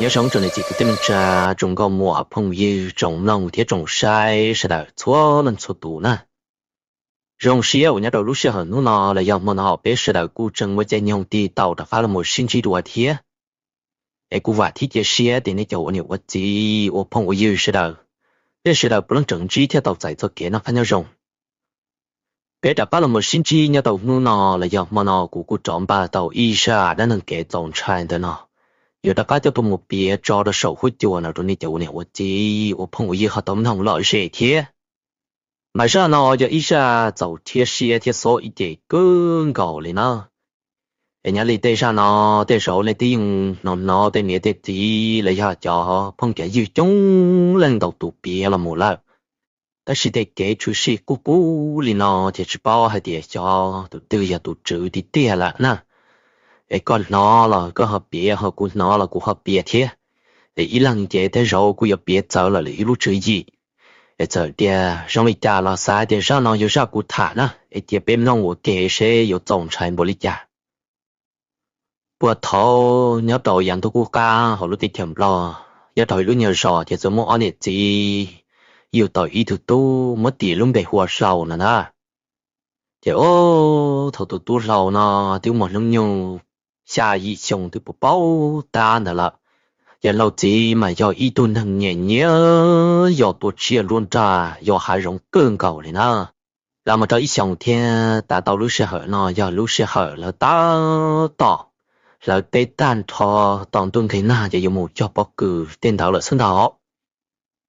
Nyob zoo tsoom niam txiv kwv tij neej tsa, tsoom nkauj muam phooj ywg, tsoom mloog thiab tsoom saib sawv daws txhua leej txhua tus na. Zoo siab uas nyob rau lub sij hawm hnub no los yog hmo no peb sawv daws kuj tseem muaj caij nyoog tig tau rov qab los mus sib ntsib dua thiab. Es kuv vam thiab cia siab tias nej cov ua niam ua txiv ua phooj ua ywg sawv daws, nej sawv daws puav leej tseem ntsib thiab tau txais txoj kev noj qab nyob zoo. Peb rov qab los mus sib ntsib nyob rau hnub no los yog hmo no kuv kuj rov npaj tau ib zaj dab neeg kev txaus ntshai ntawm no, yuav rov qab coj tuaj mus piav tso rau saum huab cua no rau nej cov ua niam ua txiv ua phooj ua ywg ho tau mloog lom zem thiab. Mas zaj no yog ib zaj txaus rhiab siab thiab xob ib ce kawg nkaus li na. Es nyob li tej zaj no, tej zaum nej twb yeej hnov hnov tej niam tej txiv los yog cov phooj cov ywg coob leej ntau tus piav los mus lawm, tab sis tej kev tshwm sim qub qub li no ces tsis paub hais tias xyov tus twg yog tus tswv tiag tiag lawm na. Es koj hnov los koj ho piav, ho kuv hnov los kuv ho piav thiab. Es ib leeg ces tej zaum kuj yuav piav txawv lawm lwm ib lub tswv yim. Es txawm tias zoo li cas los xav tias zaj no yog zaj kuv tham na, es cia peb mloog ua ke seb yuav txaus ntshai npaum li cas. Puag thaum nyob rau yav ntuj qub qab hauv lub teb chaws Nplog, nyob rau ib lub nyuag zos ces txawm muaj ob niam txiv yug tau ib tug tub muab tis lub npe hu ua Hlau no na. Ces thaum tus tub Hlau no twb muaj hnub nyoog xya yim xyoo twb puas paub tab ntawd lawm. Ces Hlau txiv mas yog ib tug neeg nyiam nyiam yos tua tsiaj nruab nrag, yos hav zoov kawg nkaus li na. Los mus rau ib xyoos thiab, tav tau lub sij hawm no yog lub sij hawm lawv tab tom hlawv teb tag nrho, tos ntuj nqis nag ces yuav mus cog pob kws tej ntawd lawm xwb ntag.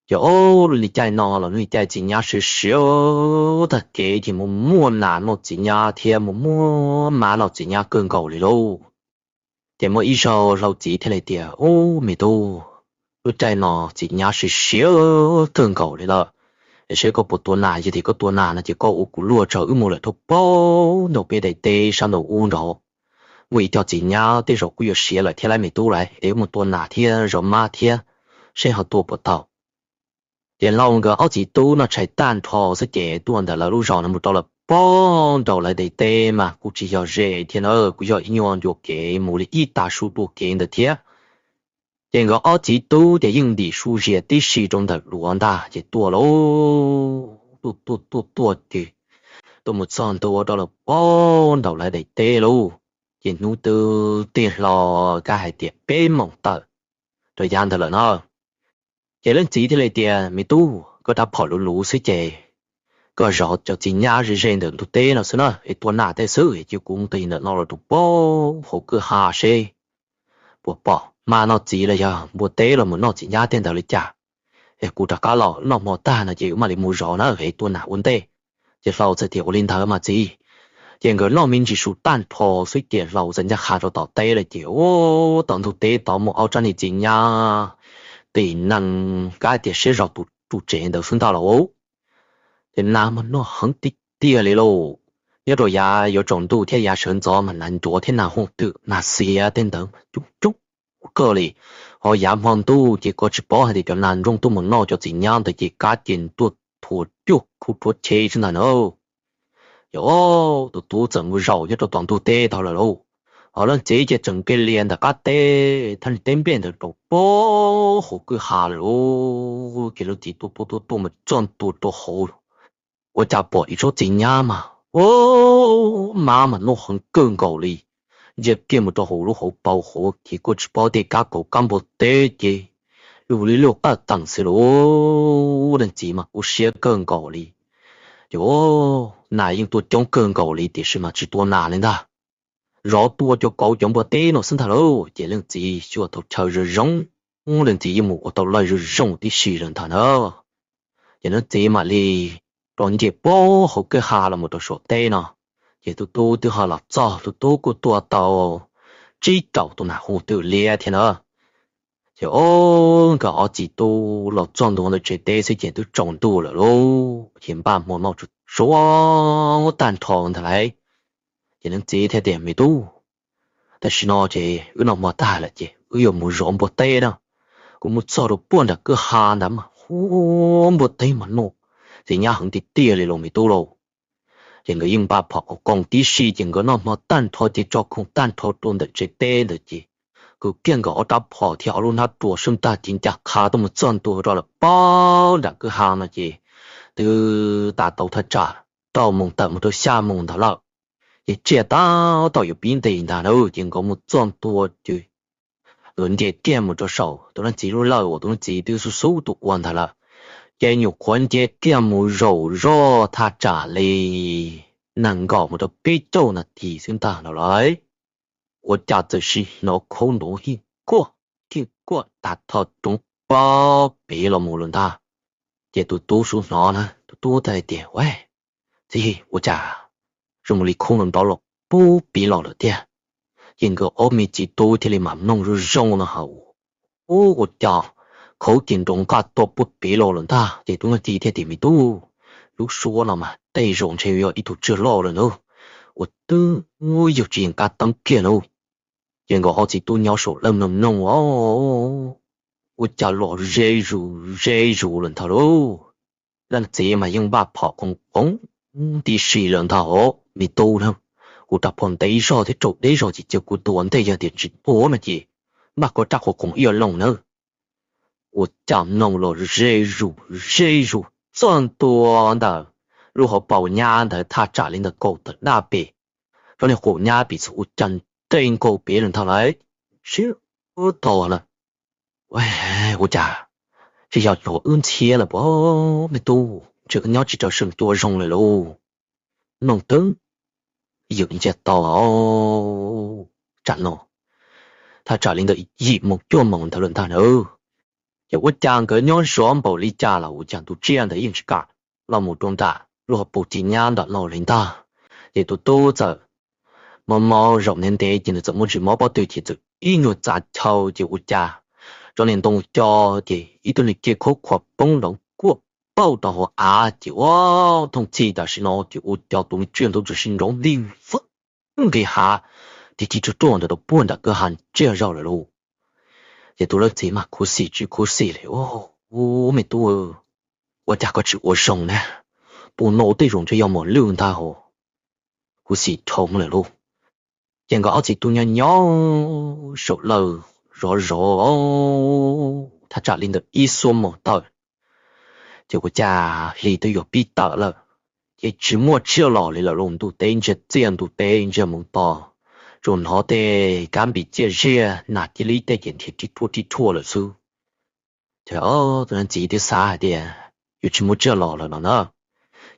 Ces ua li caij no los ua li caij txiv nyab siav siav tag kev ces mus muaj nas noj txiv nyab thiab mus muaj mab noj txiv nyab kawg nkaus li lauj. Ces muaj ib zaug Hlau txiv thiaj li tias, Ub me tub, lub caij no txiv nyab siav siav kawg nkaus li lawm, es seb koj puas tua nas, yog tias koj tua nas no ces koj ua kuv luag tso wb mus lawm rau pem nraum peb daim teb sab nraum ub nraud. Muaj ib co txiv nyab tej zaum kuj yuav siav lawm thiab lauj me tub lauj, es wb mus tua nas thiab zov mab thiab seb ho tua puas tau. Ces Hlau nkawd ob txiv tub noj tshais tag nrho xwb ces tuaj ntawm lawv lub zos no mus rau lawm pem nraum lawv daim teb mas kuj tsis yog ze thiab na, kuj yog ib nyuag ncua kev mus li ib tag su dua kev ntawd thiab. Ces nkawd ob txiv tub ces yeej ntim su zias tib si rau ntawm duav ntag ces tuaj lauj, tuaj tuaj tuaj tuaj ces tuaj mus txog ntua rau lawm pem nraum lawv daim teb lauj. Ces hnub twb tij hlo, kab hais tias peb moos tawm rau yav ntawd lawm no. Ces leej txiv thiaj li tias, Me tub, koj rab phom luv luv xwb ces koj zov cov txiv nyab ze ze ntawm ntug teb no xwb na, es tua nas tej xwb, es cia kuv mus ntawm no los rau pem hauv kwj ha seb puas pom hma noj txiv los yog npua teb los mus noj txiv nyab tej ntawd li cas. Es kuv rov qab los noj hmo tag no ces wb mam li mus zov na, es tua nas ua ntej. Ces Hlau txawm tias, Ua li ntawd mas txiv. Ces nkawd noj me ntsis su tag nrho xwb ces Hlau txawm ncaj qha rau tom teb lawm ces ua tom ntug teb tod muaj ob rab niag txiv nyab tim nees kab tias siab zog tus tsev ntawd xwb ntag lauj. Ces nas mas noj heev tiag tiag li lauj. Nyob rau yav yuav tsaus ntuj thiab yav sawv ntxov mas nas ncuav thiab nas hooj twm nas xiav tej ntawd mas coob coob kawg li. Ho yav hmo ntuj ces koj tsis paub hais tias cov nas nrooj tuaj mus noj cov txiv nyab ntawd ces kab ces tuaj thuav cuag khuv rhuav chev xwb ntag na. Ces tus tub txawm mus zaum nyob rau tom ntug teb tod lawm lauj. Ho leej txiv ces tseem kev lias ntawm qab teb thaj niag teb nplej ntawd rau pem hauv kwj ha lawm lauj. Ces leej txiv tuaj tuaj tuaj tuaj mus txog ntua rau hauv, ua cas pom ib tsob txiv nyab mas, ua, mab mas noj heev kawg nkaus li, ntsia kiag mus rau hauv lub hauv paus hauv ces koj tsis paub tej kab kauv kab npua teb ces lug li lub qaj teem xwb lauj. Leej txiv mas kuj siab kawg nkaus li. Ces ua, nas yeej tuaj coob kawg nkaus li tiam sis mas tsis tua nas li ntag, zov tua cov kauv cov npua teb no xwb ntag lauj. Ces leej txiv xyuas tau chaw zoo zoo, leej txiv yeej mus ua tau lawj zoo zoo tib si lawm ntag na. Ces leej txiv mam li rov nce pem hauv kwj ha los mus rau saum teb no. Ces tus tub twb ho los txog, tus tub kuj tua tau tsib rau tus nas hooj twm liab thiab na. Ces o, nkawd ob txiv tub los txog ntua ntawm tsev teb xwb ces twb tsaus ntuj lawm lauj, ces npaj hmo noj tsuag tsuag tag nrho ntag lauj. Ces leej txiv thiaj tias, Me tub, tam sim no ces wb noj hmo tag lawm ces wb yuav mus zov npua teb na. Kuv mus txog rau puag nram kwj ha ntawd mas hu, npua teb mas noj txiv nyab heev tiag tiag li lauj me tub lauj. Ces nkawd yeej npaj phom khoom tib si ces nkawd noj hmo tag nrho ces tso khoom tag nrho rau ntawm tsev teb ntawd ces Kws kiag nkaus ob rab phom thiab ob lub hnab ruas xwb ntag, ces ncaj qha tuaj mus txog ntua rau lawm pab nram kwj ha no ces twb tas tau thaj tsam rau moos tawm mus rau xya moos ntawd lawm. Ces tsiaj tab tom yuav pib nqis ntag na, ces nkawd mus txog ntua ces nkawd nce kiag mus rau saum tus leej txiv lub lawj uas tus leej txiv twb xub xub tus ua ntag lawm. Ces nyuam qhuav nce kiag mus zaum zog thaj tsam li nees nkaum mus rau peb caug nas this xwb ntag no lawm, ua cas txawm sim hnov khaub nrov hij kuaj hij kuaj tag nrho roob pab pem los mus lawm ntag. Ces tus tub xub hnov na, tus tub thiaj tias, Ua, txiv, ua cas zoo li khaub nrov los pub pem los lawm tiag? Ces nkawd ob me txiv tub thiaj li mam mloog zoo zoo no hauv, Ua cas khaub ces nrov nqaj tuaj pub pem los lawm ntag. Ces tus leej txiv thiaj tias, Me tub, lub suab no mas tej zaum ntshe yog ib tug tsiaj loj lawm ntag, ua twb yog tsis yeej kab teeb kiag lauj. Ces nkawd ob txiv tub nyob saum lawj mloog mloog, Ua cas los ze zus ze zus lawm ntag lauj. Leej txiv mas yeej npaj phom qoos qoos tib si lawm ntag os me tub na. Kuv rab phom ntev zog thiab raug deb zog ces cia kuv tua ntej, yog tias tsis tua no ces npaj koj rab qhuas qoos ib lo nawb. Ua cas mloog los ze zus ze zus txog ntua ntawm lub hauv paus nyab ntawd thaj tsam li ntawm kaum tawm daj pem, rau niag qaum nyab pem xwb ua cas nres nkaus pem lawm ntag lauj. Sib tau na, ua cas tsis yog cov wb ntxhiab lawm puas me tub, ntshe nyob tsis raws seem cua zoo lawm lauj. Mloog twb ywm ntsia tau tsam no thaj tsam li ntawm yim moos cuaj moos ntawd lawm ntag na. Ces ua cas nkawd nyob zov npaum li cas los ua cas tus tsiaj ntawd yeej tsis kam los mus rau nram lub hauv paus ces nyab nram no li ntag. Ces tus tub txawm mob mob zaum ntev ntev ces nws txawm muaj ntsis mob pob tw ces txawm ib nyuag txav chaw ces ua cas rau niag ntoo co ces ib tug niag cia khaub khuam poob nrov kuaj pauj rau hauv av ces ua thooj txhij tam sim no ces ua cas tus me tsiaj ntawd txawm sim nrov nti vwb nqis hav tig tig ruaj ruaj ntawm rau puag nram kwj ha tsiaj zaum lawm lauj. Ces tus leej txiv mas khuv xim tsis khuv xim li, Ua me tub, ua cas koj tsis ua zoo na? Tus no tej zaum ntshe yog mos lwj ntag hos. Khuv xim dhau lawm lauj. Ces nkawd ob txiv tub nyob nyob saum lawj zov zov thaj tsam li ntawm ib xuab moos tawm, ces ua cas hli twb yuav pib tawm lawm, ces tsis muaj tsiaj los li lawm lauj. Ntuj teb ntsiag txiaj, ntuj teb ntsiag mus to, tsuas hnov tej kab npis ciaj ziaj, nas cia li tej ces nrhiav rib rhuaj rib rhuaj lawm xwb. Ces tus leej txiv twb xav hais tias yuav tsis muaj tsiaj los lawm no na.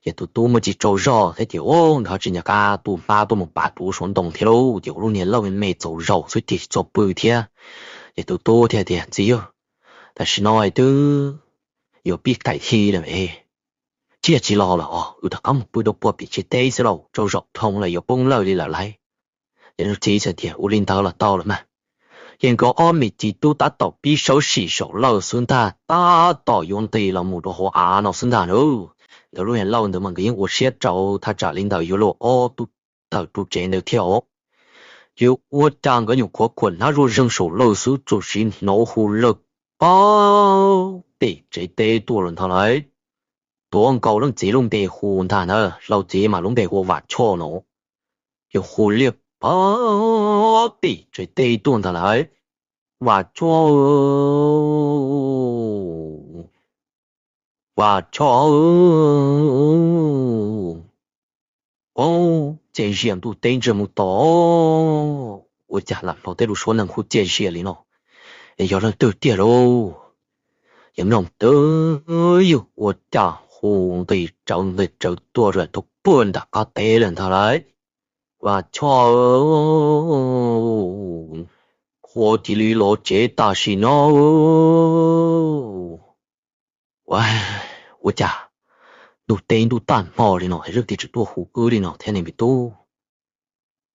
Ces tus tub muaj tsis tsaug zog thiab ces nkawd ho tsis nco qab tu hmab tuaj mus pav rau saum ntoo thiab lauj, ces ua lub niag lauj me txaus zaus xwb ces tsis txog pw thiab. Ces tus tub thiaj tias, Txiv, tam sim no twb yuav pib qaim hli lawm, tsiaj tsis los lawm os, wb rov qab mus pw rau puag pem tsev teb xwb lauj, tsaug zog dhau lawm yuav poob lawj li lawm lauj. Ces leej txiv txawm tias, Ua li ntawd los tau los mas. Ces nkawd ob me txiv tub tab tom pib sawb sim saum lawj xwb ntag, tab tom yuav nqis los mus rau hauv av no xwb ntag na. Nkawd lub niag lauj ntawd mas nkawd yeej ua siab rau thaj tsam li ntawm yuav luag ob tug tawm rau tsev ntawd thiab os. Ces ua cas nkawd nyuam qhuav khuam hnab zuaj zeeg saum lawj xwb txawm sim hnov hu lawj pab pem tsev teb tuaj lawm ntag lauj. Tuav nkaus leej txiv lub npe hu ntag na, hlau txiv mas lub npe hu Vam Choj no. Ces hu liaj pab pem tsev teb tuaj ntag lauj, Vam Choj, Vam Choj, txiaj zias ntuj teb ntsiag mus to, ua cas lam hnov tej lus suab neeg hu txiaj zias li no, yog leej twg tiag lauj? Ces mloog twb ywm ua cas hu nqis tsawv nqis tsawv tuaj rau puag nram qab teb lawm ntag lauj, Vam Choj, qhua cia li los tsev tam sim no. Ua cas ntuj teb ntuj tag hmo li no es leej twg tseem tuaj hu wb li no thiab ne me tub?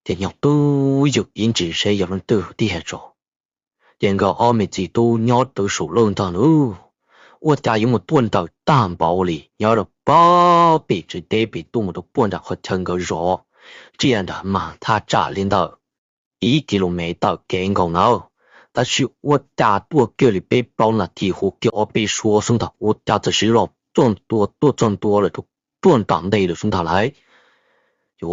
Ces nyob twb ywm ib ntsis seb yog leej twg tiag tso. Ces nkawd ob me txiv tub nyob rau saum lawj ntag lauj, ua cas yuav mus tuaj nrawm tag npaum li, nyob rau pab pem tsev teb pem tuaj mus rau puag nram qhov chaw nkawd zov tsiaj nrad mas thaj tsam li ntawm ib ki lu mev tawm kev nkaus na. Tab sis ua cas tuaj kiag li peb plaub nas this hu kiag ob peb suab xwb ntag ua cas txawm sim los txog ntua tuaj txog ntua lawm rau puag nram ntej lawm xwb ntag lauj. Ces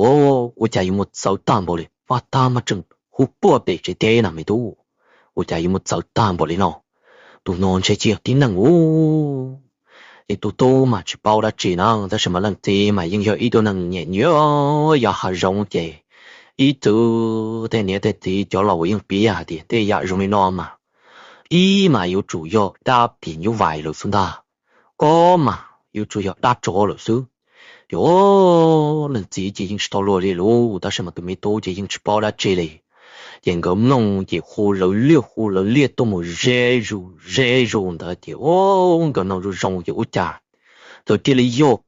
ua cas yuav mus txawv tag npaum li, pab tag mas tseem hu puag pem tsev teb na me tub. Ua cas yuav muaj txawv tag npaum li no? Tus no ntshe tsis yog tib neeg ub. Ces tus tub mas tsis paub dab tsi na, tab sis mas leej txiv mas yeej yog ib tug neeg nyiam nyuam yos hav zoov ces ib txwm tej niam tej txiv cov laus yeej piav hais tias tej yam zoo li no mas ib mas yuav tsum yog dab phim nyuj vais lawm xwb ntag, ob mas yuav tsum yog dab tsov lawm xwb. Ces leej txiv ces yeej tsis tau luag li lawm, tab sis mas tus me tub ces yeej tsis paub dab tsi li. Ces nkawd mloog ces hu lawv liaj hu lawv liaj tuaj mus ze zus ze zus ntawd ces nkawd mloog zoo zoo ces ua cas txawm cia li yog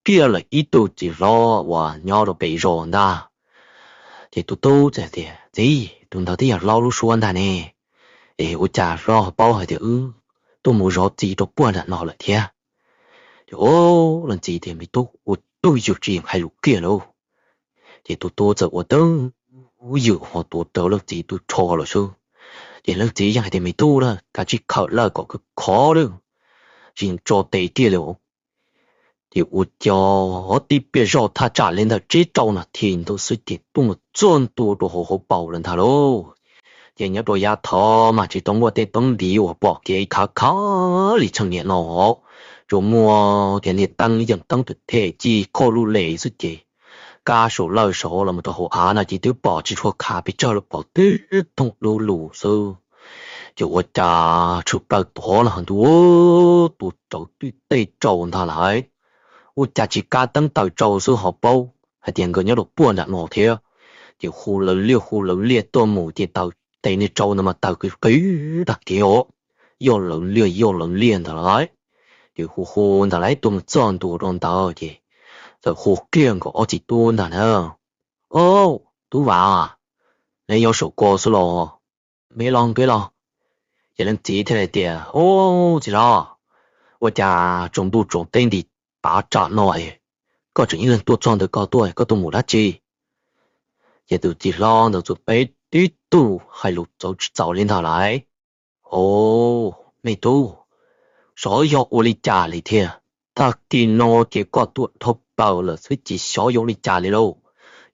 kiag lawm ib tug txiv hlob uas nyob rau pem zos ntag. Ces tus tub txawm tias, Txiv, tus ntawd twb yog hlob lub suab ntag ne. Es ua cas hlob ho paub hais tias wb tuaj mus zov txiv rau puag nram no lawm thiab? Ces leej txiv tias, Me tub, ua twj ywm tsis yeem hais lus kiag lauj. Ces tus tub txawm ua twj ywm ho tuav rawv leej txiv tw rho lawm xwb. Ces leej txiv yeej hais tias, Me tub, kav tsij khawm lawm kom khov khov lawm, tsis yeem tso tes kiag li. Ces ua cas tib pliag zoj thaj tsam li ntawm tsib rau nas this ntawd xwb ces tuaj mus txog ntua rau hauv hauv paus lawm ntag lauj. Ces nyob rau yav thaud mas tsis tau muaj tej teeb ntiv uas pom kev khav khav li tshee niam no, tsuas muaj tias niag teeb yeej teeb pem them ci khoj lub les xwb ces kab saum lawj saud los mus rau hauv av no ces twb pom tsis tshua khav pes tsawg lawm, pom tib thooj dub lug xwb. Ces ua cas tshwm plaws tod los ntuj, tua rawv tib teg rau ntag lauj. Ua cas tsis kab teeb taw rau xwb ho paub hais tias nkawd nyob rau puag nram no thiab. Ces hu lawv liaj hu lawv liaj tuaj mus ces taws tes niag rau ntawd mas taws qis qis tag kev os, yog lawv liaj yog lawv liaj ntag lauj. Ces hu hu ntag lauj, tuaj mus txog ntua rau ntawd ces txawm hu kiag nkawd ob txiv tub ntag na, Au, tub Vam, neb nyob saum ko xwb los? Me los npe los? Ces leej txiv thiaj li tias, Au, txiv hlob, ua cas tsaus ntuj tsaus teb nti tav tsam no es koj tseem ib leeg tuaj txog ntawm ko tuaj, koj tuaj mus dab tsi? Ces tus txiv hlob ntawd txawm teb tib tug hais lus txawv tsis txaus li ntag lauj, Au, me tub, xyov yog ua li cas li thiab, tag kis no ces koj tuaj dhau plaws lawm xwb ces xyov yog ua li cas li lauj.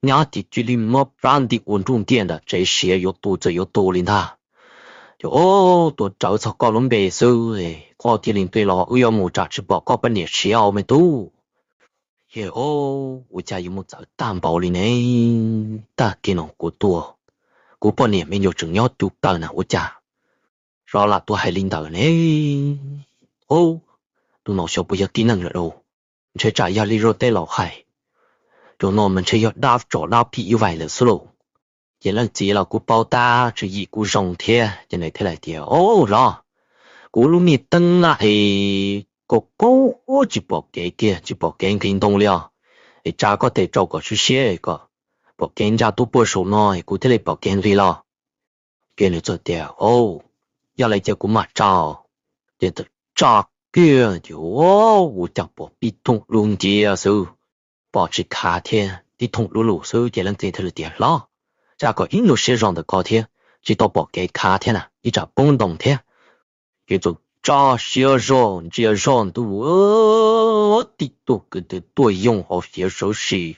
Nyab ces cia li muab plab nti ua nruj ntiaj nram tsev siav yuav tu txawm yuav tu li ntag. Ces, Au, tuaj rawv txog koj lub npe xwb, koj cia li nti los wb yuav mus tsam tsis pom koj poj niam siav os me tub. Ces, Au, ua cas yuav mus txawv tag npaum li ne? Tag kis no kuv tuaj, kuv poj niam me nyuam tseem nyob cuv taws na ua cas xyov lam tuaj hais li ntawd ne. Au, tus no xyov puas yog tib neeg lawm lauj, ntshe tsam yog li zaj teb laus hais, tus no mas ntshe yog dab tsov dab phim ib vais lawm xwb lauj. Ces leej txiv los kuj paub tab tswv yim kuj zoo thiab ces nws thiaj li tias, Au hlob, kuv lub niag teeb na es kaum kaum tsis pom kev kiag, tsis pom kev nqis ntoo li os. Es tsa koj tes rau kom siab siab kom pom kev ntsa tuaj puag saum no es kuv thiaj li pom kev nqis los. Ces nws txawm tias, Au, yog li ces kuv mam tsa. Ces txawm tsa kiag ces ua cas pom tib thooj dub nciab xwb, pom tsis khav thiab, tib thooj dub lug xwb ces leej txiv thiaj li tias, Hlob, tsa kom ib nyuag siab zog ntawm ko thiab, tsis tau pom kev khav thiab na, ib tsam poob ntoo thiab. Ces txawm tsa siab zog ntsia zog ntuj, tib tug kwv twb tuaj yoog hauv siav sawv sis,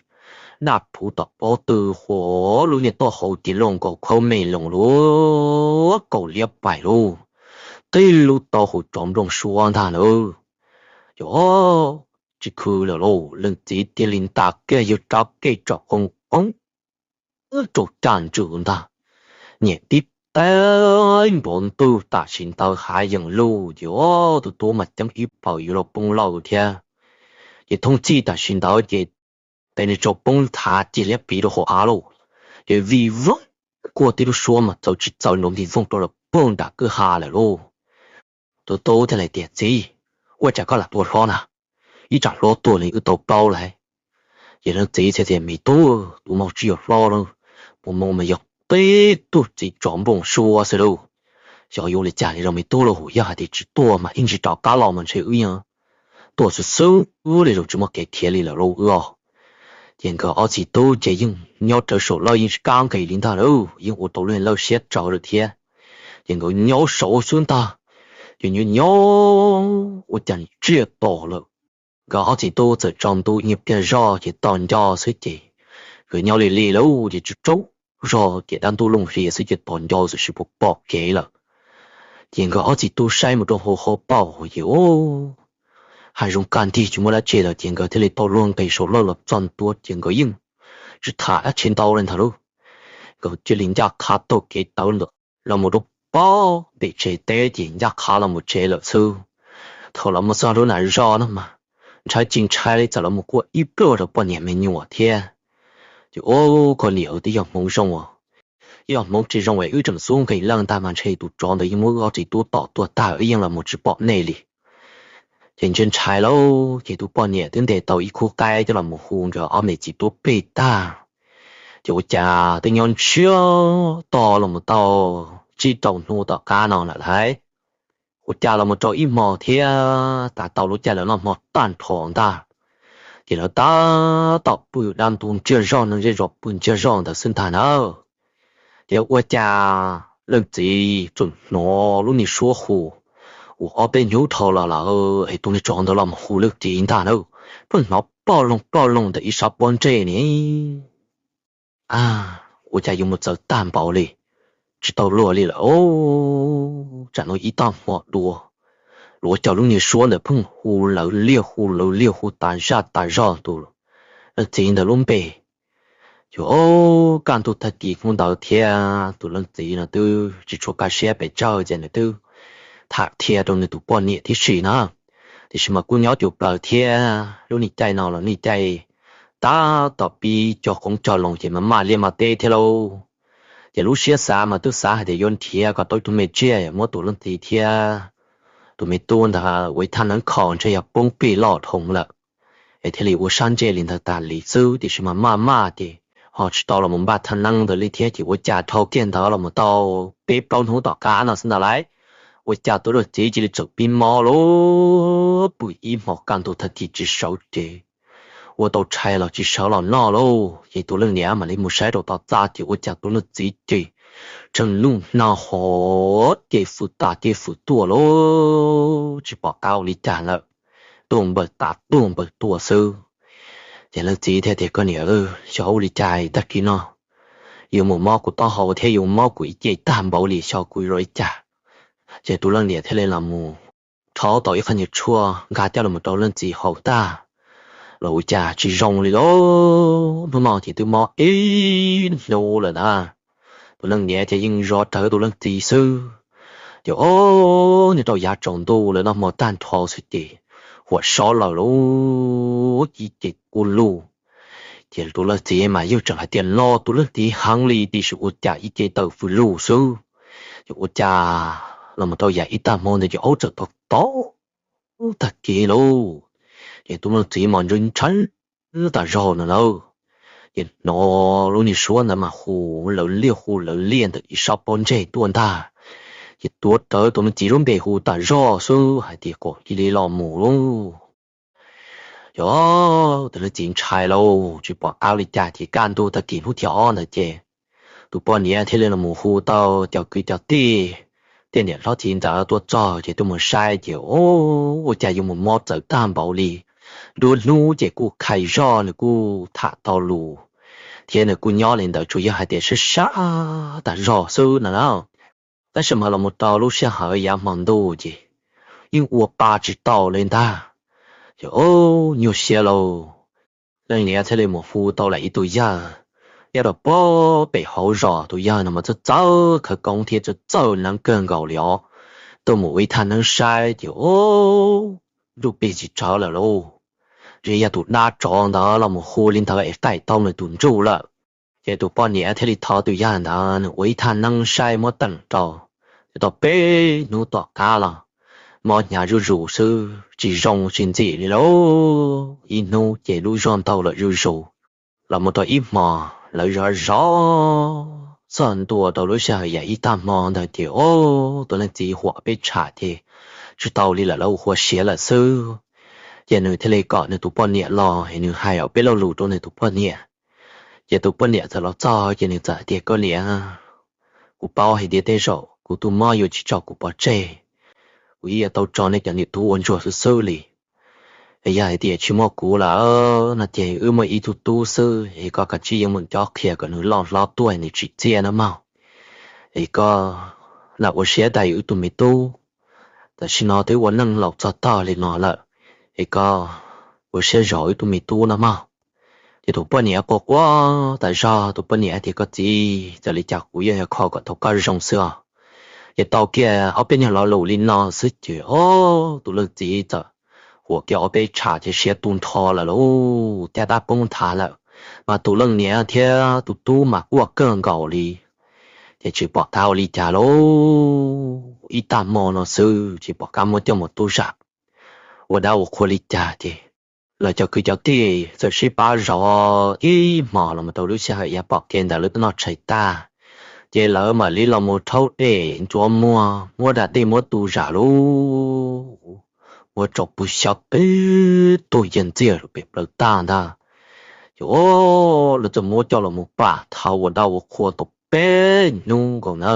naj phuv tom pob tw, hua lub niag taub hau ces luaj nkaus khaub me loos lub kaus liab pais lub, tib lub taub hau tsov nplooj suab ntag na. Ces tsis khwv lawm lauj, leej txiv thiaj li nta kiag yawg rab kej tsom qoob qoob rau caj ntswg ntag, niam tib teb npov ntwg tam sim ntawd hav yeem lug ces tus tub mas ceeb ib paws yuav luag poob lauj thiab. Ces thooj txij tam sim ntawd ces tes nws tsaus poob thav cig liab pliv rau hauv av lauj, ces vij voog kuaj tib lub suab mas txawv tsis txaus nrov vij voog rau lawm puag nram kwj ha lawm lauj. Tus tub thiaj li tias, Txiv, ua cas koj lam tua hlob na? Ib tsam hlob tuag li wb tau paub lawm. Ces leej txiv thiaj tias, Me tub, tus no tsis yog hlob lauj, tus no mas yog tib tug txiv tsov nplooj suab xwb lauj. Xyov yuav ua li cas li lauj me tub lauj, yog hais tias tsis tuag mas ib ntsis rov qab los mas ntshe wb yeej tuag xwb xwb li, zaum tsis muaj kev khiav li lawm lauj wb os. Ces nkawd ob txiv tub ces yeej nyob rawv saum lawj yeej tsis kam nqis li ntag lauj, yeej ua tau lub lawj siab tsawv lawm thiab. Ces nkawd nyob saud xwb ntag, ces nyob nyob ua cas tsiaj tom lawm. Nkawd ob txiv tub txawm tsaus ntuj ib pliag zog ces tos nco xwb ces nkawd nyob li li lauj ces tsaus zog ces dab ntuj looj hlias xwb ces tos nco txawm sis puas pom kev lawm. Ces nkawd ob txiv tub saib mus rau hauv hauv paus ces, hav zoov kaj nrig tsis muaj dab tsi lawm ces nkawd thiaj li tau luag nqis saum lawj los txog ntua ces nkawd yeej tsis tham dab tsi ntau li ntag lauj. Nkawd cia li ncaj qha taug kev tawm los mus rau pem tsev teb ces ncaj qha los mus tsev lawm xwb. Thaum los mus txog lub nram zos no mas ntshai tsis ntshai li, txawm los mus quaj ib pliag rau poj niam me nyuam thiab. Ces, Ub, koj niam, twb yog hmoov zoo, yog hmoov tsis zoo es wb tseem xub nqis lawj ntag mas ntshe tus tsov ntawd yeej muab wb ob txiv tub tom tuag tag, wb yeej los mus tsis pom nej li. Ces ntshai ntshai lauj, ces tus poj niam twb ntes tau ib khub qaib coj los mus hu nkawd ob me txiv tub plig tag. Ces ua cas twb nyob ntsiag to los mus tau tsib rau hnub tom qab no lawm lauj. Ua cas los mus rau ib hmo thiab, tas tau lub caij lawv noj hmo tag nrho ntag, ces lawv tab tom pw dab ntub ntsiag zog, neeg zej zos pw ntsiag zog ntawd xwb ntag na. Ces ua cas leej txiv txawm hnov lub niag suab hu uas ob peb hnub dhau los lawm es tus niag tsov ntawd los mus hu leej txiv ntag na. Pheej hnov ploj loog ploj loog ntawm ib sab pob ntseg ni. Ua cas yuav mus txawv tag npaum li, tsis tau luag li lawm. Tsam no ib tag hmo dua, luag cov lub niag suab ntawd pheej hu lawv liaj hu lawv liaj hu tas zaj tas zog tus leej txiv ntawd lub npe. Ces kaj ntug tag kis hnub ntawd thiab tus leej txiv no twb tsis tshua kaj siab pes tsawg ces nws twb tham qhia rau nws tus poj niam tib si na. Tiam sis mas kuj nyob cuag plaws thiab, lub niag caij no los niag caij tab tom pib cog qoob cog loo ces mas maj liaj maj teb thiab lauj. Ces lub siab xav mas twb xav hais tias yuav nrhiav kom tau ib tug me tsiaj muab tus leej txiv thiab tus me tub ntawd ua ib thaj neeb kho ntshe yog poob plig loj dhau lawm, es thiaj li ua sab ntsej li ntawd tas li xwb. Tiam sis mas maj maj ces ho tsis tau los mus npaj thaj neeb ntawd li thiab ces ua cas dhau kiag ntawd los mus tau peb plaub hnub tom qab no xwb ntag lauj, ua cas tus leej txiv cia li txawm pib mob lauj, pw ib hmo kaj ntug tag kis tsis sawv tsev, ua tau tshais los tsis sawv los noj lauj. Ces tus leej niam mam li mus saib rau tom txaj ces ua cas tus leej txiv ces tshee lub hno hov ces fwm tas ces fwm tuaj lauj, tsis pom qab ua li cas lawm, tuag npawg tas tuag npawg tuaj xwb. Ces leej txiv thiaj tias, Koj niam, xyov ua li cas tag kis no yuav mus mob kuv taub hau thiab yuav mob kuv ib ce tag npaum li, xyov kuv yuav ua li cas. Ces tus leej niam thiaj li los mus rhaub tau ib qho nyuag tshuaj nkag coj los rau leej txiv haus tag los ua cas tsis zoo li lauj. Hnub no ces twb mob ib hnub lawm na. Tus leej niam ces yeej zov rawv tus leej txiv xwb. Ces ob niag rau yav tsaus ntuj lawv noj hmo tag nrho xwb ces huam sov lawm lauj, ib ce kua lug. Ces tus leej txiv mas yeej tseem hais tias no tus leej txiv heev li tiam sis ua cas ib ce taw fwm lug xwb. Ces ua cas los mus rau yav ib tag hmo ntawd ces aub txawm tau tau tag kev lauj. Ces tus leej txiv mas ntshai ntshai tas zog no na. Ces hnov lub niag suab ntawd mas hu lawv liaj hu lawv liaj ntawm ib sab pob ntseg tuaj ntag. Ces tuav rawv tus leej txiv lub npe hu tas zog xwb hais tias kom cia li los mus lauj. Ces tus leej txiv ntshai lauj, tsis pom qab li cas ces kaj ntug tag kis hnub thib ob ntawd ces tus poj niam thiaj li los mus hu tau cov kwv cov tij, tej niam hlob txiv ntxawm tuaj txog ces tuaj mus saib ces ua cas yuav mus mob txawv tag npaum li. Nruab hnub ces kuj khaij zog, nws kuj tham tau lus thiab nws kuj nyob li ntawd tsuas yog hais tias sab sab tas zog xwb no na. Tab sis mas los mus rau lub sij hawm yav hmo ntuj ces yeej ua pa tsis tau li ntag. Ces nyuaj siab lauj, leej niam thiaj li mus hu tau lawm ib tug yawg nyob rau pem hauv zos. Tus yawg no mas txawj txawj khawv koob thiab txawj txawj neeb kawg nkaus li os. Tuaj mus ua ib thaj neeb saib ces nruj plig tsis tsawv lawm lauj. Ntshe yog tus dab tsov ntawd los mus hu li ntawd es qaij tau nws tus ntsuj lawm. Ces tus poj niam thiaj li thov tus yawg ntawd nws ua ib thaj neeb saib muab teem rau. Ces tau peb hnub tom qab los mob hnyav zuj zus xwb, tsis zoo tsis ntxim li lauj. Ib hnub ces lub zog ntaug lawm zuj zus. Los mus rau ib hmo, lawv zov zov txog ntua rau lub sij hawm yav ib tag hmo ntawd ces tus leej txiv huam peb tsham ces tsis tau li lawm, lawv ua hua siav lawm xwb. Ces nws thiaj li kom nws tus poj niam los es nws hais ob peb lo lus rau nws tus poj niam. Ces tus poj niam txawm los txog ces nws txawm hais tias, Koj niam, kuv paub hais tias tej zaum kuv tus mob yuav tsis tso kuv pov tseg, kuv yeej yuav tau tso nej cov niam tub ua ntsuag xwb xwb li. Yog hais tias tsis muaj kuv lawm no ces wb muaj ib tug tub xwb es koj kav tsij yeej meem cob qhia kom nws loj hlob tuaj nws tsim txiaj nawb mog. Es koj lam ua siab tais wb tug me tub. Tam sim no twb ua neej laus txog tog li no lawm, es koj ua siab zog wb tug me tub no mog. Ces tus poj niam quaj quaj tas zog, tus poj niam tias, Koj txiv, txawm li cas kuv yeej yuav kho kom tau koj zoo xwb os. Ces tau kiag ob peb nyuag lo lus li no xwb ces, o, tus leej txiv txawm huam kiag ob peb tshav ces siav tu nrho lawm lauj, caj dab poob nthav lawm. Mas tus leej niam thiab tus tub mas quaj kawg nkaus li, ces tsis pom qab ua li cas lauj. Ib tag hmo no xwb tsis pom qab muab coj mus tub zam, ua dab ua qhua li cas ces lawv cov kwv cov tij txawm sib pab zov ib hmos los mus rau lub sij hawm yav pom kev ntawd lawv twb noj tshais tag, ces lawv mam li los mus rhaub dej ntxuav muag, muab da dej muab tu zam lauj. Muab tso pw xyov qig tug yag ntxiag rau pem plaws tag ntag. Ces, o, lawv txawm muab coj los mus pam thawv ua dab ua qhua tau peb hnub nkaus na.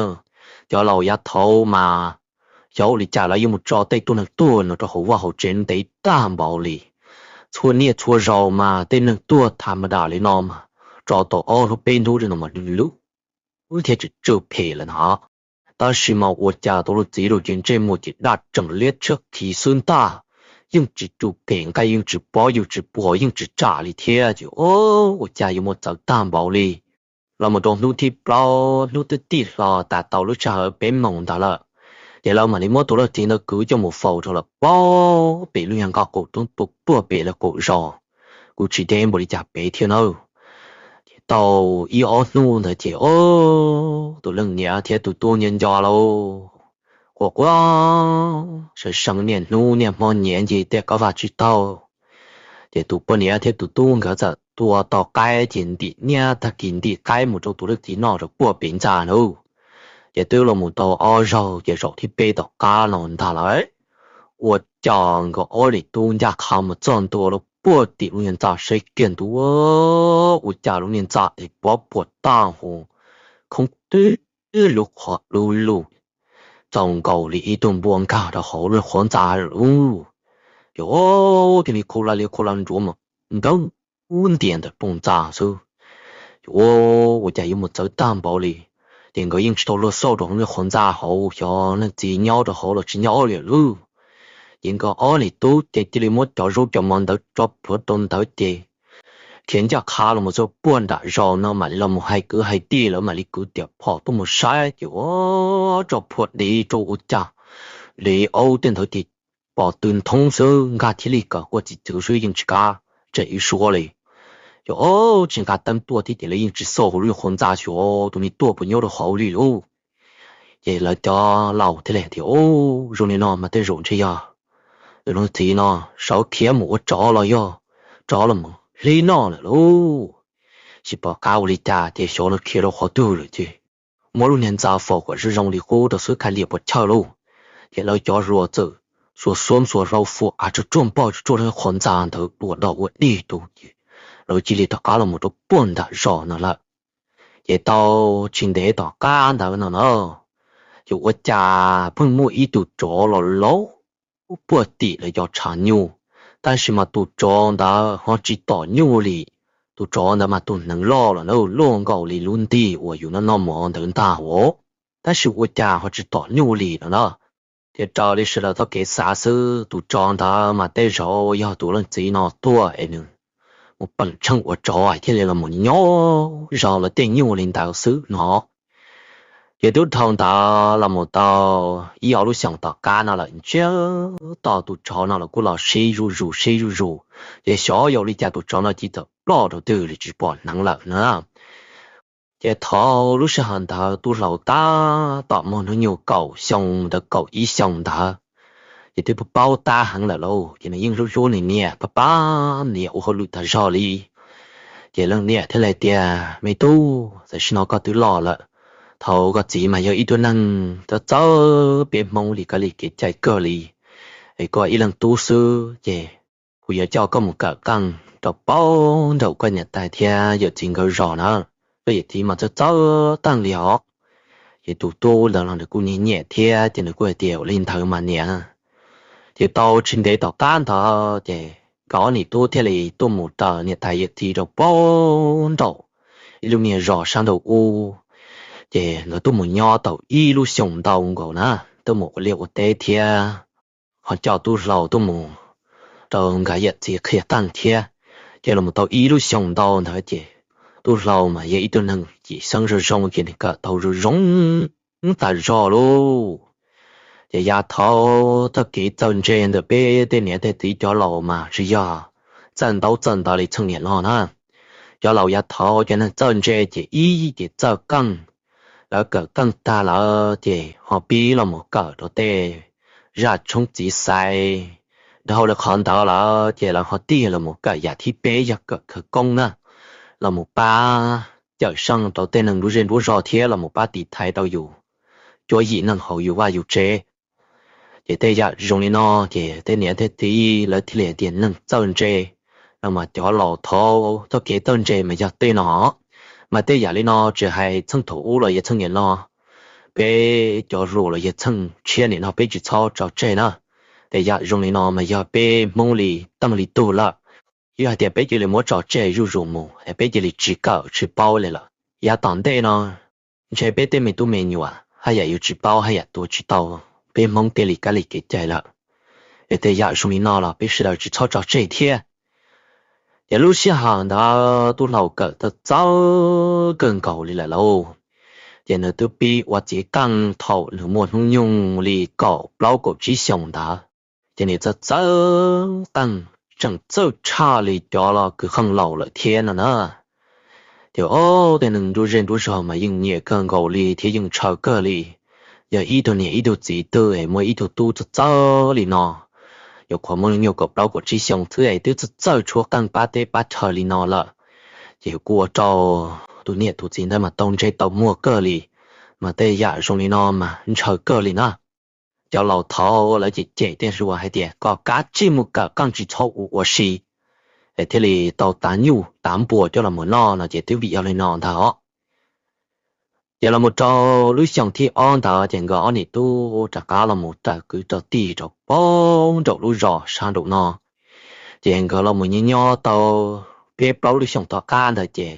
Cov laus yav thaud mas xyov ua li cas lawv yuav mus tso tej tug neeg tuag no rau hauv vaj hauv tsev ntev tag npaum li. Txhua niaj txhua zaus mas tej neeg tuag tham ma dam li no mas tso tau ob hnub peb hnub li no mas lub thiab tsis tsw phem lawm no. Tab sis mas ua cas tus leej txiv lub cev ntsej muag ces daj tseem liab tshiab khiv xwb ntag, yeej tsis tsw phem, nqaij yeej tsis pob yeej tsis puas yeej tsis tsam li thiab ces, o, ua cas yuav muaj txawv tag npaum li. Los mus rau hnub thib plaub, hnub twb tij hlo tas tau lub sij hawm peb moos ntawd lawm, ces lawv mam li muab tus leej txiv ntawd kwv coj mus faus rau lawm puag pem lub nyuag nqaj qaum roob puag pem lawv qaum zos. Kuv tsis deb npaum li cas pem thiab nawb. Ces tau ib ob hnub ntawd ces, o, tus leej niam thiab tus tub nco nco lauj, quaj quaj, sawv seev niaj hnub niaj hmo nyiav ncig tej qab vaj tsib taug. Ces tus poj niam thiab tus tub nkawd txawm tua tau qaib ces ntim niab tag kis ntim qaib mus rau tus leej txiv noj rau puag pem ntxa na. Ces twb los mus tau ob zaug ces zaum thib peb tom qab no ntag lawm, ua cas nkawd ob niam tub ncaj qha mus txog ntua rau puag tim lub niag ntxa saib kiag ntua, ua cas lub niag ntxa es pob puas tag huv, khoob tib lub qhov lub lug, txaus nkaus li ib tug npua nkag rau hauv lub qhov ntxa lawm lauj. Ces, o, cia li khu la li khu la nruav mus nkaug ntias ntawm pob ntxa xwb. Ces, o, ua cas yuav mus txawv tag npaum li. Ces nkawd yeej tsis tau luag xauj rau hauv lub qhov ntxa hauv xyov leej txiv nyob rau hauv los tsis nyob li lawm. Ces nkawd ob niam tub ces cia li muab cov zaub cov mov ntawd tso plhuav rau ntawd ces khiav ncaj qha los mus txog puag nram zos no mam li los mus hais kwv hais tij lawv mam li kwv tiam phom tuaj mus saib ces, o, tso plhuav dev rau ua cas dev aub tej ntawd ces pom tw nthoob xwb, nkag thiaj li kawg quaj txiv txwv xwb yeej tsis kav tseg ib suab li. Ces, o, tsis nqa teeb tuaj thiab ces lawv yeej tsis xauj hauv lub qhov ntxa xyov tus niag tuaj puas nyob rau hauv li lauj. Ces lawv cov laus thiaj li tias, o, zoo li no mas tej zaum ntshe yog tus leej txiv no sawv khiav mus ua tsov los yog tsov los mus hlib noj lawm lauj. Tsis pom qab ua li cas ces xyov nws khiav rau qhov twg lawm ces muab lub niag ntxa faus kom zoo zoo li qub rau xwb khaj liam puas chawj lauj. Ces lawv cov hluas txawm xuas xuab xuas hlau fua av tsuag tsuag npog tsuag tsuag lub qhov ntxa ntawd dua dog ua dig rau ces lawv cia li rov qab los mus rau puag nram zos no lawm. Ces tau tsis ntev tom qab ntawd no na, ces ua cas pheej muaj ib tug tsov los laub puag tim lawv cov tshav nyuj, tab sis mas tus tsov ntawd ho tsis tom nyuj li. Tus tsov ntawd mas tus hneev loj los na, loj nkaus li lub ntig uas yus noj noj mov ntawd ntag os, tab sis ua cas ho tsis tom nyuj li no na. Ces raws li sawv daws txoj kev xav xwb tus tsov ntawd mas tej zaum yog tus leej txiv no tuaj es nws mus peem tsheej ua tsov thiaj li los mus nyob zov lawv tej nyuj li ntawd xwb no. Ces twb dhau ntawd los mus tau ib ob lub xyoos tom qab no lawm ntsiag to tus tsov no los kuj los sib zuj zus sib zuj zus, ces xyov yog li cas tus tsov no cia li tawm ploj rau twg li tsis pom hneev lawm na. Ces thaum lub sij hawm ntawd tub hluas tab tom muaj hnub nyoog kaum xyoo ntawd kaum ib xyoos ntawd, ces twb paub tab heev lawm lauj, ces nws yeej hlub hlub nws niam pab pab niam ua hauj lwm tag zog li. Ces leej niam thiaj li tias, Me tub, tam sim no koj twb loj lawm, thaum koj txiv mas yog ib tug neeg txawj txawj peb Hmoob li koj li kev cai kawg li, es koj ib leeg tub xwb ces kuv yuav coj koj mus kawm qeej rau puag nraum koj niam tais thiab yawm txiv nkawd zos na, koj yawm txiv mas txawj txawj teej li os. Ces tus tub ntawd los nws kuj nyiam nyiam thiab ces nws kuj hais tias, Ua li ntawd mas niam. Ces tau tsis ntev tom qab ntawd ces nkawd ob niam tub thiaj li tuaj mus raws niam tais yawm txiv rau puag nraum ib lub niag zos sab nraud ub. Ces nkawd tuaj mus nyob tau ib lub xyoos ntau nkaus na, tuaj mus ua liaj ua teb thiab ho coj tub hlau tuaj mus rau nkawd yawm txiv qhia qeej thiab. Ces los mus tau ib lub xyoos ntau ntawd ces tub hlau mas yog ib tug neeg cim xeeb zoo zoo ces nws kawm tau zoo zoo tas zog lauj. Ces yav thaud txoj kev txawj ntse ntawm peb tej niam tej txiv cov laus mas tsis yog txawj ntaub txawj ntawv li txheej niam no na. Cov laus yav thaud cov neeg txawj ntse ces ib ces txawj qeej, lawv kawm qeej tag lawm ces ho pib los mus kawm rau tej zaj tshoob txiv xaiv. Dhau li qhov ntawd lawm ces lawv ho tig los mus kawm yam thib peb yog kawm khawv koob na, los mus pab cawm seej rau tej neeg nruab zej nruab zog thiab los mus pab tiv thaiv rau yus cuab yim neej haus yus vaj yus tsev. Ces tej yam zoo li no ces tej niam tej txiv lawv thiaj li hais tias neeg txawj ntse no mas cov laus thaud txoj kev txawj ntse mas yog tej no. Mas tej yam li no tsis hais txheej thaum ub los yog txheej niam no, peb cov hluas los yog txheej tshiab nim no peb tsis txhob tso tseg na. Tej yam zoo li no mas yog peb Hmoob li teej li tug lawm. Yog hais tias peb cia li muab tso tseg zuj zus mus es peb cia li tsis kawm tsis paub li lawm, yav tom ntej no ntshe peb tej me tub me nyuam haj yam yuav tsis paub haj yam tuav tsis tau peb Hmoob tej li kab li kev cai lawm. Es tej yam zoo li no los peb sawv daws tsis txhob tso tseg thiab. Ces lub sij hawm ntawd tub hlau kawm txawj txawj kawg nkaus li lawm lauj. Ces nws twb pib ua txiv qeej thaum nws muaj hnub nyoog li kaum plaub kaum tsib xyoos ntawd. Ces nws txawj txawj qeej tseem txawj tshaj li cov los kws qeej laus lawm thiab no na. Ces ob tej neeg nruab zej nruab zog mas yeej nyiam kawg nkaus li thiab yeej ntshaw kawg li. Yog ib tug niam ib tug txiv twg es muaj ib tug tub txawj txawj li no, yuav qhuav muaj nyuag kaum plaub kaum tsib xyoo xwb es twb txawj txawj tshuab qeej pab teb pab chaw li no lawm, ces kuj ua rau tus niam tus txiv ntawd mas tau ntsej tau muag kawg li. Mas tej yam zoo li no mas ntshaw kawg li na. Cov laus thaud lawv cem cem tej hluas hais tias kom kav tsij mus kawm qeej tsis txhob ua ua si, es thiaj li tau tav nyuj tav npua coj los mus noj no ces twb vim yog li no ntag os. Ces los mus rau lub xyoo thib ob ntawd ces nkawd ob niam tub rov qab los mus raws kwv raws tij rau pem nraum lub zos sab nraum no. Ces nkawd los mus nyob nyob tau peb plaub lub xyoos tom qab ntawd ces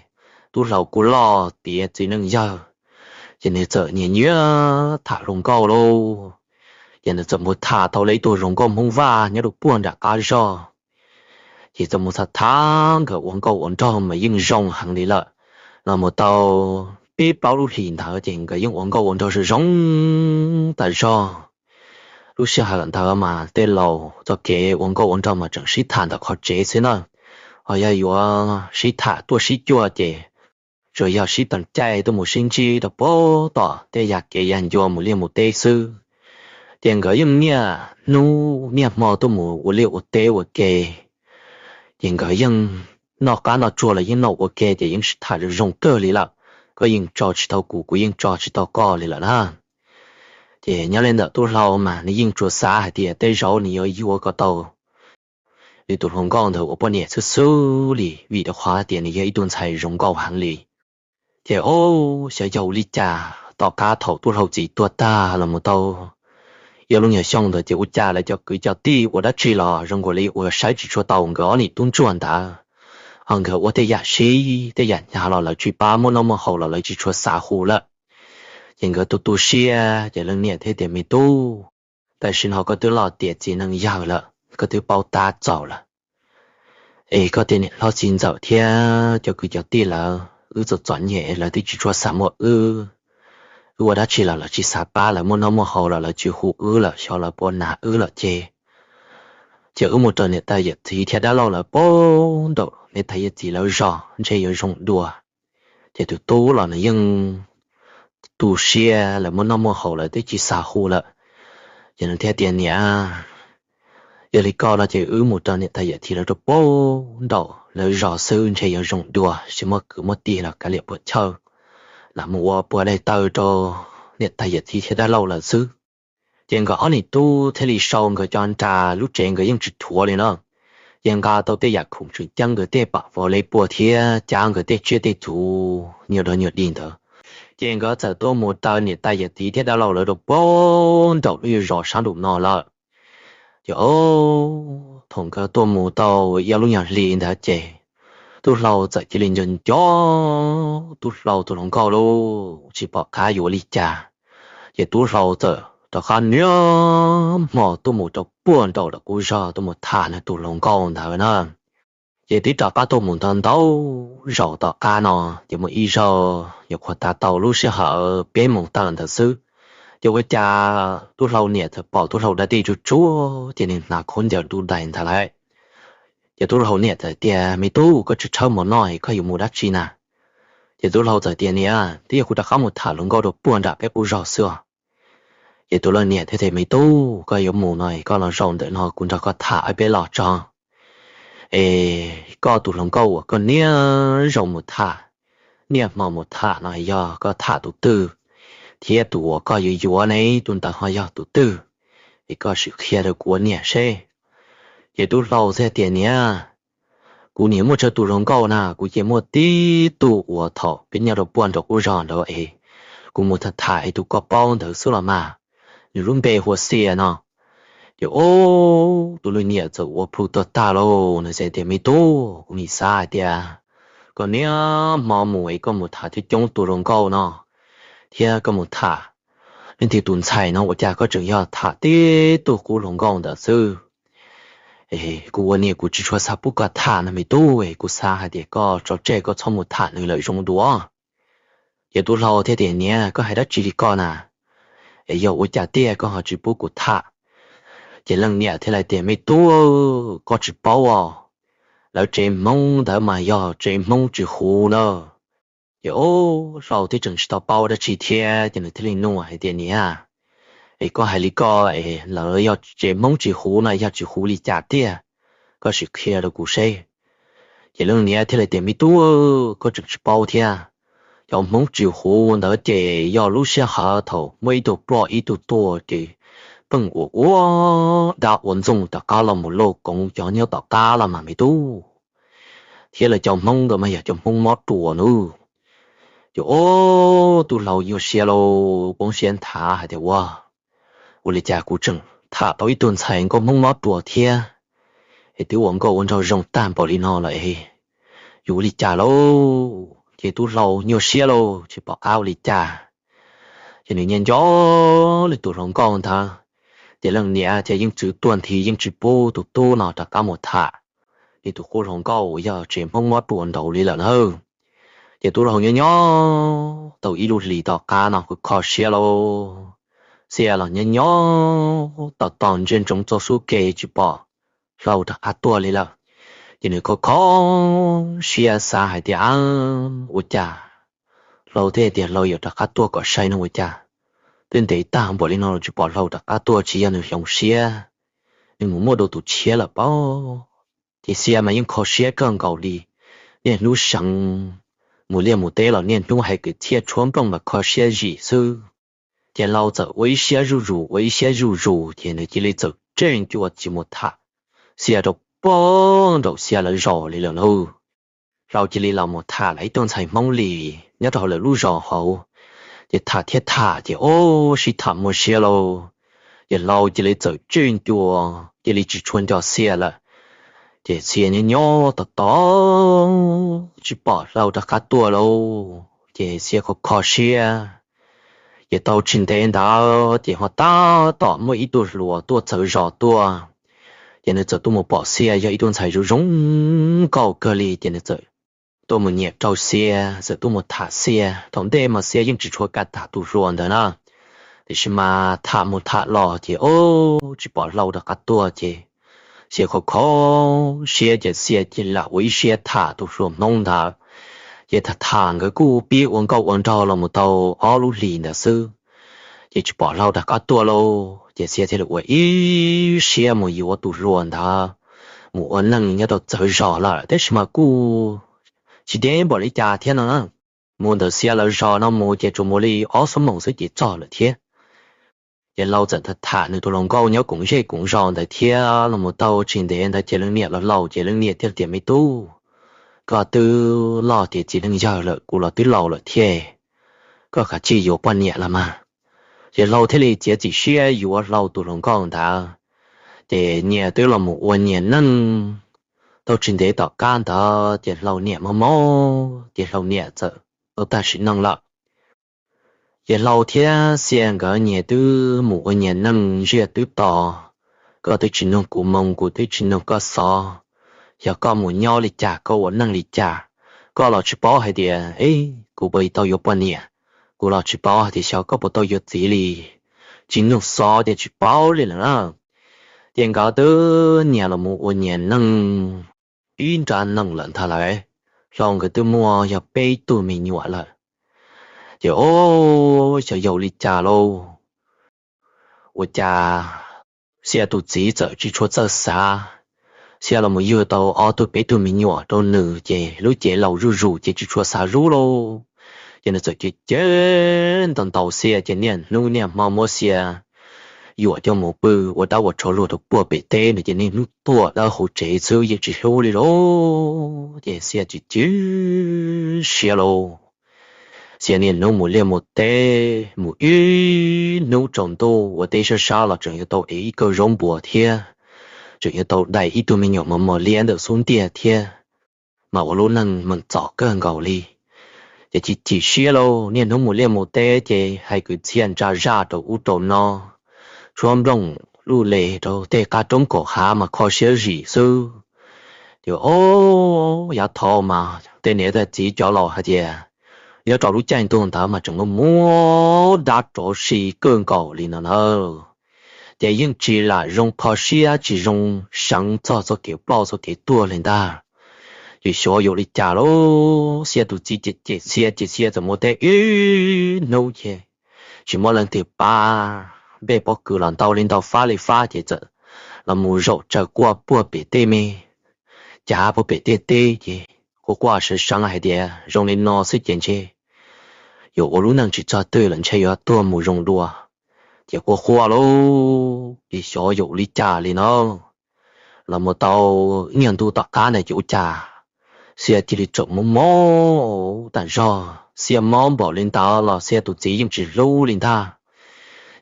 tub hlau kuj loj tiav txiv neej yawg, ces nws txawm nyiam nyiam tham hluas nkauj lauj. Ces nws txawm mus tham tau li ib tug hluas nkauj Hmoob Vaj nyob rau puag nram qab zos. Ces txawm mus tham tham nkawd ua nkauj ua nraug mas yeej zoo heev li lawm. Los mus tau peb plaub lub hlis ntawd ces nkawd yeej ua nkauj ua nraug zoo zoo tas zog. Lub sij hawm ntawd mas tej laus txoj kev ua nkauj ua nraug mas tseem sib tham ntawm qhov tsev xwb na. Ho yog yuav sib tham tuaj sib cuag ces tsuas yog sib teem caij tuaj mus sib ntsib rau pem tom tej yam kev yam ncua mus liaj mus teb xwb. Ces nkawd yeej niaj hnub niaj hmo tuaj mus ua liaj ua teb ua ke. Ces nkawd yeej noj qab noj tsuag los yeej noj ua ke ces yeej sib tham zoo zoo kawg li lawm. Koj yeej tso tsis tau kuv, kuv yeej tso tsis tau koj li lawm na. Ces nyob li ntawm tub hlau mas nws yeej tsuas xav hais tias tej zaum nws yuav yuav kom tau li tus hluas nkauj ntawd ua poj niam xwb xwb li, vim rau qhov tias nws yog ib tug ntxhais zoo nkauj heev li. Ces o, xyov yog ua li cas tom qab thaum tub hlau txiv tuag tag los mus tau ib lub nyuag xyoo ntawd ces ua cas lawv cov kwv cov tij ua dab tsi los zoo nkaus li uas saib tsis tshua tau nkawd ob niam tub ntsuag ntawd. Ho nkawd ua tej yam sib tej yam hnyav los lawv tsis pab, muaj noj muaj haus los lawv tsis tshua xav hu lawm. Ces nkawd tu tu siab ces leej niam thiaj tias, Me tub, tam sim no koj twb loj tiav txiv neej yawg lawm, koj twb paub tab txaus lawm. Es koj tej niam hlob txiv ntxawm thiab cov kwv cov tij lawv, wb txom txom nyem lawv twb tsis tshua xav muaj wb. Wb ua dab tsi los lawv tsis xav pab, lawv muaj noj muaj haus los lawv tsis hu wb lawm, xyov lawv puas hnav wb lawm ces, ces wb mus raws niam tais yawm txiv thiab dab laug lawv pem nraum niam tais yawm txiv lawv zos ntshe yuav zoo dua. Ces tus tub los nws yeej tu siab, lawv muaj noj muaj haus lawv twb tsis xav hu lawm. Ces nws thiaj tias, Niam, yog li ko no ces wb mus raws niam tais yawm txiv lawv rau pem nraum lawv zos xwb ntshe yuav zoo dua, tsis muaj kwv muaj tij los kav liam puas chawj, los mus ua pua daim tawv rau niam tais yawm txiv thiab dab laug lawv xwb. Ces nkawd ob niam tub thiaj li sau nkawd cov nra, lub tsev nkawd yeej tsis thuav li na. Ces nqa tau tej yam khoom tseem ceeb, nkawd tej pam vov le pua thiab cab nkawd tej tsiaj tej txhu nyuag dog nyuag dig ntawd, ces nkawd txawm tuaj mus raws niam tais yawm txiv thiab dab laug lawv rau pem nraum lub zos sab nraum no lawm. Ces o, thaum nkawd tuaj mus tau ib lub nyuag hli ntawd ces tub hlau txawm cia li nco nco tub hlau tus hluas nkauj lauj, tsis pom qab yuav ua li cas. Ces tub hlau txawm rov qab niaj hmo tuaj mus rau puag nraum qub zos tuaj mus tham nws tus hluas nkauj ntawd na. Ces twb rov qab tuaj mus ntau ntau zaus tom qab no, ces muaj ib zaug nyuam qhuav tav tau lub sij hawm peb moos tawm ntawd xwb, ces ua cas tub hlau niam txawm pom tub hlau dab tij tsuj tsuav ces nws hnav khaub ncaws ntuj dais ntawd lawm. Ces tub hlau niam txawm tias, Me tub, koj tsis tshawb mov noj es koj yuav mus dab tsi na? Ces tub hlau txawm tias, Niam, twb yog kuv rov qab mus tham hluas nkauj rau puag nram peb qub zos xwb os. Ces tus hluas niam thiaj tias, Me tub, koj yuav mus no koj los zaum ntawm no kuv nrog koj tham ob peb los tso. Es koj tus hluas nkauj uas koj niaj zaus mus tham, niaj hmo mus tham no yog koj tham tus twg, thiab tus uas koj yuav yuav ne tus ntawd ho yog tus twg? Es koj sim qhia rau kuv ua niam seb. Ces tub hlau thiaj tias, Niam, kuv niam muaj tsawg tus hluas nkauj na, kuv ces muaj tib tug uas thaum peb nyob rau puag nraum qub zos ntawd es kuv mus tham tham es tus koj paub ntawd xwb los mas, nws lub npe hu ua Xia no. Ces ub, tus hluas niam txawm ua plhu tuag tag lauj, nws txawm tias, Me tub, kuv nim xav hais tias koj niaj hmo mus es koj mus tham coob coob tus hluas nkauj no thiab koj mus tham leej twg tus ntxhais no ua cas koj tseem yog tham tib tug qub hluas nkauj ntawd xwb. Kuv ua niam kuv tsis tshua xav pub koj tham no me tub, kuv xav hais tias koj tso tseg koj txhob mus tham nws lawm zoo dua. Ces tub hlau thiaj tias, Niam, koj hais dab tsi li koj na? Es yog ua cas tiag koj ho tsis pub kuv tham? Ces leej niam thiaj li tias, Me tub, koj tsis paub os, lawv tsev Hmoob ntawd mas yog tsev Hmoob tsis huv na. Ces ub, hlau thiaj tseem tsis tau paub dab tsi thiab ces nws thiaj li nug hais tias, Niam, es koj hais li koj es lawv yog tsev Hmoob tsis huv no yog tsis huv li cas tiag? Koj sim qhia rau kuv seb. Ces leej niam thiaj li tias, Me tub, koj tseem tsis paub thiab. Cov Hmoob tsis huv ntawd ces yog lub sij hawm thaum muaj ib tug ploj ib tug tuag ces pheej ua ua dab ua ntxoog rov qab los mus lauj koov cov nyob tom qab los mas me tub. Thiab lawv cov Hmoob ntawd mas yog cov Hmoob mob ruas nawb. Ces ub, tub hlau nyuaj siab lauj, poob siab nthav hais tias, Ua, ua li cas kuv tseem tham tau ib tug ntxhais nkauj Hmoob mob ruas thiab, es twb ua nkauj ua nraug zoo tag npaum li no lawm es yuav ua li cas lauj? Ces tub hlau nyuaj siab lauj, tsis pom qab ua li cas. Ces nws nyias nco nws tus hluas nkauj ntawd, ces leej niam ces yeej txwv tuag nthi yeej tsis pub tus tub no rov qab mus tham nws tus qub hluas nkauj uas yog tsev Hmoob mob ruas nraud li lawm na. Ces tub hlau nyob nyob tau ib lub hlis tom qab no kho kho siab lauj, Xia los nyob nyob tos tos ntsia ntsoov txoj sub ke tsis pom hlau rov qab tuaj li lawm. Ces nws kho kho siab xav hais tias, Ua cas hlau thiaj tias hlau yuav rov qab tuaj kom sai no ua cas twb ntev tag npaum li no los tsis pom hlau rov qab tuaj, tsis yog nws hloov siab, nws mus muaj dua tus tshiab lawm pob. Ces Xia mas yeej kho siab kawg nkaus li, niaj hnub seev, mus liaj mus teb los niaj hnub hais kwv txhiaj tshuab nplooj mas kho siab zim xwb. Ces hlau txawm ua ib siab zuj zus ua ib siab zuj zus ces nws cia li txawm tseg ncua tsis mus tham Xia rau puag nraum Xia lawv zos li lawm lauj. Hlau cia li los mus tham lawv ib tug ntxhais Hmoob li nyob rau hauv lawv lub zos hauv. Ces tham thiab tham ces ub sib tham muaj siab lauj. Ces hlau cia li txawm tseg ncua, cia li tsis tshua nco Xia lawm. Ces Xia nyob nyob tos tos tsis pom hlau rov qab tuaj lauj, ces Xia kho kho siab. Ces tau tsis ntev ntawd ces ho tab tom muaj ib tug hluas tuaj txawv zos tuaj. Ces nws txawm tuaj mus pom Xia yog ib tug ntxhais zoo zoo nkauj kawg li ces nws txawm tuaj mus nyiam rau Xia, txawm tuaj mus tham Xia. Thaum ntej mas Xia yeej tsis tshua kam tham tus hluas ntawd na, tiam sis mas tham mus tham los ces ub tsis pom hlau rov qab tuaj ces Xia kho kho siab ces Xia cia li lam ua ib siab tham tus hluas Hmoob ntawd. Ces tham tham nkawd kuj pib ua nkauj ua nraug los mus tau ob lub hlis ntawd xwb, ces tsis pom hlau rov qab tuaj lauj. Ces Xia thiaj li ua ib siab mus yuav tus hluas ntawd mus ua neej nyob rau txawv zos lawm, tab sis mas kuj tsis deb npaum li cas thiab no. Mus ntawm Xia lawv zos no mus ces tsuas mus li ob xuab moos xwb ces txog lawm thiab. Ces hlau txawm tham tham nws tus hluas nkauj nyob koom zej koom zos ntawd thiab los mus tau tsis ntev ntawd ces leej niam los laus ces leej niam thiaj tias, Me tub, koj twb loj tiav txiv neej yawg lawm, kuv los twb laus lawm thiab, koj kav tsij yuav poj niam los mas. Ces hlau thiaj li txiav txim siab yuav hlau tus hluas nkauj ntawd. Ces nyias twb los mus ua nyias neej Tau tsis ntev tom qab ntawd ces Hlau niam mob mob ces Hlau niam txawm tau tag sim neej lawm. Ces Hlau thiab Xia nkawd nyias twb mus ua nyias neej ntsiag twb to. Koj twb tsis nug kuv moo, kuv twb tsis nug koj xov. Yog koj mus nyob li cas, koj ua neej li cas, koj los tsis paub hais tias, ib, kuv puas tau yuav poj niam, kuv los tsis paub hais tias xyov koj puas tau yuav txiv li. Tsis nug xov ces tsis paub li lawm na. Ces nkawd twb nyias los mus ua nyias neej ib nra neej lawm ntag lawm. Hlau nkawd twb muaj yog peb tug me nyuam lawm. Ces o, xyov yog li cas lauj, ua cas Xia tus txiv txawm tsis tshua txawj xav. Xia los mus yug tau ob tug peb tug me nyuam rau nws ces lub cev laus zuj zus ces tsis tshua xav zub lauj. Ces nws txawm cem cem ntaus ntaus Xia ces niaj hnub niaj hmo muab Xia yuam coj mus pw ua dab ua tsov luag rau puag pem teb no ces niaj hnub tuaj dawb hauv tsev xwb yeej tsis hlub li lauj. Ces Xia tsis cia siab lauj. Xia niaj hnub mus liaj mus teb, mus ib hnub tsaus ntuj ua teb sab sab los tseem yuav tau ev ib kawm zaub npua thiab, tseem yuav tau dai ib tug me nyuam mos mos liab ntawm xub ntiag thiab, mas ua lub neej meem txom kawg nkaus li. Ces chim chim siab lauj, niaj hnub mus liaj mus teb ces hais kwv txhiaj ntsa zaj rau ub rau no, tshuab nplooj luj li rau tej qab roob kaum hav mas kho siab zim xwb. Ces o, yav thaud mas tej niam tej txiv cov laus hais tias nyob rau lub caij ntuj ntawd mas tseem muaj dab tsov si kawg nkaus li no na. Ces yeej tsis lam zoo kho siab, tsis zoo seev txog txoj kev ploj txoj kev tuag li ntag. Ces xyov yuav li cas lauj, Xia tus txiv cem cem Xia ces Xia txawm mus teb ib hnub ces tsis muaj leej twg pab, npej pob kws los ntau li ntau fab li fab ces txawm los mus zaum tsaws quaj puag pem tej me cav puag pem tej teb ces quaj quaj seev seev hais tias zoo li no xwb ces ntshe yuav ua lub neej tsis txog twg lawm, ntshe yuav tuag mus zoo dua. Ces quaj quaj lauj, ces xyov yuav li cas li no. Los mus tau ib nyuag ntu tom qab ntawd ces ua cas Xia cia li tseem mob mob tas zog. Xia mob npaum li ntawd los Xia tus txiv yeej tsis hlub li ntag.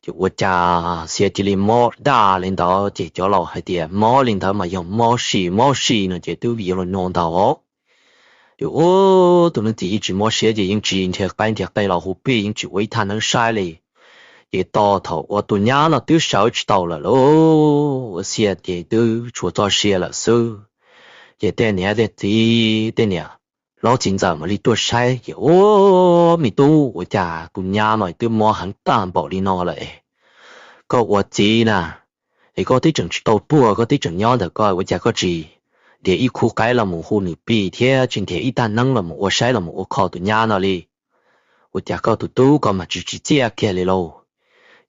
Ces ua cas Xia cia li mob daj li ntawd ces cov laus hais tias mob li ntawd mas yog mob si, mob si no ces twb yuav luag nug ntau. Ces ua tus leej txiv yeej tsis mob siab ces yeej tsis nrhiav qaib nrhiav qe los hu plig, yeej tsis ua ib thaj neeb saib li. Ces tos thaum uas tus nyab no twb sawv tsis tau lawm lauj, ua Xia ces twb tshuav txoj sia lawm xwb. Ces tej niam tej txiv, tej niam hlob txiv ntxawm mam li tuaj saib ces ua, me tub, ua cas tus nyab no twb mob heev tag npaum li no lawm? Koj ua txiv na, es koj twb tseem tsis tau tuag, koj twb tseem nyob ntawm koj, ua cas koj tsis nrhiav ib khub qaib los mus hu nws plig thiab tsis nrhiav ib thaj neeb los mus ua saib los mus ua kho tus nyab no li? Ua cas koj tus tub ko mas tsis tsim txiaj kiag li lauj?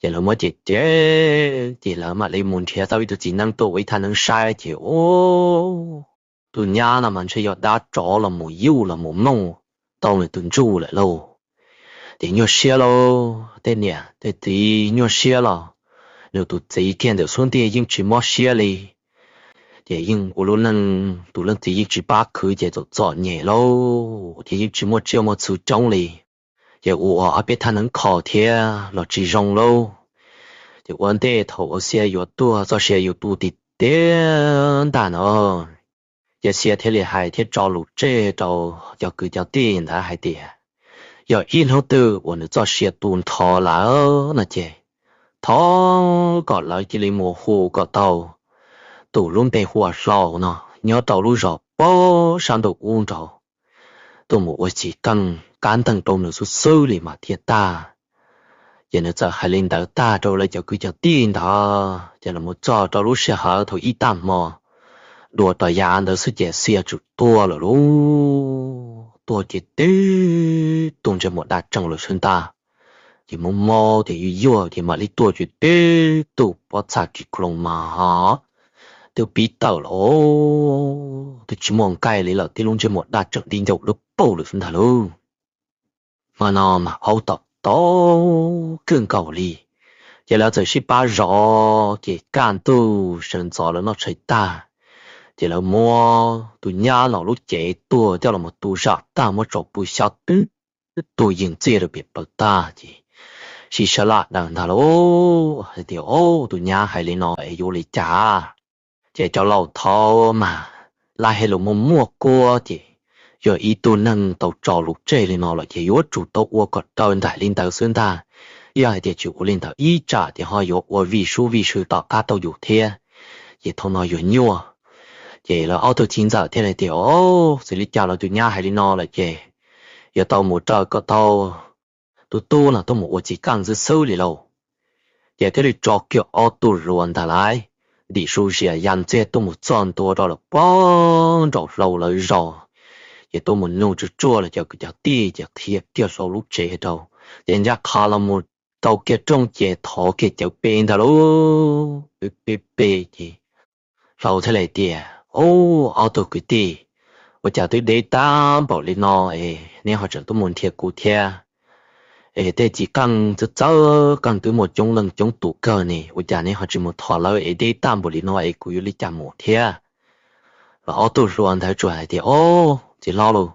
Ces lawv muab cem cem ces lawv mam li mus nrhiav tau ib tug txiv neeb tuaj ua ib thaj neeb saib ces ua, tus nyab no mas ntshe yog dab tsov los mus yuj los mus mloog tau nws tus ntsuj lawm lauj. Ces nyuaj siab lauj, tej niam tej txiv nyuaj siab los nws tus txiv kiag ntawm xub ntiag yeej tsis mob siab li. Ces yeej ua lub neej tus leej txiv yeej tsis pab khwv ces txom txom nyem lauj, ces yeej tsis muaj tsiaj muaj txhu coob li. Ces ua ob peb thaj neeb kho thiab los tsis zoo lauj. Ces ua ntej thaum uas Xia yuav tuag txoj sia yuav tu tiag tiag ntag no, ces Xia thiaj li hais thiab tso lus tseg rau cov kwv cov tij ntawd hais tias, yog ib hnub twg uas nws txoj sia tu nrho lawm no ces thov kom lawv cia li mus hu kom tau tus lub npe hu ua Hlau no nyob rau lub zos pem sab nraum ub nraud, tuaj mus ua xim keej qab nteeg rau nws xwb xwb li mas thiaj tag. Ces nws txawm hais li ntawd tag rau lawv cov kwv cov tij ntawd ces los mus txog rau lub sij hawm thaum ib tag hmo dua rau yav ntawd xwb ces Xia tsum tuag lawm lauj. Tuag ces tib tug ntsej muag daj tsees lawm xwb ntag. Ces mob mob ces yuag yuag ces mam li tuaj ces tib tug pob txha kis klo mas twb pib tawm lawm, twb tsis muaj nqaij li lawm, tib lub ntsej muag daj tsees di ncaus lub paug lawm xwb ntag lauj. Hmo no mas aub tom tau kawg nkaus li, ces lawv txawm sib pab zov ces kaj ntug sawv ntxov lawv noj tshais tag, ces lawv muab tus nyab no lub cev tuag coj los tu zam tag muab tso pw xyab twb tu yees txiaj rau pem plawv tag ces sib sab laj daws ntag lauj, hais tias, Tus nyab hais li no es yuav ua li cas? Ces cov laus thaud mas laj hais lus muaj muaj kuab ces yog ib tug neeg tau tso lus tseg li no lawm ces yuav tsum tau ua kom raws nraim li ntawd xwb ntag. Yog hais tias tsis ua li ntawd ib tsam ces ho yuav ua vij sub vij sw tom qab tau yus thiab, ces thaum no yuav nyuaj. Ces lawv ob tug txiv ntxawm thiaj li tias, Au, xws li cas los tus nyab hais li no lawm ces yuav tau mus raws kom tau tus tub no tuaj mus ua txiv qeej xwb xwb li lauj. Ces thiaj li tso kiag ob tug hluas ntag lauj, ntim su zias ya ntxiag tuaj mus txog ntua rau lawm puag nraum Hlau lawv zos. Ces tuaj mus nug tsuj tsuaj los cov kwv cov tij ces qhia kiag Hlau lub tsev rau, ces ncaj qha los mus rau kiag rooj ces thov kiag cawv pe ntag lauj. Pe pe pe ces Hlau thiaj li tias, Au, ob tug kwv tij, ua cas twb deb tag npaum li no es neb ho tseem tuaj mus nrhiav kuv thiab? Es tej txiv qeej txawj txawj qeej twb muaj coob leej coob tus kawg ne, ua cas neb ho tsis mus thov lawv es deb tag npaum li no es kuv yuav li cas mus thiab? Los ob tug hluas ntawd tsuas hais tias, Au, txiv hlob lauj,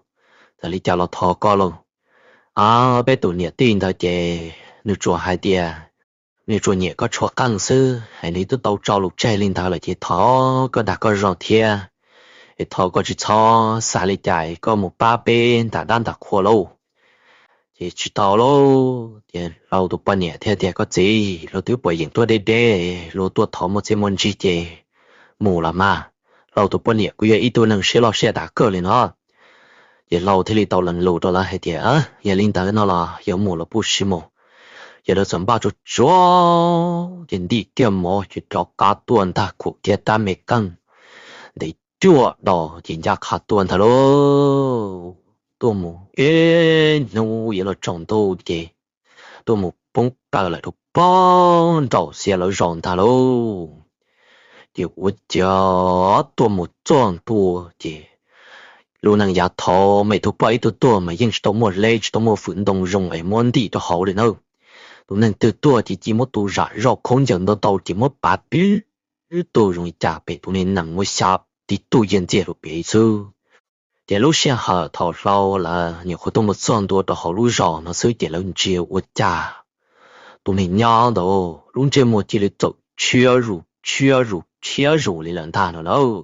txawm li cas los thov koj lauj. A, peb tus niam tij ntawd ces nws tsuas hais tias nws tsuas nyiam koj tshuav qeej xwb es nws twb tau tso lus tseg li ntawd lawm ces thov koj dag koj zog thiab, es thov koj tsis txhob xav li cas, koj mus pab peb nram dab nram qhua lauj. Ces tsis tau lauj. Ces Hlau tus poj niam thiaj tias, Koj txiv, luag twb puas yeem tuaj deb deb, luag tuaj thov muaj txiaj muaj ntsig ces mus los mas. Hlau tus poj niam kuj yog ib tug neeg siab loj siab dav kawg li no. Ces Hlau thiaj li tau lees lus rau lawv hais tias, Yog li ntawd no los yuav mus los puj sim mus. Ces lawv txawm npaj tsuag tsuag ces ntim kiag mov ces rov qab tuaj ntag, khuam kiag rab me qeej ntev cuaj do ces ncaj qha tuaj ntag lauj. Tuaj mus ib hnub yuav luag tsaus ntuj ces tuaj mus poob kaw lawm rau puag nraum Xia lawv zos ntag lauj. Ces ua cas tuaj mus txog ntua ces lub neej yav thaud mas tus poj ib tug tuag mas yeej tsis tau muaj hleb tsis tau muaj fwm ntoo zoo es muab ntim rau hauv li na. Tus neeg twg tuag ces cia muab tus zam zoj khaub ncaws ntau ntau ces muab pav tib tug zoo li cas pem tus neeg muab xya tib tug yaj ntxiag rau pem xwb. Ces lub sij hawm thaum Hlau lawv nyuam qhuav tuaj mus txog ntua rau hauv lub zos no xwb ces lawv ntsia ua cas tus neeg nyob ntawd lub ntsej muag cia li txawm tshiab zus tshiab zus tshiab zus li lawm ntag no lauj.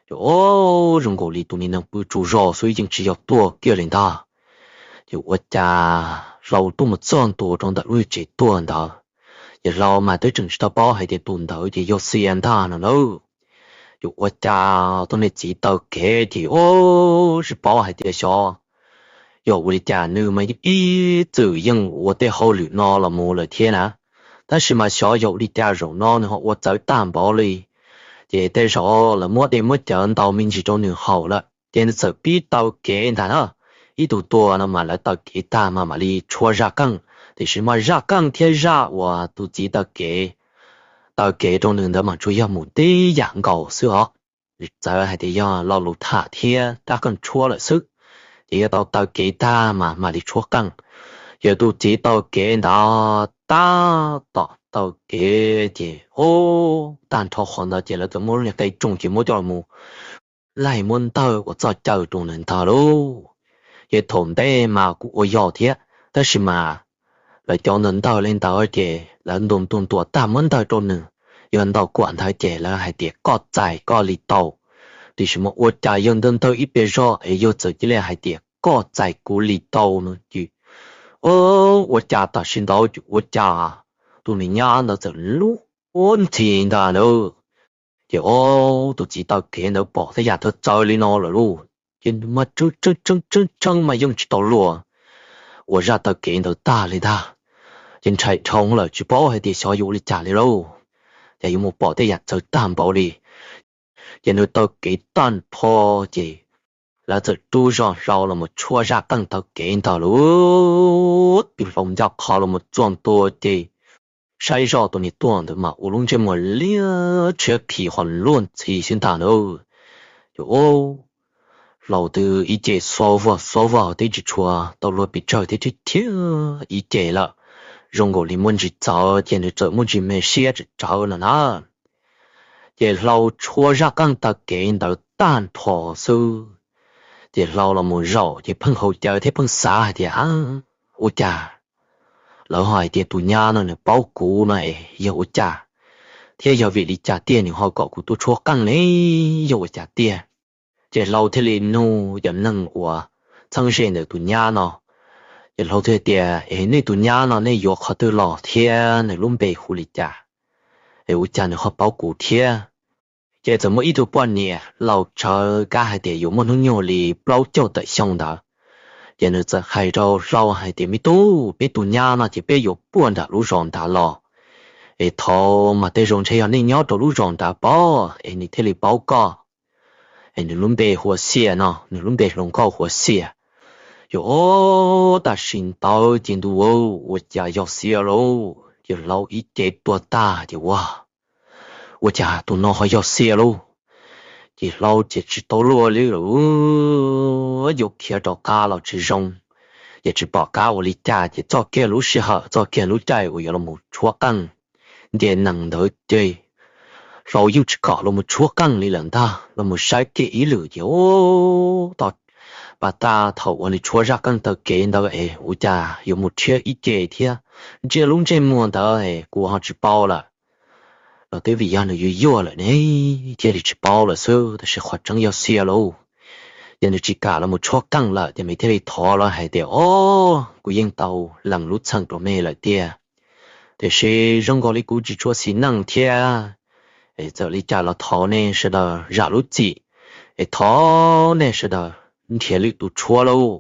Ces o, zoo nkaus li tus neeg pw tsaug zog xwb yeej tsis yog tuag kiag li ntag. Ces ua cas Hlau tuaj mus txog ntua rau ntawm lub tsev tuag ntawd, ces Hlau mas twb tseem tsis tau paub hais tias tus ntawd ces yog Xia ntag no lauj. Ces ua cas tus niag txiv taw kev ces o, tsis paub hais tias xyov yog ua li cas nws mas ib txwm yeej ua tej hauj lwm no los mus lawm thiab na, tab sis mas xyov yog ua li cas zaum no nws ho ua txawv tag npaum li. Ces tej zaum lawv muab dej muab cawv ntau me ntsis rau nws haus lawm ces nws txawm pib taw kev ntag na. Ib tug tuag no mas lawv taw kev tag mas mam li tshuab zaj qeej, tiam sis mas zaj qeej thiab zaj uas tus txiv taw kev taw kev rau nws ntawd mas tsuas yog mus tib yam nkaus xwb os. Txawm hais tias yog lo lus tham thiab rab qeej tshuab lawm xwb, ces yuav tau taw kev tag mas mam li tshuab qeej. Ces tus txiv taw kev ntawd tab tom taw kev ces o, tag nrho qhov ntawd ces lawv txawm muab lub niag qe rooj ces muab coj los mus laig muab ntawg ua txoj caw rau nws ntag lauj. Ces thaum ntej mas kuj ua yog thiab, tab sis mas lawv cov ntawd ntawg li ntawd ces lawv ntuas ntuas ntuas tag muab ntawg rau nws. Yog ntau kuam ntawd ces lawv hais tias koj txais koj li tau, tiam sis mas ua cas yog ntawg ntawg ib pliag zog es yog txawm cia li hais tias koj txais kuv li tau no ces o, ua cas tam sim ntawd ces ua cas tus niag nyab ntawd txawm lub ntxhi ntag lauj. Ces o, tus txiv taw kev ntawd pom tej yam txawv txawv li no lawm lauj, ces mas tseeb tseeb tseeb mas yeej tsis tau luag ua zaj taw kev ntawd tag li ntag. Ces ntshai dhau lawm tsis paub hais tias xyov yuav ua li cas li lauj, ces yuav mus pom tej yam txawv tag npaum li. Ces nws taw kev tag nrho ces lawv txawm rub zog Hlau los mus tshuab zaj qeej taw kev ntag lauj. Tus Hlau ncaj qha los mus txog ntua ces saib zoj tus niag tuag ntawd mas ua lub ntsej muag liab tshiab khi ho luag ntxhi xwb ntag lauj. Ces o, Hlau twb ib ce xob vog xob vog twb tsis tshua tau luag pes tsawg thiab, ib ce lawm, zoo nkaus li muaj ntsis txawv ces nws txawm muaj ntsis me siab tsawv tsawv no na. Ces Hlau tshuab zaj qeej taw kev ntawd tag nrho xwb, ces Hlau los mus zaum ces pheej haus cawv thiab pheej xav hais tias, ua cas lawv ho hais tias tus nyab no nws paub kuv no es yog ua cas, thiab yog vim li cas tiag nws ho kom kuv tuaj tshuab qeej ne, yog ua cas tiag. Ces hlau thiaj li nug cov neeg uas txheeb ze ntawm tus nyab no, ces hlau thiaj tias, Es nej tus nyab no nej yuav qhov twg los thiab nws lub npe hu li cas? Es ua cas nws ho paub kuv thiab? Ces txawm muaj ib tug poj niam laus tsawv kab hais tias yuav muaj hnub nyoog li plaub caug tawm xyoo ntawd, ces nws txawm hais rau hlau hais tias, Me tub, peb tus nyab no ces peb yuav puag nram lub zos nrad los, es thov mas tej zaum ntshe yog nej nyob rau lub zos nrad pob es nws thiaj li paub koj. Es nws lub npe hu ua Xias no, nws lub npe hluas nkauj hu ua Xias. Ces ob tam sim ntawd ces ntuj, ua cas yog Xias lauj, ces hlau ib ce tuag tag ces ua, ua cas tus no ho yog Xias lauj? Ces hlau ces tsis tau luag li lawm, yuav khiav rov qab los tsis zoo, ces tsis pom qab ua li cas ces txoj kiag lub sij hawm txoj kiag lub caij uas yuav los mus tshuab qeej nce nees ntawd ces hlau yeej tsis kom los mus tshuab qeej li lawm ntag, los mus saib kiag ib lwm ces ua, tom pas tag thaum uas nws tshuab zaj qeej taw kev ntawd es ua cas yuav mus rhiab ib ce thiab, ntsia lub ntsej muag ntawd es kuv ho tsis paub lawm. Los twb vim yog nws yuag yuag lawm ne thiaj li tsis paub lawm xwb, tab sis qhov tseeb yog Xias lauj. Ces nws tsis kam los mus tshuab qeej lawm ces nws thiaj li thov lawv hais tias, Ob, kuv yeej tau lees lub txheem rau nej lawm tiag, tiam sis zoo nkaus li kuv tsis tshua xis neej thiab. Es txawm li cas los thov nej sawv daws zam lub txim, es thov nej sawv daws nrhiav lwm tus tshuab lauj.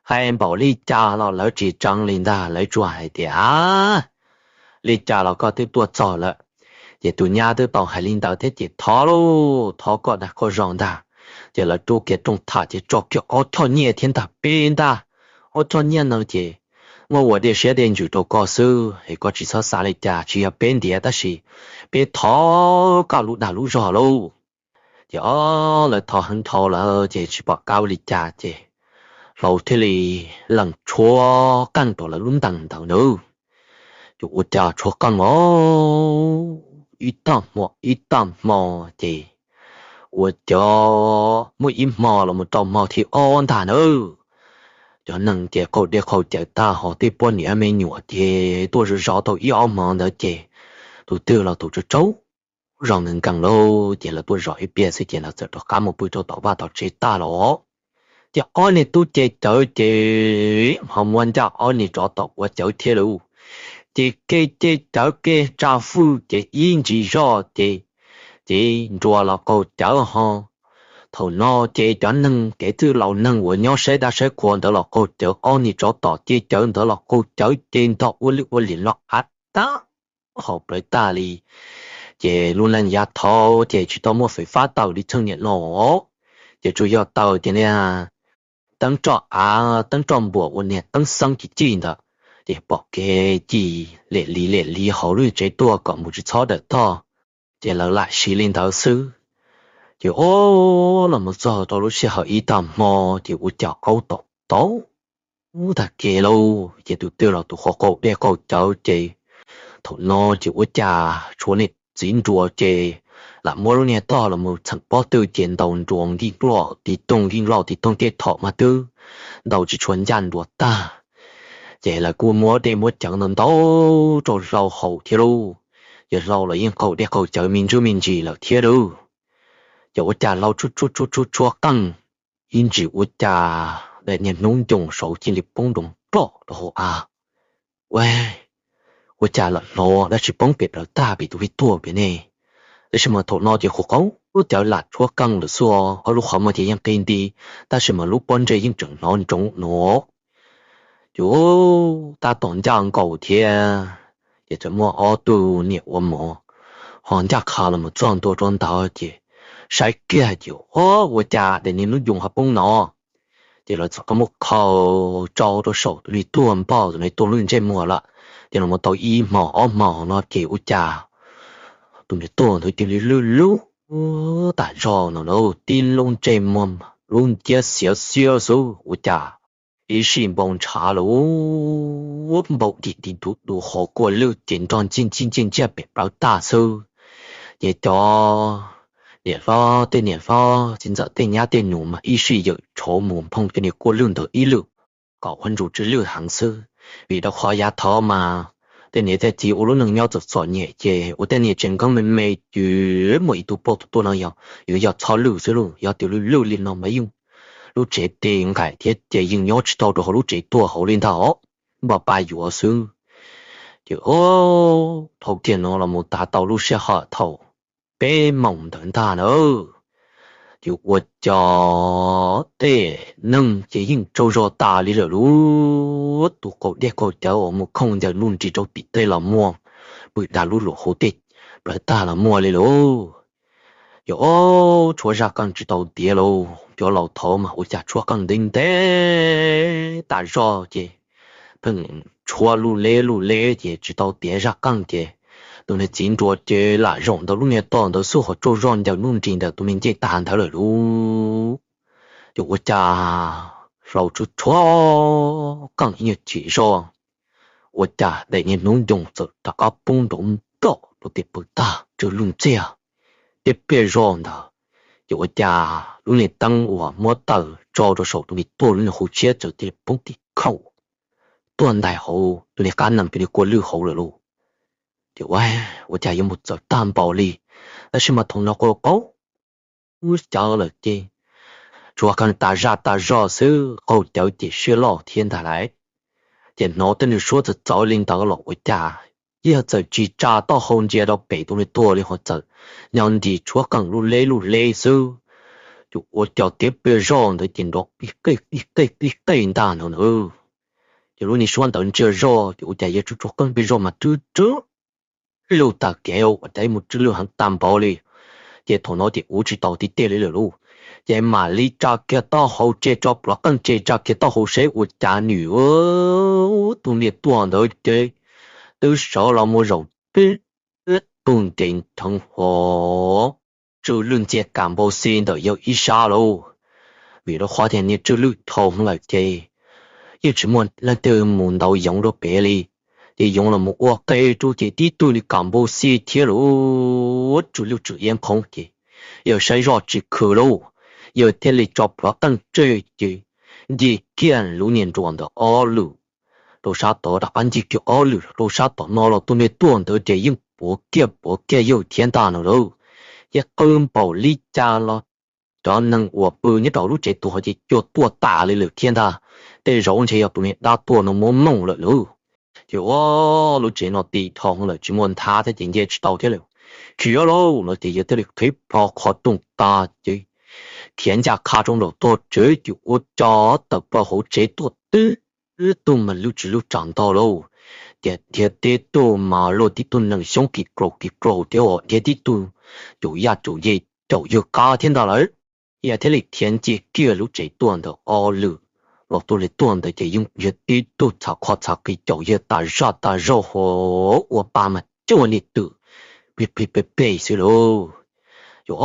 Hais npaum li cas los lawv tsis tseev li ntag, lawv tsuas hais tias, Li cas los koj twb tuaj txog lawm, ces tus nyab twb tau hais li ntawd thiab ces thov lauj, thov koj dag koj zog ntag. Ces lawv rub kiag rooj tham ces tso kiag ob choj nyiaj thiab ntag peb ntag. Ob choj nyiaj no ces muab ua dej siab dej ntsws rau koj xwb es koj tsis txhob xav li cas, tsis yog peb ntiav tab sis peb thov koj lub dag lub zog lauj. Ces ob lawv thov heev dhau lawm ces tsis pom qab ua li cas ces hlau thiaj li lees tshuab qeej rau lawv lub ntees ntawd nawb. Ces ua cas tshuab qeej os, ib tag hmo ib tag hmo ces ua cas muaj ib hmo los mus rau hmo thib ob ntag nawb, cov neeg ces qaug dej qaug cawv tag ho tej poj niam me nyuam ces tuaj zov zov tau ib ob hmo ntawd ces tus twg los tus tsaug tsaug zog nkees nkees lauj, ces lawv tuaj zov ib pliag xwb ces lawv txawm rov qab mus pw rau tom vaj tom tsev tag los. Ces ob niag tub ce cawv ces ho muab ncaj ob niag tsov tom ua cawv thiab lauj. Ces ke ce cawv ke tsa fwj ces ib ntsis zoj ces, ces nruas los qaug cawv ho. Thaum no ces cov neeg kev txwj laus neeg uas nyob saib dab saib qhua ntawd los qaug cawv, ob niag tsov tom ce cawv ntawd los qaug cawv ces ntog ua lwj ua liam los av tag hauv plawv tag li. Ces lub neej yav thaud ces tsis tau muaj fais fab tawm li txheej niam no, ces tsuas yog tawm ces niag teeb roj av teeb roj npuas ua niag teeb xeeb ci ci ntawd, ces pom kev ci liam li liam li hauv lub tsev tuaj kom mus tsis txhob dawm tog. Ces lawv lam siv li ntawd xwb. Ces ob los mus txog rau lub sij hawm ib tag hmo ces ua cas qaug tom tau ub tag kev lauj, ces tus twg los tus qhov qaug dej qaug cawv ces thaum no ces ua cas tshuav niag txiv nruas ces lam muab lub niag tog los mus txheem pob tw ces ntaus nruas nkij nploj tiv tooj nkij nploj tiv tooj tej thaum mas twb ntaus tsis tshua ncaj nruas tag. Ces lawv kuj muab dej muab cawv ntau ntau rau hlau haus thiab lauj, ces hlau los yeej qaug dej qaug cawv me ntsuj me ntsis lawm thiab lauj. Ces ua cas hlau tshuab tshuab tshuab tshuab qeej ib ntsis ua cas daim niag hnub ncoos saud cia li poob nroo ploj rau hauv av. Ua, ua cas lam hnov dab tsi poob pem plawv tag pem tus vij tuag pem ne? Tab sis mas thaum no ces qhov qaug cawv lam tshuab qeej lawm xwb, ob lub qhov muag ces yeej qi nti, tab sis mas lub pob ntseg yeej tseem hnov ntsoov no. Ces tab tom ncaj nkaus thiab, ces txawm muaj ob tug niam ua mov ho ncaj qha los mus txog ntua rau ntawd ces saib kiag ces ua cas daim niag hnub ncoos ho poob no. Ces lawv txawm muab khau tsau rau saum tus niag tuag npog, tus niag tuag lub ntsej muag lawm. Ces los mus tau ib hmos ob hmos no ces ua cas tus niag tuag ntawd cia li lwj lub tas zog no na, tib lub ntsej muag lub nciab xiav xiab xwb, ua cas ib sij npau ntshav lawm, npau dim dim ntuv ntuv hov kua lwj ces nrog nciaj nciaj nciaj nciaj pem plawv tag xwb. Ces cov niam hlob tej niam hlob txiv ntxawm tej nyab tej nus mas ib sij yawm tshauv mus nphoo cov niag kua lwj ntawd ib lwm kom ua ntsuj tsw lwj heev xwb, vim rau qhov yav thaud mas Tej niam tej txiv ua lub neej nyob txom txom nyem ces ua tej niag tsev nkeeb me me ces muaj ib tug poj tus tuaj no yog yuav yog txhob lwj xwb lauj, yog tias lwj lwj li no mas yeej lub tsev tes nqaim thiab ces yeej nyob tsis tau rau hauv lub tsev tuaj hauv li ntag os, npaj pab yuav xwb. Ces dhau kiag no los mus tav tau lub sij hawm thaum peb moos ntawd ntag na, ces ua cas tej neeg ces yeej tsaug zog tas li lawm lauj. Tus qaug dej qaug cawv uas mus khooj ncaws nuj nris rau tim tej los muaj, pw dag lub luam hauv tej plawv tag los muaj li lauj. Ces ob tshuav zaj qeej tsis tau tiav lauj, cov laus thaud mas ua cas tshuab qeej ntev ntev tas zog ces pheej tshuab luj leb luj leb ces tsis tau tiav zaj qeej ces tus niag txiv nruas ces lam zaum ntawm lub niag toj ntawd xwb ho tsaug zog ncaws nuj nris ntawm tus niag ncej tag ntawd lawm lauj. Ces ua cas hlau tshuab tshuab qeej ib nyuag chim zog, ua cas daim niag hnub nyoog txawm rov qab poob nrov nploj rau tim pawg tag tsw lwj ntxiag. Tib pliag zog ntawd ces ua cas lub niag teeb uas muab taws tso rau saum tus niag tuaj lub niag hauv siab txawm cia li poob tim khau tuaj ntais hauv tus niag qab nees cia li kua lwj hauv lawm lauj. Ces ua cas yuav mus txawv tag npaum li, tab sis mas thaum no qaug qaug cawv lawm ces tshuav qeej tas zaj tas zog xwb, qaug cawv ces siab loj thiab ntag lauj. Ces hnov tej neeg suab txawv txawv li ntawd los ua cas yog txawm tsis tsa taub hau ntsia rau pem tus niag tuaj li ho txawm nyob nris tshuab qeej luj leb luj leb xwb. Ces ua cas tib pliag zog ntawd ces nrov qij qej qij qej qij qej ntag no na. Ces lub niag suab ntawd ntsia zog ces ua cas yog tshuav qeej plig zog mas tsw tsw lwj tag kev ua cas mus tsw lwj heev tag npaum li. Ces thaum no ces ua tsis tau tib teg li lawm lauj, ces mam li tsa kiag taub hau tseg tso pluav qeej tseg tsa kiag taub hau seb ua cas nws tus niag tuaj ntawd ces twb sawv los mus zaum tib tug nres nrheev hov tsw lwj ntxiag kam npau xi ntawm yawg ib sab lauj. Vim rau qhov tias niag tsw lwj dhau lawm ces yeej tsis muaj leej twg mus ntaus yoov rau pem li. Ces yoov los mus ua qe rau ces tib tug li kam npau xi thiab lauj, tsw lwj tsw iab nqhoob ces yawg saib zoj tsis khw lauj, yawg thiaj li tso pluav qeej tseg ces ncig kiag lub niag nruas ntawd ob lwm rau sab tod, rov qab ncig kiag ob lwm rau sab tom no los tus niag tuaj ntawd ces yeej puav kiag puav kiag yawg thiab ntag no lauj. Ces qw npaum li cas los cov neeg uas pw nyob rau lub tsev tuag hov ces cua tuaj tas li lawm thiab ntag. Tej zaum ntshe yog tus niag dab tuaj no muab mooj lawm lauj. Ces ua lub tsev no ti dhau lawm tsis muaj nthav thiab ces nce tsis tau thiab lawm. Khiav lauj no ces yawg thiaj li qhib plho qhov rooj tas ces khiav ncaj qha rau nraum tog tsev ces ua cas tawm plaws hauv tsev tuaj tib tug mas lub tsis lub tsam ntog lauj. Ces dhia tib tug mas luaj tib tug nees xyoob kis klaus kis klaus thiab os, dhia tib tug caum yaj caum yej caum yawg qab thiab ntag lawm. Yawg thiaj li khiav ncig kiag lub tsev tuaj ntawd ob lwm los tus niag tuaj ntawd ces yeej yog tib tug txhav qhov txhav qis caum yawg tas zaj tas zog hov ua pa mas cuaj niag twm plig plig plig plig xwb lauj. Ces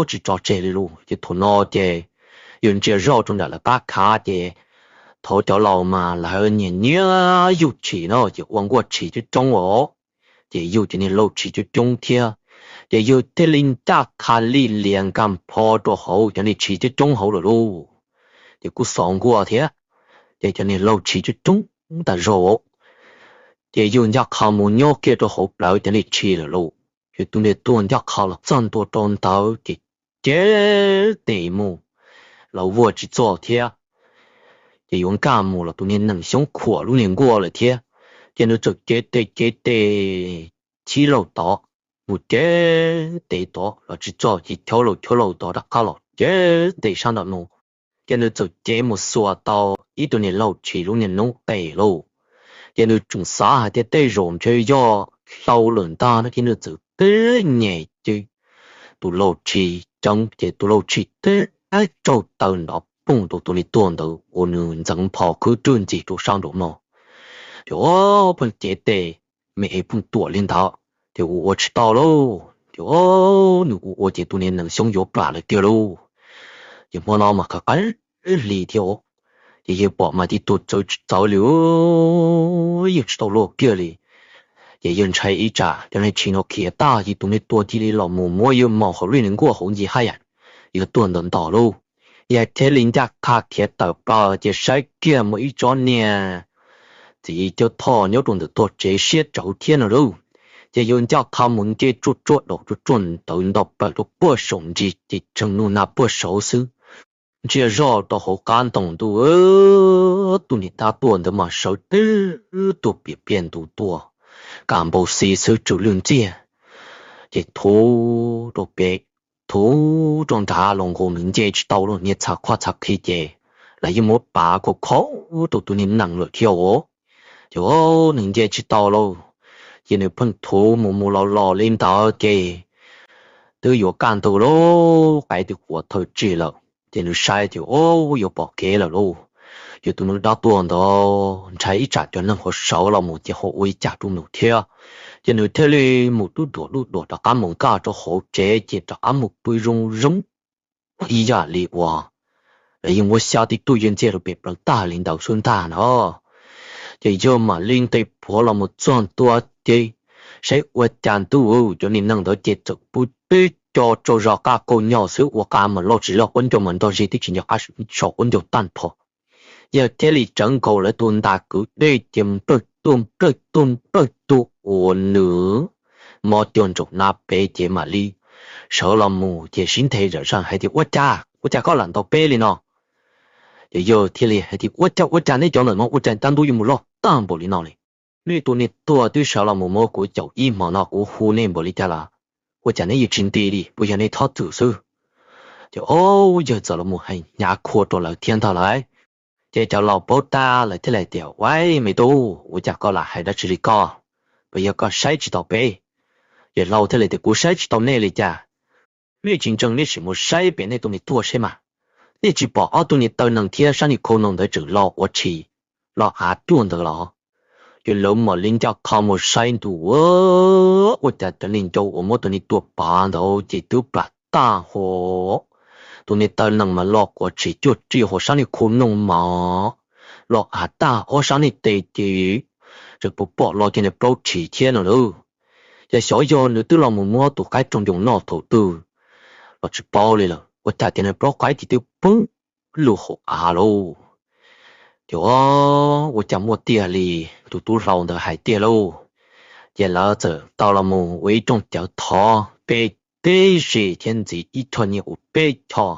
tsis tso tseg li lauj. Ces thaum no ces yawg ntsia zoj rau nram lawv qab khav ces thaum cov laus mas lawv nyiam nyiam yug tshis no ces ua nkuaj tshis coob coob os. Ces yug cov niag lauj tshis coob coob thiab, ces yawg thiaj li ncaj qha li lias nkag plho rau hauv cov niag tshis coob coob hauv lawm lauj. Ces kuj xov nkuaj thiab, ces cov niag lauj tshis coob coob tas zog, ces yawg ncaj qha mus nyob kiag rau hauv plawv cov niag tshis lawm lauj. Ces tus niag tuaj ncaj qha los txog ntua rau ntawd ces cev tes mus los vuag tsis txog thiab. Ces yuav nkag mus los tus niag nees xyoob khuam lub niag nkuaj lawm thiab. Ces nws txawm cev tes cev tes chib laug tod mus, cev tes tod los tsis txog, ces chau laug chau laug tod rov qab los cev tes sab nraum no. Ces nws txawm cev mus xuas tau ib tug niag lauj tshis lub niag noob qes lauj. Ces nws tseem xav hais tias tej zaum ntshe yog hlau lawm ntag no ces nws txawm tib nyem ces tus lauj tshis ceeb, ces tus lauj tshis tib tsaug taw nrov poog rau tus niag tuaj ntawd uas nws ntxeev npho khwb rwg ntxis rau sab nraum no. Ces pheej cev tes me es pheej tuam li ntawd, ces ua ua tsis tau lauj. Ces nws ua ua ces tus niag nees xyoob yuav plam lawm tiag lauj. Ces hmo no mas qhov qab hli thiab, ces yawg pom mas tib tug txawv tsis txawv li, yeej tsis tau luag kiag li. Ces yawg ntshai ib tsam cov niag tshis no khiav tag ces tus niag tuaj cia li los mus muab yawg mos hauv lub niag nkuaj hauv ncig haj yam yawg tuaj ntawd ntog lauj. Yawg thiaj li ncaj qha khiav tawm plaws ces saib kiag muaj ib tsob niag txiv cawv thoj nyob rau ntawm tog tsev siab tsawv thiab no lauj. Ces yawg ncaj qha mus nce tsuaj tsuaj daus tsuaj tsuaj ntawv ntau plaws rau puag saum ntsis ces tseem nug nag puag saud xwb. Ntsia zoj rau hauv qab ntoo ntuj, tus niag dab tuag ntawd mas sawv tib tug piam piam ntus tuaj, kam npau xi xwb tsw lwj ntxiag. Ces thuv rau pem, thuv rau nrad los nkaus nws nce tsis tau lawm, niag txhav qhuaj txhav qhi ces lawv yeej muab pav khov kho rau tus niag nees lawm thiab os. Ces nws nce tsis tau lauj, ces nws pheej thuv mus mus los los li ntawd ces twb yuav kaj ntug lub qaib twb quas thawj tsig lawm. Ces nws saib ces ub yuav pom kev lawm lauj. Ces tus niag dab tuag ntawd ntshai ib tsam cov neeg ho sawv los mus ces ho ua li cas rau nws thiab. Ces nws thiaj li mus dub duam dub duam rov qab mus nkag rau hauv tsev ces rov qab mus pw zoo zoo ib yam li uas lawv yeej muab xyab tib tug yawg ntxiag rau pem plaws tag li ntawd xwb ntag no. Ces yawg mam li nqis plhuav los mus txog ntua ces saib ua cas ntuj, cov niag nees ntawd ces txawm pw tib co tsaug zog qab qau nyos xwb, ua qa mas loj tsis loj, quab ncaug mas nrog zig twb tsis nco qab saum quab ncaug tag nrho. Yawg thiaj li tsawv nkaus lawv tus ntas kwv dej ces nplawg tuj nplawg tuj nplawg tuj uas nws mob cuag ntsaum nab peb ces mam li sawv los mus ces sib nthe zam zaj hais tias, Ua cas, ua cas koj lam ntaus peb li no? Ces yawg thiaj li hais tias, Ua cas, ua cas neb cov ntawm no ua cas dab ntub yuav mus loj tag npaum li no li? Nej tus niag tuag twb sawv los mus muab kuv caum ib hmo no kuv hu nej npaum li cas los ua cas neb yuav tsis nti li, puas yog nej txhob txwm xwb? Ces o, yawg txawm los mus hais hnyav khua rau lawv thiab ntag lauj. Ces cov laus paub tab lawv thiaj li tias, Ua me tub, ua cas koj lam hais dab tsi li koj? Puas yog koj saib tsis taus peb? Ces hlau thiaj li tias, Kuv saib tsis tau nej li cas? Nej tsis ntseeg nej sim mus saib pem nej tus niag tuag seb mas. Nej tsis pom ob tug niag taw nees thiab sab niag khau noog ntawd tseem los ua tshis los av tuaj ntawd los? Ces lawv mam li ncaj qha mus saib ntua, ua cas cov niag ncau uas muab tus niag tuag pav ntawd ces twb plam tag huv. Tus niag taw nees mas los quas tshis cuag ri huv sab niag khau noog mas los av tag ob sab niag tes ces tseem pom pom los kiag niag plaub tshis thiab no lauj. Ces xyov yog nws twb los mus muab tus qaib raug ncoos noj thaum twg los tsis paub li lawm, ua cas tias niag plaub qaib ces twb poob lug hauv av lauj. Ces o, ua cas muaj tiag li, tus tub hlau ntawd hais tiag lauj. Ces lawv txawm tau los mus ua ib rooj cawv thov peb tib si thiab ntxiv ib choj nyiaj ua peb choj.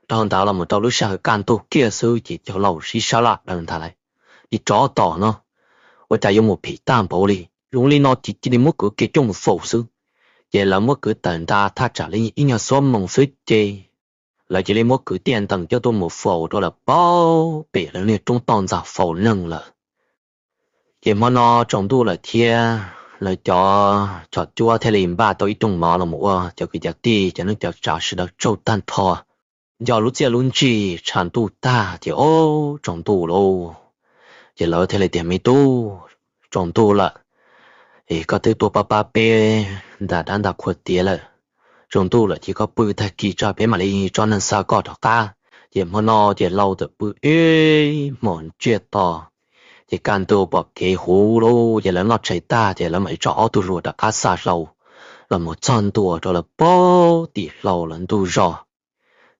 Dhau ntawd los mus rau lub sij hawm kaj ntug kiag xwb ces cov laus sib sab laj daws ntag lauj, ib rov tom no, ua cas yuav mus phim tag npaum li, zoo li no ces cia li muab kwv kiag coj mus faus xwb. Ces lawv muab kwv tawm nra thaj tsam li ib nyuag xuab moos xwb ces lawv cia li muab kwv tiaj ntees coj tuaj mus faus rau lawm pem lawv niag roob toj ntxas faus neeg lawm. Ces hmo no tsaus ntuj lawm thiab, lawv cov chom cuab thiaj li npaj tau ib rooj mov los mus ua cov kwv cov tij cov neej cov tsav sawv daws tsaug tag nrho, nco lub txiaj lub ntsig tshav ntuj tag ces o, tsaus ntuj lauj. Ces lawv thiaj li tias, Me tub, tsaus ntuj lawm, koj twb tuaj pab pab peb nta dab nta qhua tiav lawm. Tsaus ntuj lawm ces koj pw tag kis tso peb mam li tso neeg xa koj rov qab. Ces hmo no ces laus txawm pw ib hmos ntsiag to, ces kaj ntug pom kev huv lauj ces lawv noj tshais tag ces lawv mam li tso ob tug hluas rov qab xa hlau los mus txog ntua rau lawv pem tim hlau lawv ntug zos.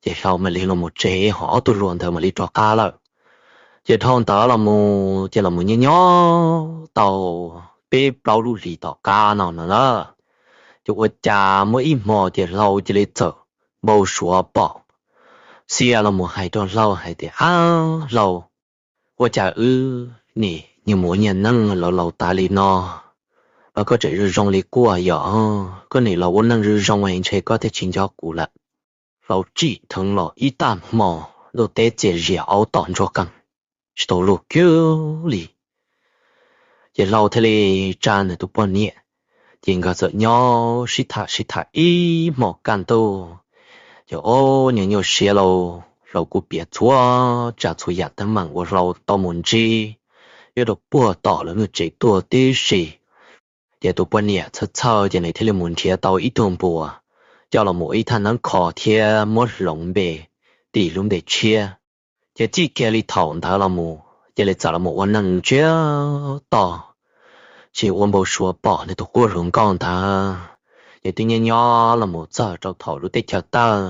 Ces hlau mam li los mus tsev ho ob tug hluas ntawd mam li rov qab lawm. Ces dhau ntawd los mus ces los mus nyob nyob tau peb plaub lub hlis tom qab no no na, ces ua cas muaj ib hmo ces hlau cia li txawm npau suav pom, xiab los mus hais rau hlau hais tias, Ab hlau, ua cas wb nim nyuag mus nyiag neeb laus laus tas li no, koj tseem zoo zoo li kuj yog, koj nim los ua neej zoo zoo ntshe koj thiaj tsis nco kuv lawm. Hlau tsim dheev los ib tag hmo, luj teb txias zias aub tom ntsuag qees, tsis tau luag kiag li. Ces hlau thiaj li tsa nws tus poj niam, ces nkawd txawm nyob sib tham sib tham ib hmos kaj ntug. Ces ob nyuag nyuaj siab lauj, hlau kuj piav txhua tsav txhua yam teeb meem uas hlau tau mus ntsib nyob rau puag tom lawv nyuag tsev tuag tib si. Ces tus poj niam txhawj txhawj ces nws thiaj li mus nrhiav tau ib tug npua, coj los mus ib thaj neeb kho thiab muab hloov npe tim lub npe tshiab. Ces txij kiag li thaum ntawd los mus cia li txawm los mus ua neej ntsiag to, tsis ua npau suav pom nws tus qub hluas nkauj ntawd. Ces twb nyob nyob los mus txog rau thaum lub teb chaws tawg,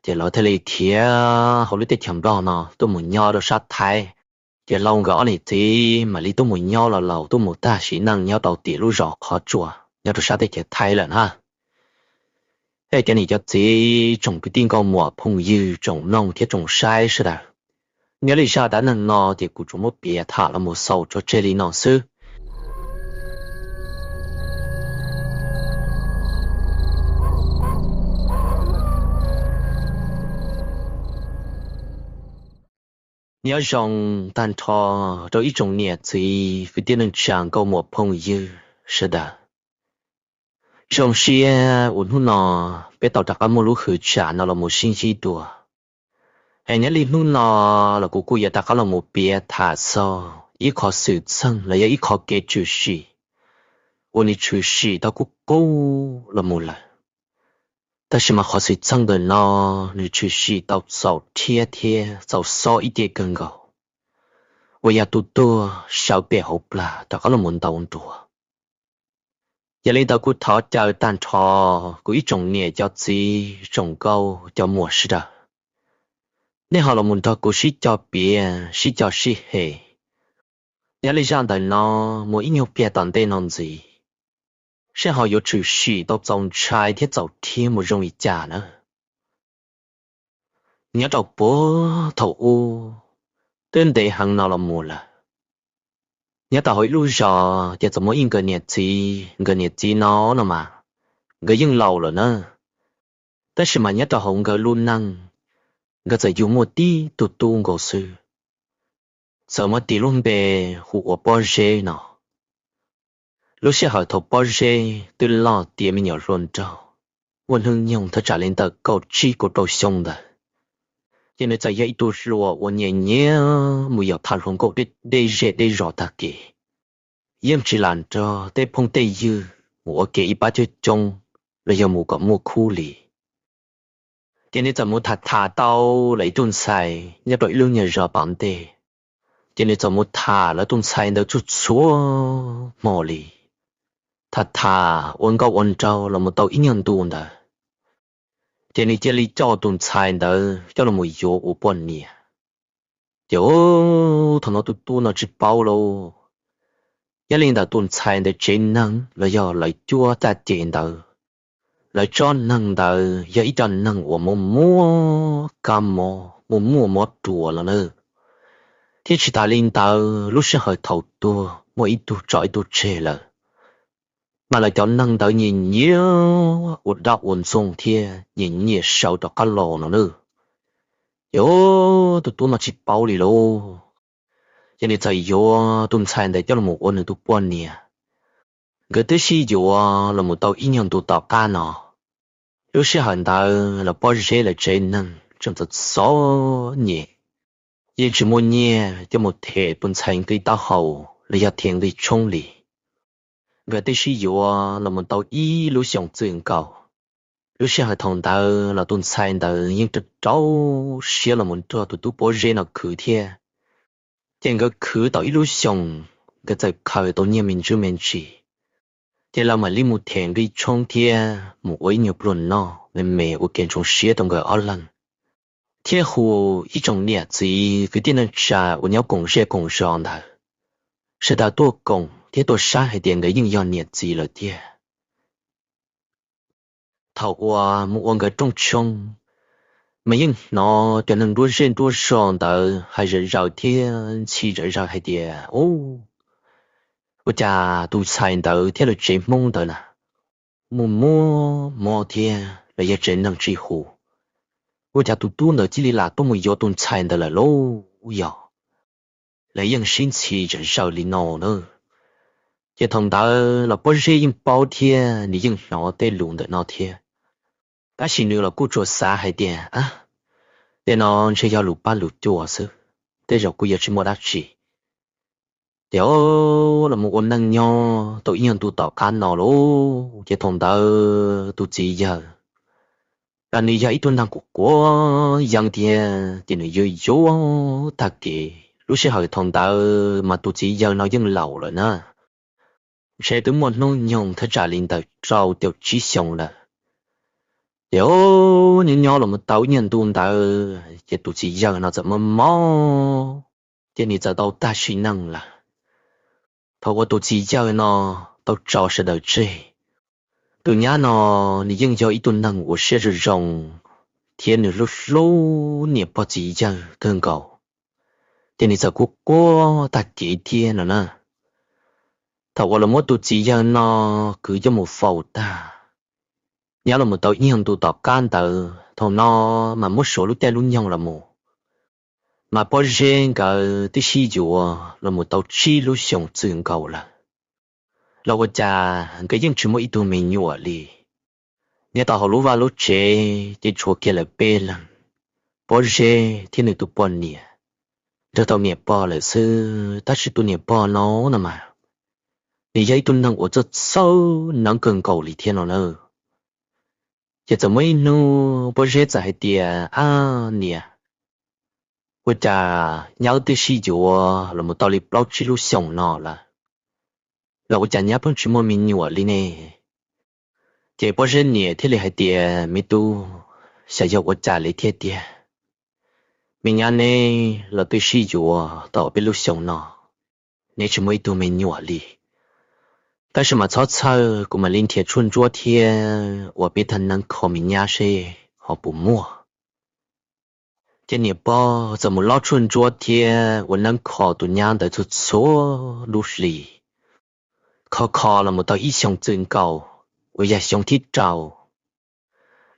ces lawv thiaj li khiav hauv lub teb chaws Nplog no tuaj mus nyob rau sab Thaib. Ces Lauj nkawd ob niam txiv mam li tuaj mus nyob los laus, tuaj mus tag sim neej nyob rau tim lub zos qhov tsua nyob rau sab teb chaws Thaib lawm na. Es cov niam cov txiv, tsoom kwv tij nkauj muam phooj ywg, tsoom mloog thiab tsoom saib sawv daws, nyob li zaj dab neeg no ces kuv tsuas muab piav tham los mus xaus tso tseg li no xwb. Nyob zoo tag nrho rau ib tsoom niam txiv kwv tij neej tsa nkauj muam phooj ywg sawv daws. Zoo siab uas hnub no peb tau rov qab muaj lub hwv tsam no los mus sib ntsib dua. Es nyob li hnub no los kuv kuj yuav rov qab los mus piav tham txog ib qho xwm txheej los yog ib qho kev tshwm sim uas nws tshwm sim tau kuj qub los mus lawm. Tab sis mas qhov xwm txheej ntawm no nws tshwm sim tau txaus rhiab thiab txaus xob ib ce kawg nkaus, uas yog tus tuag sawv pem hauv plag rov qab los mus ntaus nruas. Yog li ntawd kuv thov caw tag nrho kuv ib tsoom niam cov txiv, tsoom nkauj cov muam sawv daws, nej ho los mus nrog kuv sib cog piav sib cog sib hem. Nyob li zaj ntawm no mus ib nyuag pliag tom ntej no ntxiv, seb ho yuav tshwm sim tau txaus ntshai thiab txaus rhiab mus zoo li cas na. Nyob rau puag thaum ub, twb ntev heev no los mus lawm, nyob rau hauv ib lub zos ces txawm muaj ib nkawd niam txiv. Nkawd niam txiv no no mas nkawd yeej laus lawm na, tab sis mas nyob rau hauv nkawd lub neej, nkawd txawm yug muaj tib tug tub nkaus xwb, txawm muab tis lub npe hu ua Pob Zeb no. Lub sij hawm thaum Pob Zeb twb loj tiav me nyuam hluas nraug, muaj hnub nyoog thaj tsam li ntawm kaum tsib kaum rau xyoo ntawd, ces nws txawm yog ib tug hluas uas nyiam nyiam mus yos tham hluas nkauj deb zej deb zos tag kev, yeej tsis lam nrog tej phooj tej ywg mus ua ke ib pab coob coob los yog mus kom muaj khub li. Ces nws txawm mus tham tham tau lawv ib tug ntxhais nyob rau ib lub nyuag zos pam ntej. Ces nws txawm mus tham lawv tus ntxhais ntawd txhua txhua hmo li, tham tham ua nkauj ua nraug los mus tau ib nyuag ntu ntawd, ces nws cia li coj tus ntxhais ntawd coj los mus yuav ua poj niam. Ces thaum no tus tub no tsis paub lauj, nyob li ntawm tus ntxhais ntawd tsev neeg los yog lawv cuab txaj ces ntawd, lawv tsob neeg ntawd yog ib co neeg uas muaj muaj kab mob, muaj muaj mob ruas no na. Thiab tsis tas li ntawd, lub sij hawm thaum tuag muaj ib tug tso ib tug tseg lawm, mas lawv cov neeg ntawd nyiam nyiam ua dab ua ntxoog thiab nyiam nyiam sawv rov qab los no na. Ces tus tub no tsis paub li lauj, ces nws txawm yuav tus ntxhais ntawd coj los ua nws tus poj niam. Nkawd twb sib yuav los mus tau ib nyuag ntu tom qab no, lub sij hawm ntawd los Pob Zeb lawv tsev neeg tseem txom txom nyem, yeej tsis muaj nyiaj coj mus them tus ntxhais nqi taub hau los yog them nqi tshoob li. Nkawd twb sib yuav los mus tau ib lub xyoos txwm nkaus, lub sij hawm thaum ntawd los tus ntxhais ntawd yeej rau rau siab los mus nrog tus tub Pob Zeb no khwv thiab. Ces nkawd khwv tau ib lub xyoos, nkawd txawm khaws tau nyiaj me ntsis me ntsis, ces lawv mam li mus them nqi tshoob thiab mus ua ib nyuag pluag noj me me ua kev ntsoov siab rau nkawd ob leeg, thiab hu ib tsoom niam txiv kwv tij neej tsa uas nyob koom zej koom zos ntawd, sawv daws tuaj koom thiab tuaj saib hais tias nkawd yeej yog niam txiv lawm tiag. Thaum uas mus ua nkawd rooj tshoob, mas yeej hnov cov neeg nruab zej nruab zos ntawd hais zom zaws thiab ntxhi zom zaws hais tias, Ub, ua cas tus ntxhais ntawd thiab lawv tsev Hmoob ntawd na, muaj muaj mob thiab los yog tsev neeg tsis hum, ua cas tus tub ntawd cia li lam tuaj mus yuav tus ntxhais ntawd lawm lauj yog? Lawv yeej sib ntxhi zom zaws li no na. Ces thaum ntawd los Pob Zeb yeej paub thiab nws yeej hnov tej lus ntawm no thiab, tab sis nws los kuj tsuas xav hais tias, Tej no ntshe yog lus pab lus cua xwb, tej zaum kuj yuav tsis muaj dab tsi. Ces los mus ua neej nyob tau ib nyuag ntu tom qab no lauj, ces thaum ntawd tus txiv yawg, nws yog ib tug neeg quav quav yeeb thiab ces nws yuav yuav tag kev. Lub sij hawm thaum ntawd mas tus txiv yawg no yeej laus lawm na, ntshe twb muaj hnub nyoog thaj tsam li ntawm rau caum tsib xyoo lawm. Ces nyob nyob los mus tau ib nyuag ntu ntawd ces tus txiv yawg no txawm mob mob ces nws txawm tau tag sim neej lawm. Thaum uas tus txiv yawg no tau tso sawv daws tseg, tus nyab no nws yeej yog ib tug neeg uas siab zoo zoo thiab nws hlub hlub niam pog txiv yawg kawg nkaus, ces nws txawm kuj quaj tag kev thiab no na. Thaum uas los muab tus txiv yawg no kwv coj mus faus tag, nyob los mus tau ib nyuag ntu tom qab ntawd thaum no mas muab suav lub caij lub nyoog los mus, mas Pob Zeb nkawd twb sib yuav los mus tau tsib lub xyoos txwm nkaus lawm, los ua cas nkawd yeej tsis muaj ib tug me nyuam li. Nyob tau hauv lub vaj lub tsev ces tshuav kiag lawv peb leeg, Pob Zeb thiab nws tus poj niam, nrog tau niam pog lawm xwb. Tab sis tus niam pog no no mas nws yog ib tug neeg uas txawj txawj neeb kawg nkaus li thiab no na. Ces txawm muaj ib hnub Pob Zeb txawm hais tias, Ab niam, ua cas nyab wb twb sib yuav los mus tau li plaub tsib lub xyoos no lawm, los ua cas nyab pheej tsis muaj me nyuam li ne? Ces Pob Zeb niam thiaj li hais tias, Me tub, xyov yog ua cas li thiab tiag. Me nyab neb los twb sib yuav tau ob peb lub xyoos no, neb tsis muaj ib tug me nyuam li. Tab sis mas txhob txhawj, kuv mam li nrhiav tshuaj ntsuab thiab ua peb thaj neeb kho me nyab seb ho puas muaj. Ces niam pog txawm mus lob tshuaj ntsuab thiab ua neeb kho tus nyab ntawd txhua txhua lub hli, kho kho los mus tau ib xyoo txwm nkaus uas yog xyoo thib rau,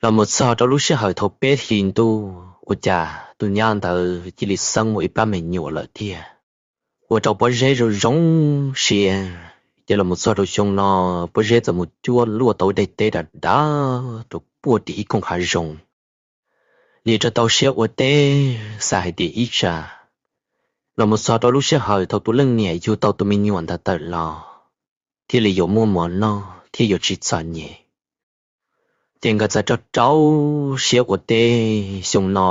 los mus txog rau lub sij hawm thaum peb hlis ntuj ua cas tus nyab ntawd cia li xeeb mus ib plab me nyuam lawm thiab, ua rau Pob Zeb zoo zoo siab. Ces los mus txog rau xyoo no, Pob Zeb txawm mus cuab luaj tau daim teb dav dav rau puag tim ib koog hav zoov, li rau tau siab ua teb xav hais tias ib tsam los mus txog rau lub sij hawm thaum tus leej niam yug tau tus me nyuam ntawd tawm los thiaj li yuav muaj mov noj thiab yuav tsis txom nyem. Ces nkawd txawm rau rau siab ua teb. Xyoo no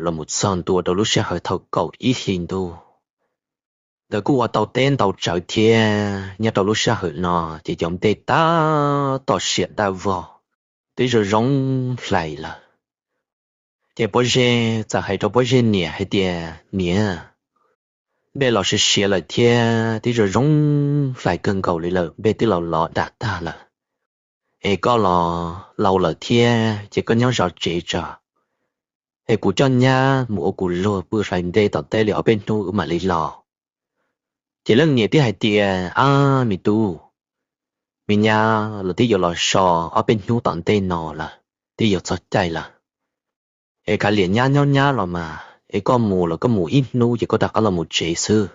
los mus txog ntua rau lub sij hawm thaum kaum ib hlis ntuj, nkawd kuj ua tau teb ntau tsawv thiab. Nyob rau lub sij hawm no ces cov nplej tab tom siam daj vog, twb zoo zoo hlais lawm. Ces Pob Zeb txawm hais rau Pob Zeb niam hais tias, Niam, nplej los siav siav lawm thiab twb zoo zoo hlais kawg nkaus li lawm, nplej twb los lov dam tag lawm, es koj los laus lawm thiab ces koj nyob zov tsev tso, es kuv coj nyab mus ua kuv luag pw hlais nplej tom teb li ob peb hnub wb mam li los. Ces leej niam thiaj hais tias, Ab me tub, me nyab los twb yuav los so ob peb hnub tom ntej no lawm, twb yuav txog caij lawm, es kav liam nyab nyob nyab los mas, es koj mus los koj mus ib hnub ces koj rov qab los mus tsev xwb.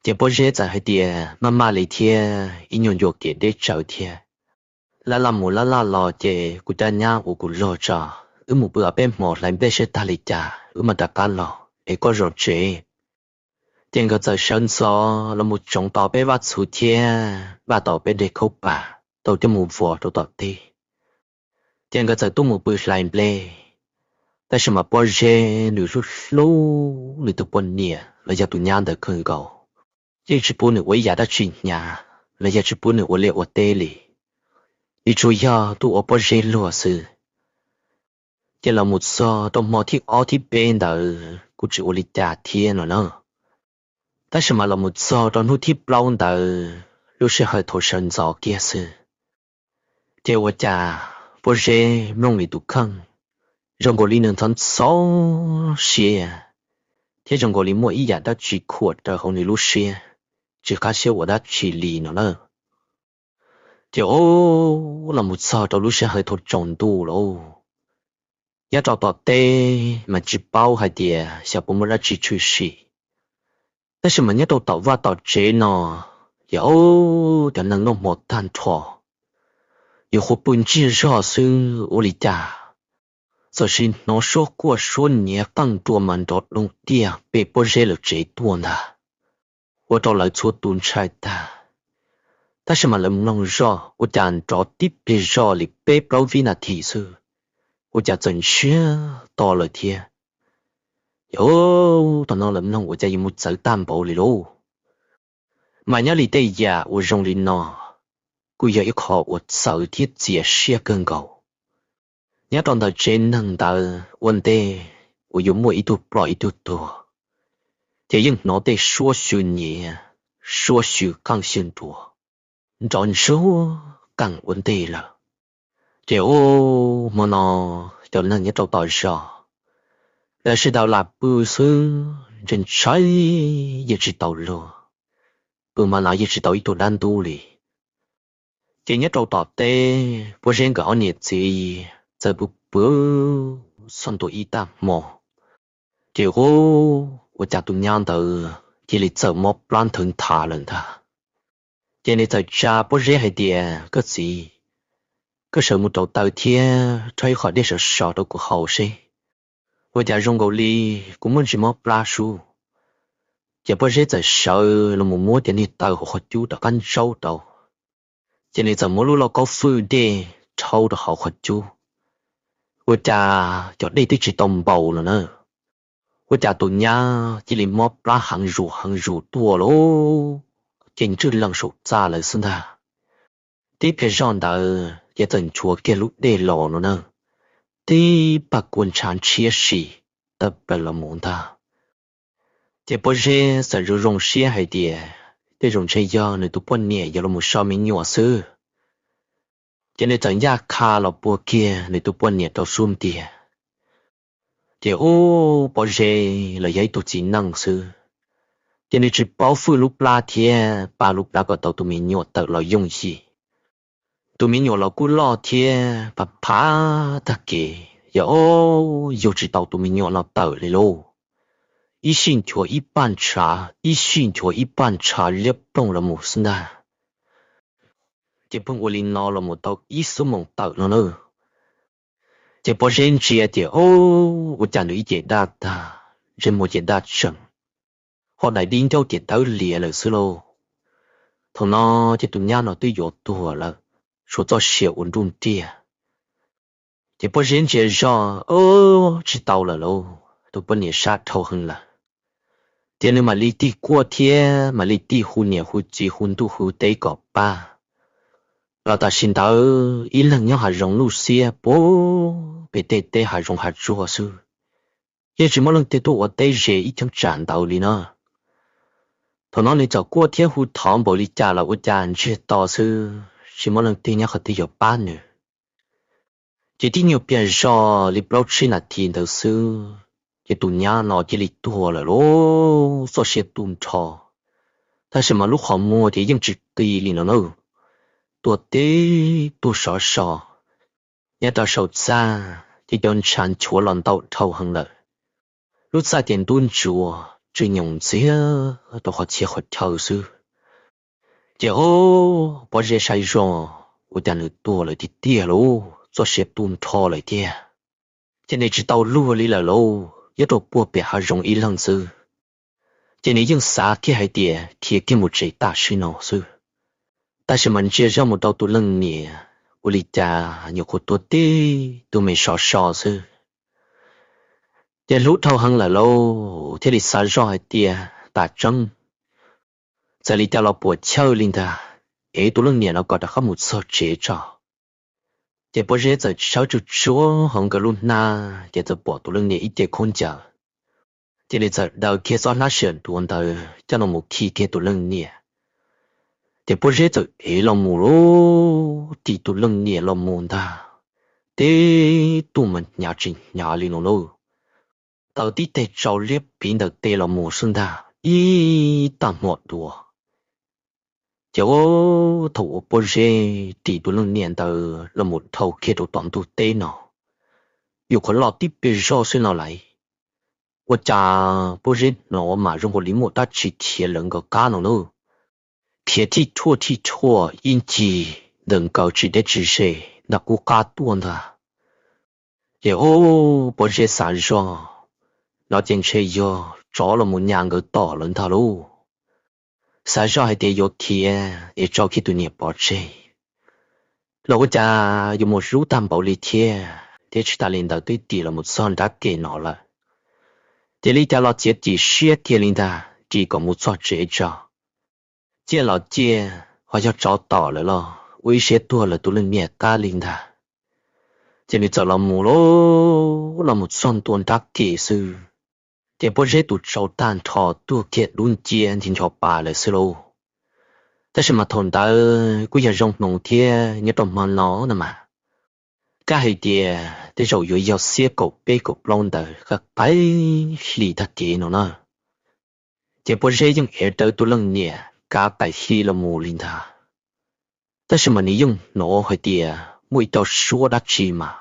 Ces Pob Zeb txawm hais tias, Maj maj li thiab, ib nyuag ncua kev deb tsawv thiab, laj laj mus laj laj los ces kuv coj nyab ua kuv luag tso, wb mus pw ob peb hmo hlais nplej seb tag li cas wb mam rov qab los, es koj zov tsev. Ces nkawd txawm sawv ntxov los mus tsoov tau peb vaj txhu thiab npaj tau peb dej khaub pas tau coj mus vov rau tom teb. Ces nkawd txawm tuaj mus pw hlais nplej. Tab sis mas Pob Zeb nws hlub hlub nws tus poj niam los yog tus nyab ntawd kawg nkaus, yeej tsis pub nws ua ib yam dab tsi hnyav los yog tsis pub nws ua liaj ua teb li, nws tsuas yog tuaj ua Pob Zeb luag xwb. Ces los mus txog rau hmo thib ob thib peb ntawd kuj tsis ua li cas thiab no na. Tab sis mas los mus txog rau hnub thib plaub ntawd, lub sij hawm thaum sawv ntxov kiag xwb, ces ua cas Pob Zeb mloog nws tus kheej zoo nkaus li nws ntxhov ntxhov siab, thiab zoo nkaus li muaj ib yam dab tsi khuam raws hauv nws lub siab, tsis qab siab ua dab tsi li no na. Ces o, los mus txog rau lub sij hawm thaum tsaus ntuj lawm, nyob rau tom teb mas tsis paub hais tias xyov puas muaj dab tsi tshwm sim. Tab sis mas nyob rau tom vaj tom tsev no, ces o, cov neeg noj hmo tag nrho, yuav qhuav pw ntsiag zog xwb ua li cas, txawm sim hnov suab quaj suab nyiav qeej rua mas nrov doo tiaj pem Pob Zeb lawv tsev tuaj ntag. Ua rau lawv txhua tus ntshai tag. Tab sis mas lawv mloog zoj ua cas nrov tib pliag zoj li peb plaub vib nas this xwb, ua cas txawm ntsiag to lawm thiab. Ces thaum no lawv mloog ua cas yuav mus txawv tag npaum li lauj. Mas nyob li tej yam uas zoo li no, kuj yog ib qho uas txawv thiab txias siab kawg nkaus. Nyob rau ntawm tsev neeg ntawd ua ntej uas yuav muaj ib tug ploj ib tug tuag, ces yeej hnov tej suab xyw nyiav, suab xyw qeej xyw nruas nrov ntsuag qeej ua ntej lawm. Ces u, hmo no cov neeg nyob rau tom zos lawv sawv daws lam pw xwb, ntshai ntshai yeej tsis tau luag, pw hmo no yeej tsis tau ib tug dab ntub li. Ces nyob rau tom teb, Pob Zeb nkawd ob niam txiv txawm pw pw txog ntua ib tag hmo, ces u, ua cas tus nyab ntawd cia li txawm mob plab nthwv nthav lawm ntag. Ces nws txawm tsa Pob Zeb hais tias, Koj txiv, koj sawv mus rauv taws thiab rhaub ib qho dej sov sov rau kuv haus seb ua cas zoo nkaus li kuv muaj ntsis mob plab sub. Ces Pob Zeb txawm sawv los mus muab cov niag taws hauv qhov cub rov qab ntsaub rau. Ces nws txawm muab lub lauj kaub fwj dej rhaub rau hauv qhov cub, ua cas cov dej twb tsis tau npaum los na, ua cas tus nyab cia li mob plab heev zus heev zus tuaj lauj, ces ntswj lees saum txaj lawm xwb ntag. Tib pliag zoj ntawd ces txawm nchuav kiag lub dej los no na, tib paj kua ntshav ntshiab si tawm plaws los mus ntag. Ces Pob Zeb txawm zoo zoo siab hais tias tej zaum ntshe yog nws tus poj niam yuav los mus so me nyuam xwb. Ces nws txawm ncaj qha los puag kiag nws tus poj niam rau sub ntiag. Ces u, Pob Zeb los yog ib tug txiv neej xwb, ces nws tsis paub fwj lub plab thiab pab lub plab kom tau tus me nyuam tawm los yooj yim. Tus me nyuam los kuj loj thiab phav phav tag kev, yog u, yug tsis tau tus me nyuam no tawm li lauj. Ib sij nchuav ib paj ntshav, ib sij nchuav ib paj ntshav liab ploog los mus xwb ntag. Ces pheej ua li no los mus tau ib xuab moos tawm no na. Ces Pob Zeb ntsia ces u, ua cas nws ib ce daj tag, ntsej muag ces daj tsees, ho daim di ncauj ces dawb lias lawm xwb lauj. Thaum no ces tus nyab no twb yuav tuag lawm, suav txoj sia ua nruj nriaj. Ces Pob Zeb ntsia zoj, tsis tau lawm lauj, tus poj niam sab dhau heev lawm. Ces nws mam li tig quaj thiab mam li tig hu niam hu txiv hu ntuj hu teb kom pab. Los tam sim ntawd ib leeg nyob hav zoov luj xiab puag pem tej teb hav zoov hav tsuag xwb, yeej tsis muaj leej twg tuaj ua teb ze ib cheeb tsam ntawd li na. Thaum no nws txawm quaj thiab hu thov npaum li cas los ua cas ntsiag to xwb, tsis muaj leej twg nyob qhov twg yuav pab nws. Ces tib nyuag pliag zog li plaub tsib nas this ntawd xwb, ces tus nyab no cia li tuag lawm lauj, txoj sia tu nrho. Tab sis mas lub qhov muag ces yeej tsis qi li no na, tuag tib tug sov so. Nyob rau saum txaj ces cov ntshav nchuav los ntau dhau heev lawm. Lub txaj ces ntub ntsuav tsw nyoos ntxiag rau qhov txhia qhov chaw xwb. Ces u, Pob Zeb saib zoj, ua cas nws tuag lawm tiag tiag lauj, txoj sia tu nrho lawm tiag. Ces nws tsis tau luag li lawm lauj, nyob rau puag pem hav zoov ib leeg xwb. Ces nws yeej xav kiag hais tias khiav kiag mus tsev tam sim no xwb. Tab sis mas ntsia zoj mus rau tus leej niam, ua li cas nyuam qhuav tuag tib tug me sov so xwb. Ces hlub dhau heev lawm lauj, thiaj li xav zoj hais tias tas tseeb, txawm li cas los puam chawj li ntag, ev tus leej niam no kom rov qab mus txog tsev tso. Ces Pob Zeb txawm tshawb tsuj tsuag hauv nkawd lub hnab, ces txawm pom tus leej niam ib ce khaub ncaws. Ces nws txawm daws kiag txoj hlab siam duav ntawd coj los mus khi kiag tus leej niam. Ces Pob Zeb txawm ev los mus lauj, ris tus leej niam los mus ntag, tib tug mas hnyav tsis hnyav li no lauj, taws tib teg tsau liab pliv ntawm tes los mus xwb ntag ib tag hmo dua. Ces thaum uas Pob Zeb ris tus leej niam ntawd los mus dhau kiag rau tom ntug teb no, yuav qhuav los tib pliag zog xwb no lais, ua cas Pob Zeb hnov mas zoo nkaus li muaj dab tsi khiav lawv nkawd qab no lauj. Khiav thij thuaj thij thuaj ib ncig ntawm nkawd tsis deb tsis ze nram qub qab tuaj ntag. Ces u, Pob Zeb xav zog, no ces ntshe yog tsov los mus nyas nkawd tom lawm ntag lauj. Xav zoj hais tias yuav khiav es tso kiag tus niam pov tseg los ua cas yuav mus hlub tag npaum li thiab, thiab tsis tas li ntawd twb ris los mus txog nrab ke no lawm. Ces li cas los txiav txim siab kiag li ntag, ris kom mus txog tsev tso. Ciaj los ciaj, ho yog tsov tom lawm los ua ib siab tuag lawm tus leej niam qab li ntag. Ces nws txawm los mus lauj, los mus txog ntua nrab ke xwb, ces Pob Zeb tus tsau tag nrho tuag kiag dub nciab nti ncho pa lawm xwb lauj. Tab sis mas thaum ntawd kuj yog zoo hmoov thiab nyob rau hmo no no mas, kab hais tias tej zaum yuav yog xiab kaum peb kaum plaub ntawd, qaim hli tag kev no na. Ces Pob Zeb yeej ev rawv tus leej niam kav qaim hli los mus li ntag. Tab sis mas nws yeej hnov hais tias muaj ib co suab dab tsi mas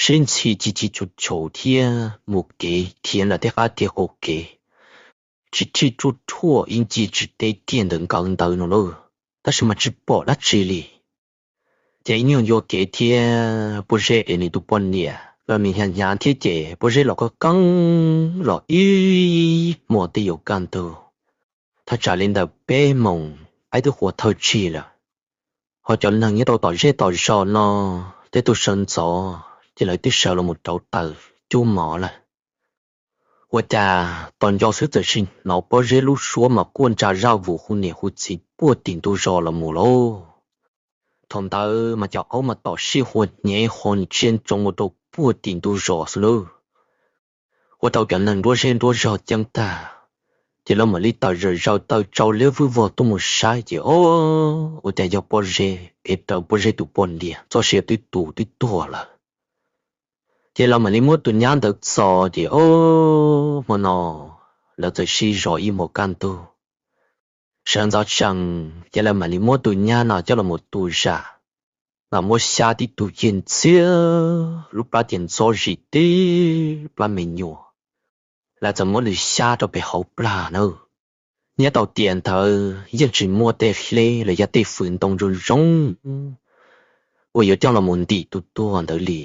sib ntxhi ci ci tshau tshau thiab mus kev khiav ntawm tej qab kev qaum kev, tsis thij ruaj ruaj ib ncig tsis teb kiag ntawm nkawd ntawd no lauj, tab sis mas tsis pom dab tsi li. Ces ib nyuag ncua kev thiab Pob Zeb es nws tus poj niam los nws hnyav hnyav thiab ces Pob Zeb los qeeb qeeb los ib hmos twb yuav kaj ntug, thaj tsam li ntawm peb moos qaib twb qua thawj tsig lawm. Ho cov neeg nyob rau tom zej tom zos no, tej tug sawv ntxov ces lawv twb sawv los mus rauv taws cub mov lawm. Ua cas tos nco xwb txawm sim hnov Pob Zeb lub suab mas quaj ntsa zaj vus hu niam hu txiv puag tim ntug zos los mus lauj. Thaum ntawd mas cov aub mas tom sij hua hnyev ho tsiaj ntsoov mus rau puag tim ntug zos xwb lauj. Ua rau cov neeg nruab zej nruab zog ceeb tag, ces lawv mam li tawm zom zaws taw tsau liab vwj vog tuaj mus saib ces o, ua cas yog Pob Zeb es raws Pob Zeb tus poj niam txoj sia twb tu twb tuag lawm. Ces lawv mam li muab tus nyab ntawd txo ces o, hmo no lawv txawm sib zov ib hmos kaj ntug. Sawv ntxov tsees ces lawv mam li muab tus nyab no coj los mus tu zam, mas muab xyab tib tug cig ntxhiab lub plab tias ntxob zis tib plab me nyuam, lawv txawm muab nws xyab rau pem hauv plag na. Nyob tau tiam ntawd yeej tsis muaj tej hleb los yog tej fwm ntoo zoo zoo uas yuav coj los mus ntim tus tuag ntawd li.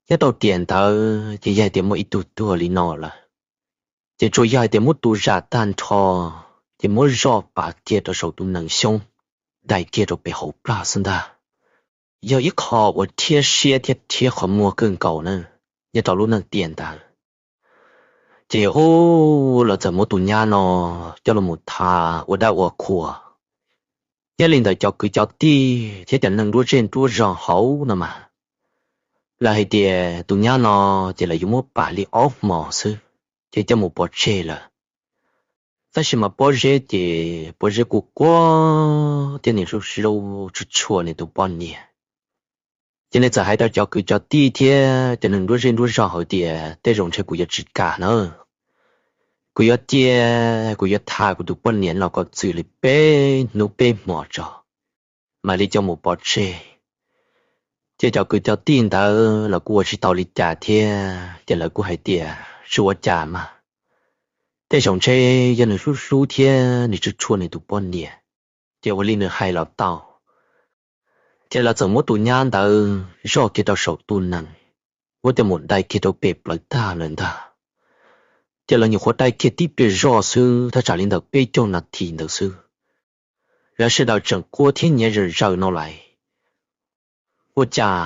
Nyob tau tiam ntawd ces yog hais tias muaj ib tug tuag li no lawm, ces tsuas yog hais tias muab tu zam tag nrho, ces muab zoj pav kiag rau saum tus nees xyoob, dai kiag rau pem hauv plag xwb ntag. Yog ib qho uas rhiab siab thiab rhiab qhov muag kawg nkaus na, nyob rau lub neej tiam ntawd. Ces o, lawv txawm muab tus nyab no coj los mus tha ua dab ua qhua. Nyob li ntawd cov kwv cov tij thiab cov neeg nruab zej nruab zog hauv no mas, lawv hais tias tus nyab no ces lawv yuav muab pam li ob hmos xwb, ces coj mus pov tseg lawm. Tab sis mas Pob Zeb ces Pob Zeb kuj quaj thiab nws hlub hlub tshua tshua nws tus poj niam. Ces nws txawm hais rau cov kwv cov tij thiab cov neeg nruab zej nruab zog hais tias tej zaum ntshe kuv yuav tsis kam na, kuv yuav cia, kuv yuav tha kuv tus poj niam los kom txwm li peb hnub peb hmos tso, mam li coj mus pov tseg. Ces cov kwv cov tij ntawd los kuj ua tsis tau li cas thiab, ces lawv kuj hais tias tsis ua cas mas, tej zaum ntshe yog nws hlub hlub thiab nws tshua tshua nws tus poj niam, ces ua li nws hais los tau. Ces lawv txawm muab tus nyab ntawd zoj kiag rau saum tus nees, muab coj mus dai kiag rau pem plawv tag lawm ntag. Ces lawv nyuam qhuav dai kiag tib pliag zoj xwb thaj tsam li ntawm peb caug nas this ntawd xwb, lawv sawv daws tseem quaj thiab nyiav zom zaws no lais, ua cas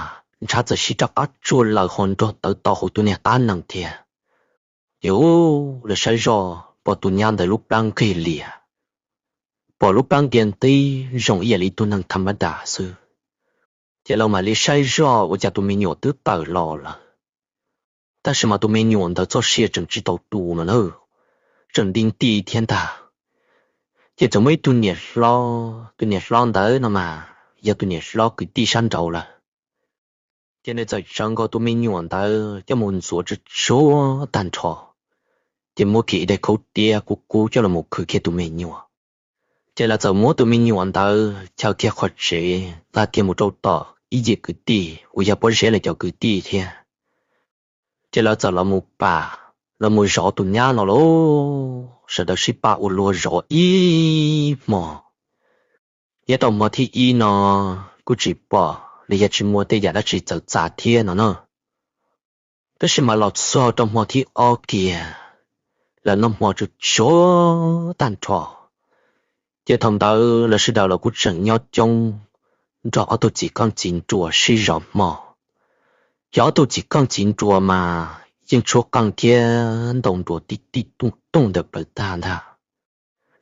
ntshav txawm sib rov qab tsuag lawm ho nrog tawv tau hauv tus niag qab nees thiab. Ces u, lawv saib zoj pom tus nyab ntawd lub plab nqig lias, pom lub plab nqia nqib zoo ib yam li tug neeg tham mab das xwb. Ces lawv mam li saib zoj ua cas tus me nyuam twb tawm los lawm, tab sis mas tus me nyuam ntawd txoj sia tseem tsis tau tu no na, tseem nti nti thiab ntag. Ces txawm muaj ib tug niam hlob, tus niam hlob ntawd no mas yog tus niam hlob kwv tij sab nraud lawm. Ces nws txawm tsawv nkaus tus me nyuam ntawd coj mus ntxuav tsuj tsuav tag nrho, ces muab kiag ib daim khaub tiab kub kub coj los mus khwv kiag tus me nyuam. Ces lawv txawm muab tus me nyuam ntawd chaw kiag qhov tsev nqa kiag mus rau tom ib yim kwv tij uas yog Pob Zeb lawv cov kwv tij thiab. Ces lawv txawm los mus pam, los mus zov tus nyab no lauj, sawv daws sib pab ua luag zov ib hmos. Nyob rau hmo thib ib no kuj tsis pom los yog tsis muaj tej yam dab tsi txawv txav thiab no na. Tab sis mas los txog rau hmo thib ob kiag, lawv noj hmo tsuj tsuav tag nrho, ces thaum ntawd lawv sawv daws los kuj tseem nyob coob nrog ob tug txiv qeej txiv nruas sib zov hmo. Yog ob tug txiv qeej txiv nruas mas yeej tshuab qeej thiab ntaus nruas tib tib tooj tooj ntawm plawv tag ntag.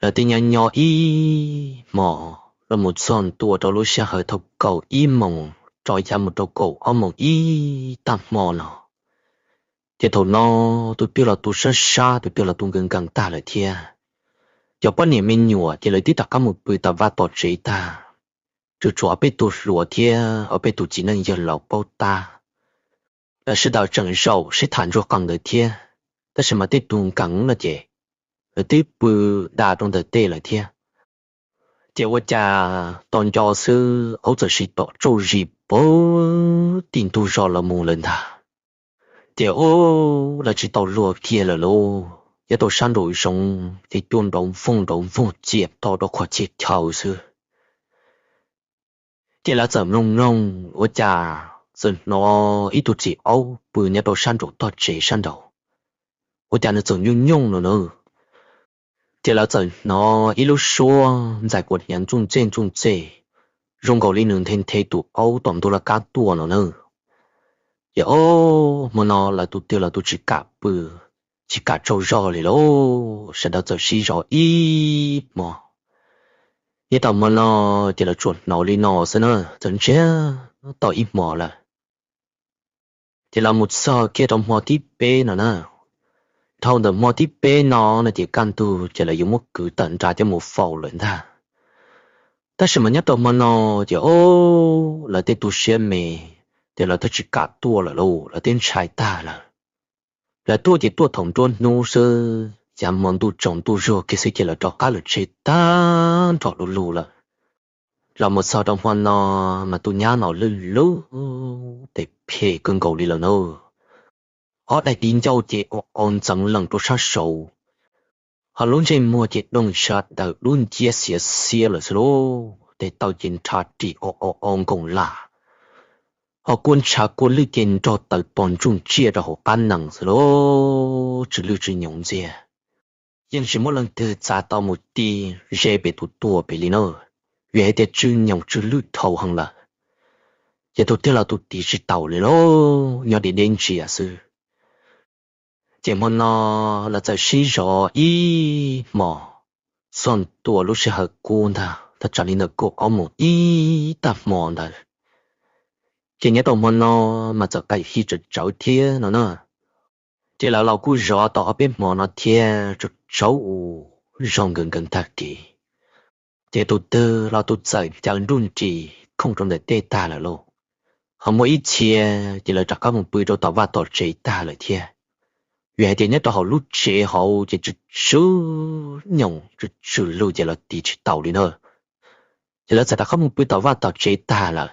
Lawv twb nyob nyob ib hmos los mus txog ntua rau lub sij hawm thaum kaum ib moos rov yav mus rau kaum ob moos ib tag hmo no, Ces thaum no tus twg los tus sab sab, tus twg los tus nkees nkees tag lawm thiab. Cov poj niam me nyuam ces lawv twb rov qab mus pw tom vaj tom tsev tag, tsuas tshuav ob peb tug hluas thiab ob peb tus txiv neej yawg laus paub tab. Lawv sawv daws tseem zaum sib tham ntsuag qees ntawd thiab, tab sis mas tej tus nkees no ces lawv twb pw da rau ntawm tej lawm thiab. Ces ua cas tos nco xwb aub txawm sim tom tsauj zis puag tim ntug zos los mus lawm ntag. Ces ub, lawv tsis tau luag kiag lawm lauj, nyob rau sab nraum zoov ces cua nrov voog nrov voog ciam to rau qhov txhia chaw xwb. Ces lawv txawm mloog mloog ua cas txawm hnov ib tug txiv aub pw nyob rau sab nraum toj tsev sab nraud, ua cas nws txawm nyooj nyooj no na. Ces lawv txawm hnov ib lub suab ntxais quav hniav ntxuj ntxej ntxuj ntxej, zoo nkaus li nws nthe nthe tus aub tom ntug laj kab tuaj no na. Ces ob hmo no lawv tus twg los tus tsis kam pw, tsis kam tsaug zog li lauj, sawv daws txawm sib zov ib hmo. Nyob tau hmo no ces lawv tsuas hnov li no xwb na, txawm ntsiag to ib hmo lawm. Ces los mus txog kiag rau hmo thib peb no na, dhau ntawm hmo thib peb no no ces kaj ntug ces lawv yuav muab kwv tawm nrad coj mus faus lawm ntag. Tab sis mas nyob rau hmo no ces ob, lawv tej tu siab me, ces lawv twb tsis kam tuaj lawm lauj, lawv twb ntshai tag lawm. Lawv tuaj ces tuaj thaum nruab hnub xwb, yav hmo ntuj tsaus ntuj zuag kiag xwb ces lawv rov qab lawm tsev tag nrho lug lug lawm. Los mus txog rau hmo no mas tus nyab no lwj lub tes phem kawg nkaus li lawm na. Ob daim tis ncauj ces o o ntxeev lees rau sab saud, ho lub ntsej muag ces doog sab daws dub nciab xiav xiab lawm xwb lauj, tes taw ces nrhav ris o o o nkoos lam, ho kua ntshav kua lwj ces nrog taws pog ntsuj tsiaj rau hauv qab nees xwb lauj, tsw lwj tsw nyoos ntxiag. Yeej tsis muaj leej twg txav tau mus ti ze pem tus tuag pem li na, vim hais tias tsw nyoos tsw lwj dhau heev lawm. Ces tus twg los tus tiv tsis taus li lauj, nyob deb deb ntsia xwb. Ces hmo no lawv txawm sib zov ib hmos, txog ntua lub sij hawm kub ntag, thaj tsam li ntawm kaum ob moos ib tag hmo ntawd. Ces nyob rau hmo no mas txawm qaim hi tsawv tsawv thiab no na. Ces lawv los kuj zov tau ob peb hmo no thiab, tsaus tsaus u, zog nkees nkees tag kev. Ces tus twg los tus txawm ncaws nruj nris khooj rau ntawm tej tag lawm lauj. Ho muaj ib txhia ces lawv rov qab mus pw rau tom vaj tom tsev tag lawm thiab, vim hais tias nyob rau hauv lub tsev hauv ces tsw tsw nyoos tsw tsw lwj ces lawv tiv tsis taus li na. Ces lawv txawm rov qab mus pw tom vaj tom tsev tag lawm.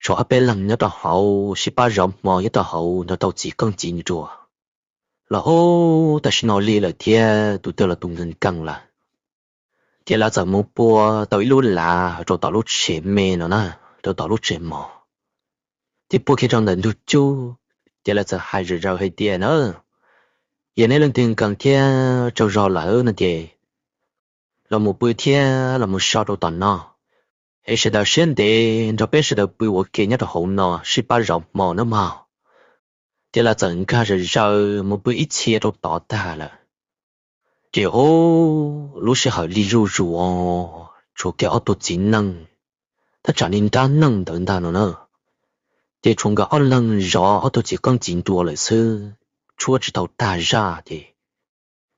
Tshuav ob peb leeg nyob rau hauv sib pab zov hmo nyob rau hauv nrog rau txiv qeej txiv nruas los ub, tam sim no lig lawm thiab, tus twg los tus nkees nkees lawm. Ces lawv txawm mus pua tau ib lub lav rau tom lub tsev me no na, rau tom lub tsev mos. Ces pua kiag rau ntawm ntug cub, ces lawv txawm hais zom zaws hais tias na, yog nej leej twg nkees thiab tsaug zog lawm no ces los mus pw thiab los mus so rau tom no, es sawv daws siab ntev nrog peb sawv daws pw ua ke nyob rau hauv no sib pab zov hmo nawb mog. Ces lawv txawm nkag zom zaws mus pw ib txhia rau tod tag lawm. Ces ub, lub sij hawm lig zuj zus, tshuav kiag ob tug txiv neej, thaj tsam li nrab neej ntawd ntag no na. Ces tshuav nkawd ob leeg zov ob tug txiv qeej txiv nruas lawm xwb, tshuab tsis tau tag zaj ces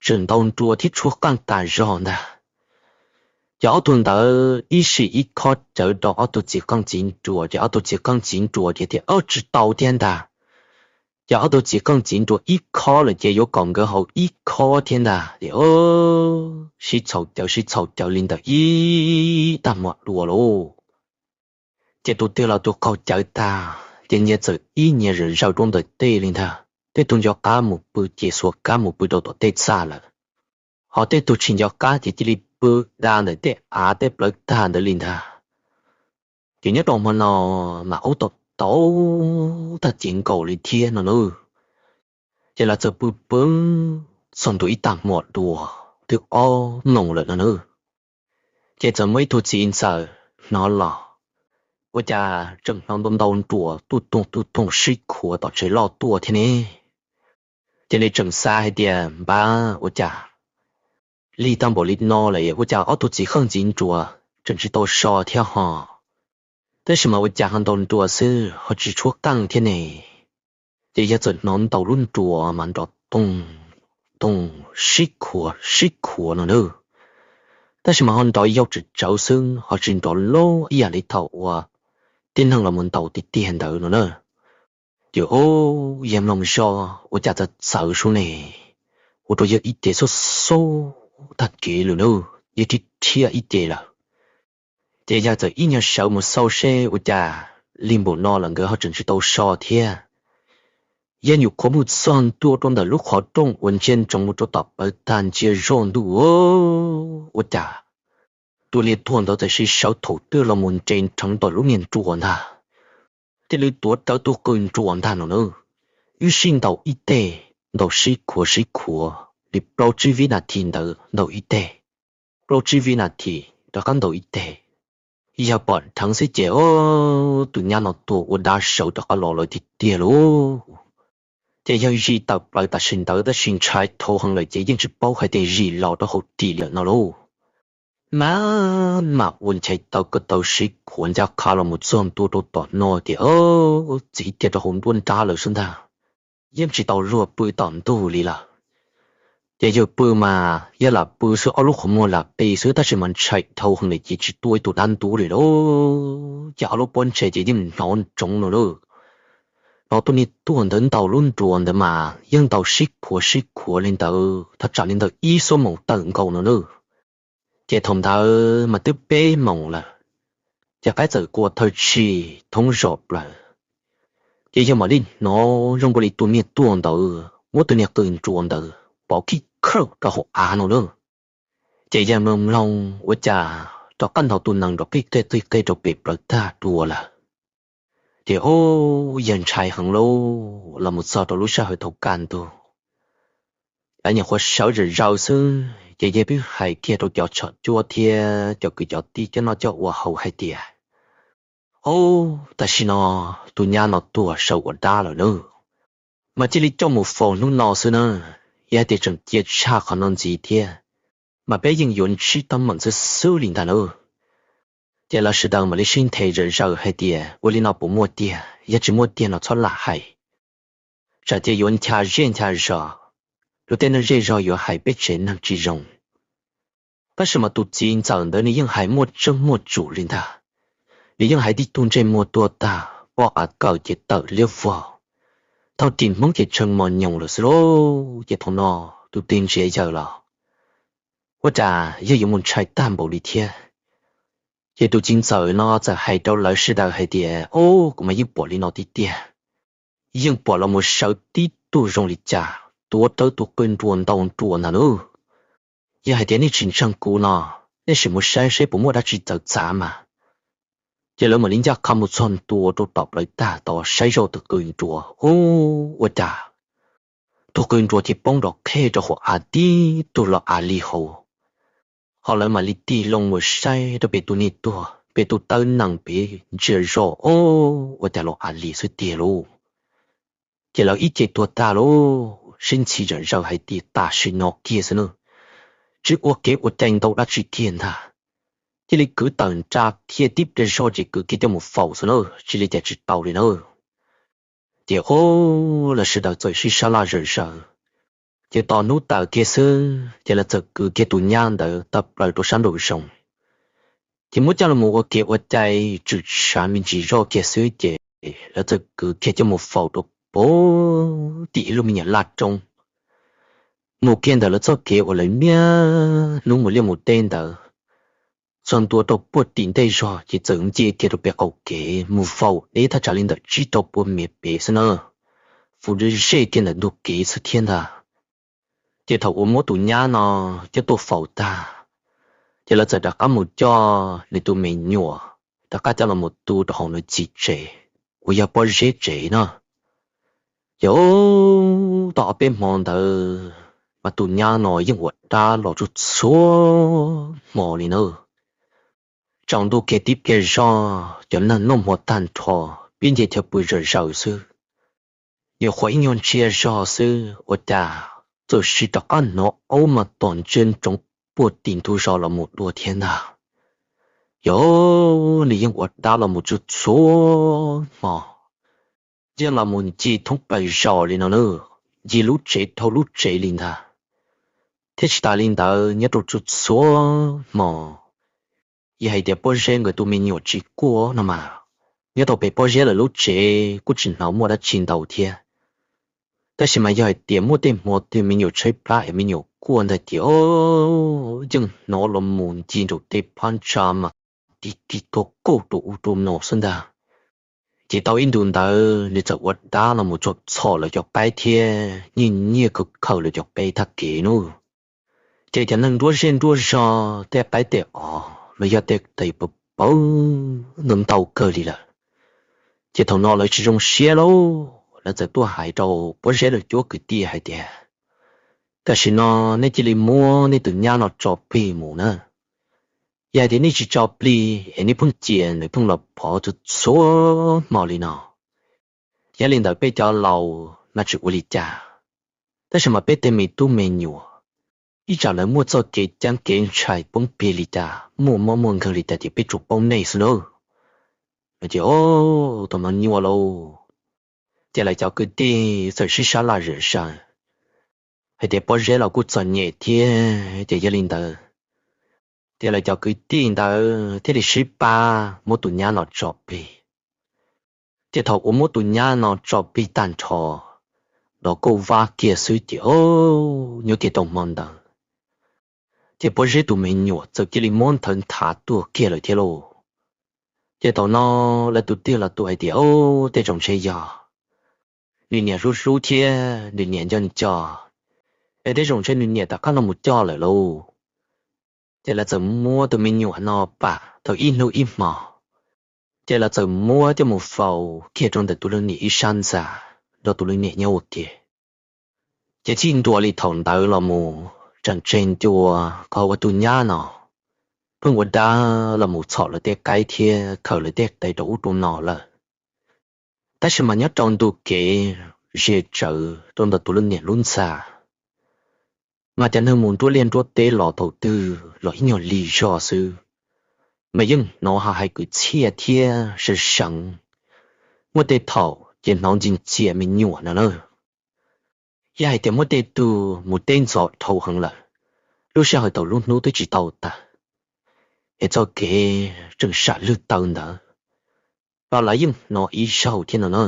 tseem ntaus nruas thiab tshuab qeej tas zog ntag. Ces ob tug ntawd ib sim ib khob cawv rau ob tug txiv qeej txiv nruas, ces ob tug txiv qeej txiv nruas ces tias, Ab, tsis tau thiab ntag. Ces ob tug txiv qeej txiv nruas ib khob lawm ces yuav kom nkawd haus ib khob thiab ntag. Ces sib txhaum cawv sib txhaum cawv li ntawm ib tag hmo dua lauj. Ces tus twg los tus qaug cawv tag, ces nyias txawm ib nyias zom zaws rau ntawm tej li ntag. Tej tug nco qab mus pw ces xuas kab mus pw rau tom tej txaj lawm, ho tej tug tsis nco qab ces cia li pw da ntawm tej av tej plawv tag ntawd li ntag. Ces nyob rau hmo no mas ub, tau tau tag cev nkaus li thiab no na. Ces lawv txawm pw pw txog ntua ib tag hmo dua, twb ob moos lawm no na. Ces txawm muaj ib tug txiv ntxawm hnov los, ua cas tseem hnov ntau ntau nruas tuj toog tuj toog sib khuav tom tsev loj tuaj thiab ne. Ces nws tseem xav hais tias, Npab, ua cas lig tag npaum li no lawm ua cas ob tug txiv qeej txiv nruas tseem tsis tau so thiab ho? Tab sis mas ua cas ho ntaus nruas xwb ho tsis tshuab qeej thiab ne? Ces yawg txawm hnov ntaus lub nruas mas nrov toog toog sib khuav sib khuav no nawb. Tab sis mas ho nrov yau tsawv tsawv xwb, ho tsis nrov loj ib yam li thaum uas tib neeg los mus ntaus tiag tiag ntawd no na. Ces o, yawg mloog zoj ua cas txawv txawv sub ne, ua rau yawg ib ce xob xob tag kev lawm na, yawg rhiab rhiab ib ce lawm. Ces yawg txawm ib nyuag sawv mus xauj seb ua cas li npaum no lawm nkawd ho tseem tsis tau so thiab. Yawg nyuam qhuav mus txog ntua rau ntawm lub qhov rooj uas ntsia ntsoov mus rau tom plawv tag ntsia zoj ntuj, ua cas tus niag tuag ntawd txawm sib sawv thaum twg los mus nres nrheev tom lub niag nruas ntag, thiaj li tuav rawv tus qws nruas ntag no na. Wb sib ntaus ib teg, ntaus sib khuav sib khuav li plaub tsib vib nas this ntawd ntaus ib teg, plaub tsib vib nas this rov qab ntaus ib teg. Yawg pom dheev xwb ces o, tus nyab no tuag ua dab sawv rov qab los lawm tiag tiag lauj. Ces yawg zis tawm plaws tam sim ntawd tab sis ntshai dhau heev lawm ces yeej tsis paub hais tias zis los rau hauv ris li lawm no lauj. Mas mam ua nchais taw ko taw sib khuav ncaj qha los mus txog ntua rau tom no ces o, txiv tiag rau hauv nruab nrab lawm xwb ntag. Yeej tsis tau luag pw tom ntug li lawm. Ces yawg pw mas yawg lam pw xwb, ob lub qhov muag lam qi xwb tab sis mas ntshai dhau heev li ces tsis tuaj ib tug dab ntub li lauj. Ces ob lub pob ntseg ces yeej hnov ntsoov no lauj. Hnov tus niag tuag ntawd ntaus lub nruas ntawd mas yeej ntaus sib khuav sib khuav li ntawd thaj tsam li ntawm ib xuab moos tawm nkaus no lauj. Ces thaum ntawd mas twb peb moos lawm, ces qaib txawm qua thawj tsig thoob zos plaws. Ces yawg mam li hnov zoo nkaus li tus niag tuag ntawd muab tus niag qws nruas ntawd pov khib khawj rau hauv av no lauj. Ces yawg mloog mloog ua cas rov qab nrov tus nees nrov qij qej qij qej rau pem plawv tag dua lawm. Ces o, yawg ntshai heev lauj, los mus txog rau lub sij hawm thaum kaj ntug, lawv nyuam qhuav sawv zom zaws xwb ces yawg pib hais kiag rau cov tshom cuab thiab cov kwv cov tij coj noj coj ua haus hais tias, o, tam sim no tus nyab no tuag sawv ua dab lawm nawb, mas cia li coj mus faus hnub no xwb na. Yog hais tias tseem cia tshaj qhov no ntxiv thiab mas peb yeej yuav ntsib teeb meem xwb xwb li ntag nawb. Ces lawv sawv daws mam li sib nthe zom zaws hais tias ua li no puas muaj tiag, yog tsis muaj tiag no txhob lam hais. Tsam ces yuav ncha zej ncha zos, luag tej neeg zej zog yuav hais peb tsev neeg tsis zoo. Tab sis mas tus txiv ntxawm ntawd nws yeej hais muaj tseeb muaj tsum li ntag. Nws yeej hais tib tug ntsej muag tuag tag, poj qav kawm ces tawm liab vog, thauj ris hmoob ces tshee mos nyoos lawm xwb lauj. Ces thaum no tus twg ntsia yawg los ua cas yawg yuav mus ntshai tag npaum li thiab. Ces tus txiv ntxawm no txawm hais rau lawv sawv daws hais tias, o, kuv mas yeej pom li no tiag tiag. Yeej pom los mus sawv tib tug zoo li cas tuav rawv tus qws nruas ntaus nruas ntag nawb. Yog hais tias nej tsis ntseeg kuv no, nej sim mus saib seb puas muaj dab tsi txawv txav mas. Ces lawv mam li ncaj qha mus txog ntua rau tom plawv tag tod saib zoj tus qws nruas, u, ua cas tus qws nruas ces poob nrov qhej rau hauv av tib tug los av li hauv. Ho lawv mam li tig loo mus saib rau pem tus niag tuag, pem tus taw nees pem ntsia zoj, o, ua cas los av li xwb tiag lauj. Ces lawv ib ce tuag tag lauj, sib ntxhi zom zaws hais tias tam sim no kiag xwb na, tsis ua kev ua cai ntau dab tsi kiag ntag, cia li kwv tawm nra kiag tib pliag zog ces kwv kiag coj mus faus xwb na, tsis li cas tsis tau li na. Ces o, lawv sawv daws txawm sib sab laj zom zaws. Ces tos hnub tawm kiag xwb ces lawv txawm kwv kiag tus nyab ntawd tawm plaws rau sab nraum zoov. Ces muab coj los ua kev ua cai tswm tshav me ntsis zog kiag xwb ces lawv txawm kwv kiag coj mus faus rau puag tim ib lub me nyuam laj roob. Mus kiag ntawm lawv txoj kev uas lawv niaj hnub mus liaj mus teb ntawd, txog ntua rau puag tim ntej zog ces txawm nce kiag rau pem qaum kev mus faus deb thaj tsam li ntawm tsib rau puas mev pem xwb na, faus ze kiag ntawm ntug kev xwb thiab ntag. Ces thaum uas muab tus nyab no coj tuaj faus tag, ces lawv txawm rov qab mus coj nws tus me nyuam rov qab coj los mus tu rau hauv nws txiv tsev uas yog pob zeb tsev no. Ces tau ob peb hmo ntawd mas tus nyab no yeej ua dab los tsuj txhua hmo li na. Tsaus ntuj kiag tib pliag zog cov neeg noj hmo tag nrho, pib nce chaw pw zom zaws xwb. Nyuam qhuav ib nyuag ntsia zog xwb ua cas txawm sim rov qab hnov aub mas tom ntsia ntsoov puag tim ntug zos los mus dua thiab ntag. Yog nws yeej ua dab los mus tsuj txhua hmo. yeej los mus ncig thoob plaws zos li no na, ncig lub tsev dhau lub tsev li ntag. Thiab tsis tas li ntawd, nyob rau txhua txhua hmo, yog hais tias Pob Zeb nkawd tus me nyuam tsis quaj no mas, nyob rau pem Pob Zeb lawv lub tsev kuj tsis hnov muaj dab tsi ntau thiab. Tab sis mas yog hais tias muaj tej hmo twg me nyuam tshaib plab es me nyuam quaj ntag ces yeej hnov los mus ncig nraum tej phab ntsa mas tig tig tuag kauj rau ub rau no xwb ntag. Ces tau ib ntus ntawd nws txawm ua dab los mus txog txhom lawv cov qaib thiab nyiaj nyiaj khaws khaws lawv cov qaib thaj kev nub. Ces cov neeg nruab zej nruab zog tej qaib tej os los yog tej tes paws paws ntau ntau kawg li lawm. Ces thaum no lawv tsis zoo siab lauj, lawv txawm tuaj hais rau Pob Zeb lawv cuab kwv tij hais tias, tam sim no nej cia li muab nej tus nyab no tso plig mus na. Yog hais tias nej tsis tso plig es nej pheej cia nws pheej los phov txhua txhua hmo li no, yog li ntawd peb cov laus mas tsis ua li cas, tab sis mas peb tej me tub me nyuam, ib tsam lawv muaj txoj kev ceeb kev ntshai poob plig li cas, muaj mob muaj nkeeg li cas ces peb tsuas paub nej xwb nawb. Ces thaum no nyuaj lauj, ces lawv cov kwv tij txawm sib sab laj zom zaws hais tias Pob Zeb los kuj txom nyem thiab ces yog li ntawd, ces lawv cov kwv tij ntawd thiaj li sib pab muab tus nyab no tso plig. Ces thaum uas muab tus nyab no tso plig tag nrho, los kauj vab kiag xwb ces o, nyob kiag rau hmo ntawd, ces Pob Zeb tus me nyuam txawm cia li muab nthawv nthav tuag kiag lawm thiab lauj. Ces thaum no lawv tus tij los tus hais tias, o, tej zaum ntshe yog nws niam hlub hlub thiab nws niam nco nco, es tej zaum ntshe nws niam rov qab los mus coj lawm lauj. Ces lawv txawm muab tus me nyuam no pam tau ib hnub ib hmo, ces lawv txawm muab coj mus faus kiag rau ntawm tus leej niam ib sab ntxa, nrog tus leej niam nyob ua ke. Ces txij ntua li thaum ntawd los mus tseem tseg ncua qhov uas tus nyab no pheej ua dab los mus txhom lawv tej qaib thiab khaws lawv tej tes rau ub rau no lawm. Tab sis mas nyob rau ntu kev ze tsawv rau ntawm tus leej niam lub ntxa, mas cov neeg mus nruab liaj nruab teb los thaum twg los ib nyuag lig zog xwb, mas yeej hnov ho hais kwv txhiaj thiab seev seev. Muaj tej thaum ces hnov ntxim ntxias me nyuam no na. Yog hais tias muaj tej tug mus teb ntxov dhau heev lawm, lub sij hawm thaum lub hnub twb tsis tau tag, es txoj kev tseem sam lwg taw ntawd los lawv yeej hnov ib zaug thiab no na.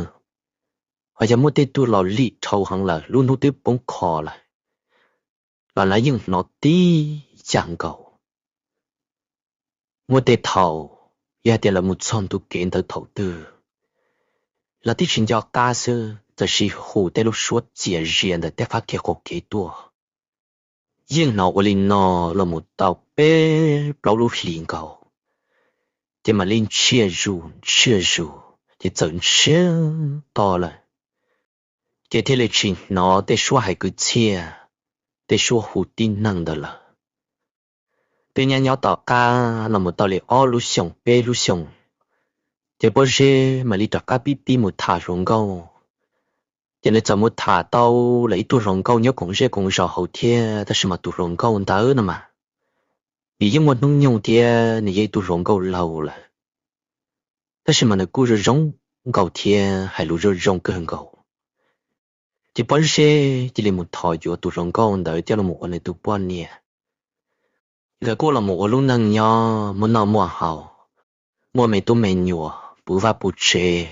Ho yog muaj tej tug los lig dhau heev lawm, lub hnub twb poob kho lawm, los lawv yeej hnov tib yam nkaus. Muaj tej thaum, yog hais tias lawv mus txog ntu kev ntawd thaum twg, lawv twb tsis nco qab xwb, txawm sis hu tej lub suab txias zias ntawm tej qab kev qaum kev tuaj. Yeej hnov ua li no los mus tau peb plaub lub hlis nkaus, ces mam li ntsiag zus ntsiag zus ces txawm ntsiag to lawm, ces thiaj li tsis hnov tej suab hais kwv txhiaj, tej suab hu tib neeg ntawd lawm. Twb nyob nyob tom qab los mus tau li ob lub xyoos peb lub xyoos, ces Pob Zeb mam li rov qab pib pib mus tham hluas nkauj. Ces nws txawm mus tham tau lawm ib tug hluas nkauj nyob koom zej koom zos hauv thiab, tab sis mas tus hluas nkauj ntawd no mas, nws yeej muaj hnub nyoog thiab nws yog ib tug hluas nkauj laug lawm, tab sis mas nws kuj zoo zoo nkauj thiab hais lus zoo zoo kawg nkaus. Ces Pob Zeb cia li mus thov yuav tus hluas nkauj ntawd coj los ua nws tus poj niam. Nkawd kuj los mus ua lub neej nyob muaj noj muaj haus, muaj me tub me nyuam puv vaj puv tsev,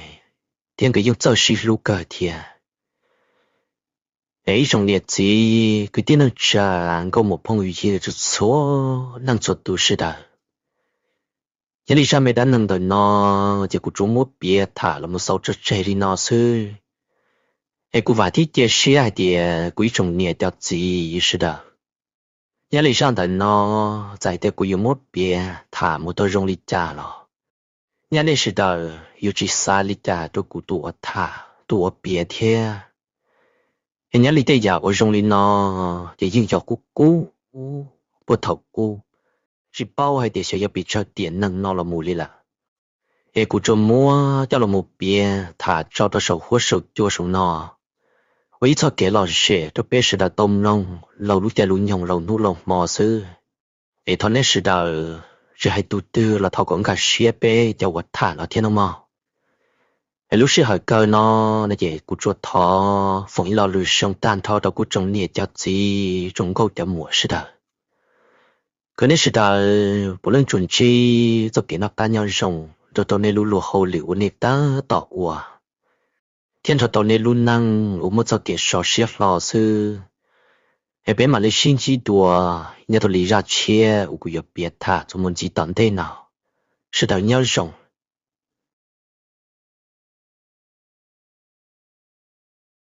thiab nkawd yeej txawj sib hlub kawg thiab. Es ib tsoom niam txiv kwv tij neej tsa, nkauj muam phooj ywg txhua txhua leej txhua tus sawv daws, nyob li zaj me dab neeg ntawm no ces kuv tsuas muab piav tham los mus xaus tso tseg li no xwb. Es kuv vam thiab cia siab hais tias kuv ib tsoom niam cov txiv sawv daws, nyob li zaj ntawm no, txawm hais tias kuv yuav muab piav tham mus tau zoo li cas los, nyob nej sawv daws yuav tsis xav li cas rau kuv tus uas tham tus uas piav thiab. Es nyob li tej yam uas zoo li no, ces yeej yog qub qub puag thaum qub, tsis paub hais tias xyov yuav pes tsawg tiam neeg no los mus li lawm. Es kuv tsuas muab coj los mus piav tham tso rau saum huab saum cua saum no, ua ib txoj kev lom zem rau peb sawv daws tau mloog laug lub caij lub nyoog laug hnub laug hmo xwb. Es thov nej sawv daws, tsis hais tus twg los thov kom nkag siab peb cov uas tham los thiab nawb mog. Es lub sij hawm kawg no no ces kuv tsuas thov foom ib lo lus zoo tag nrho rau kuv tsoom niam cov txiv tsoom nkauj cov muam sawv daws, kom nej sawv daws puav leej tsuas ntsib txoj kev noj qab nyob zoo nrog rau nej lub luag hauj lwm uas nej tab tom ua, thiab nrog rau nej lub neej uas muaj txoj kev sov siab hlo xwb. Es peb mam li sib ntsib dua nyob rau li zaj tshiab uas kuv yuav piav tham txuas mus ntxiv tom ntej no. Sawv daws nyob zoo.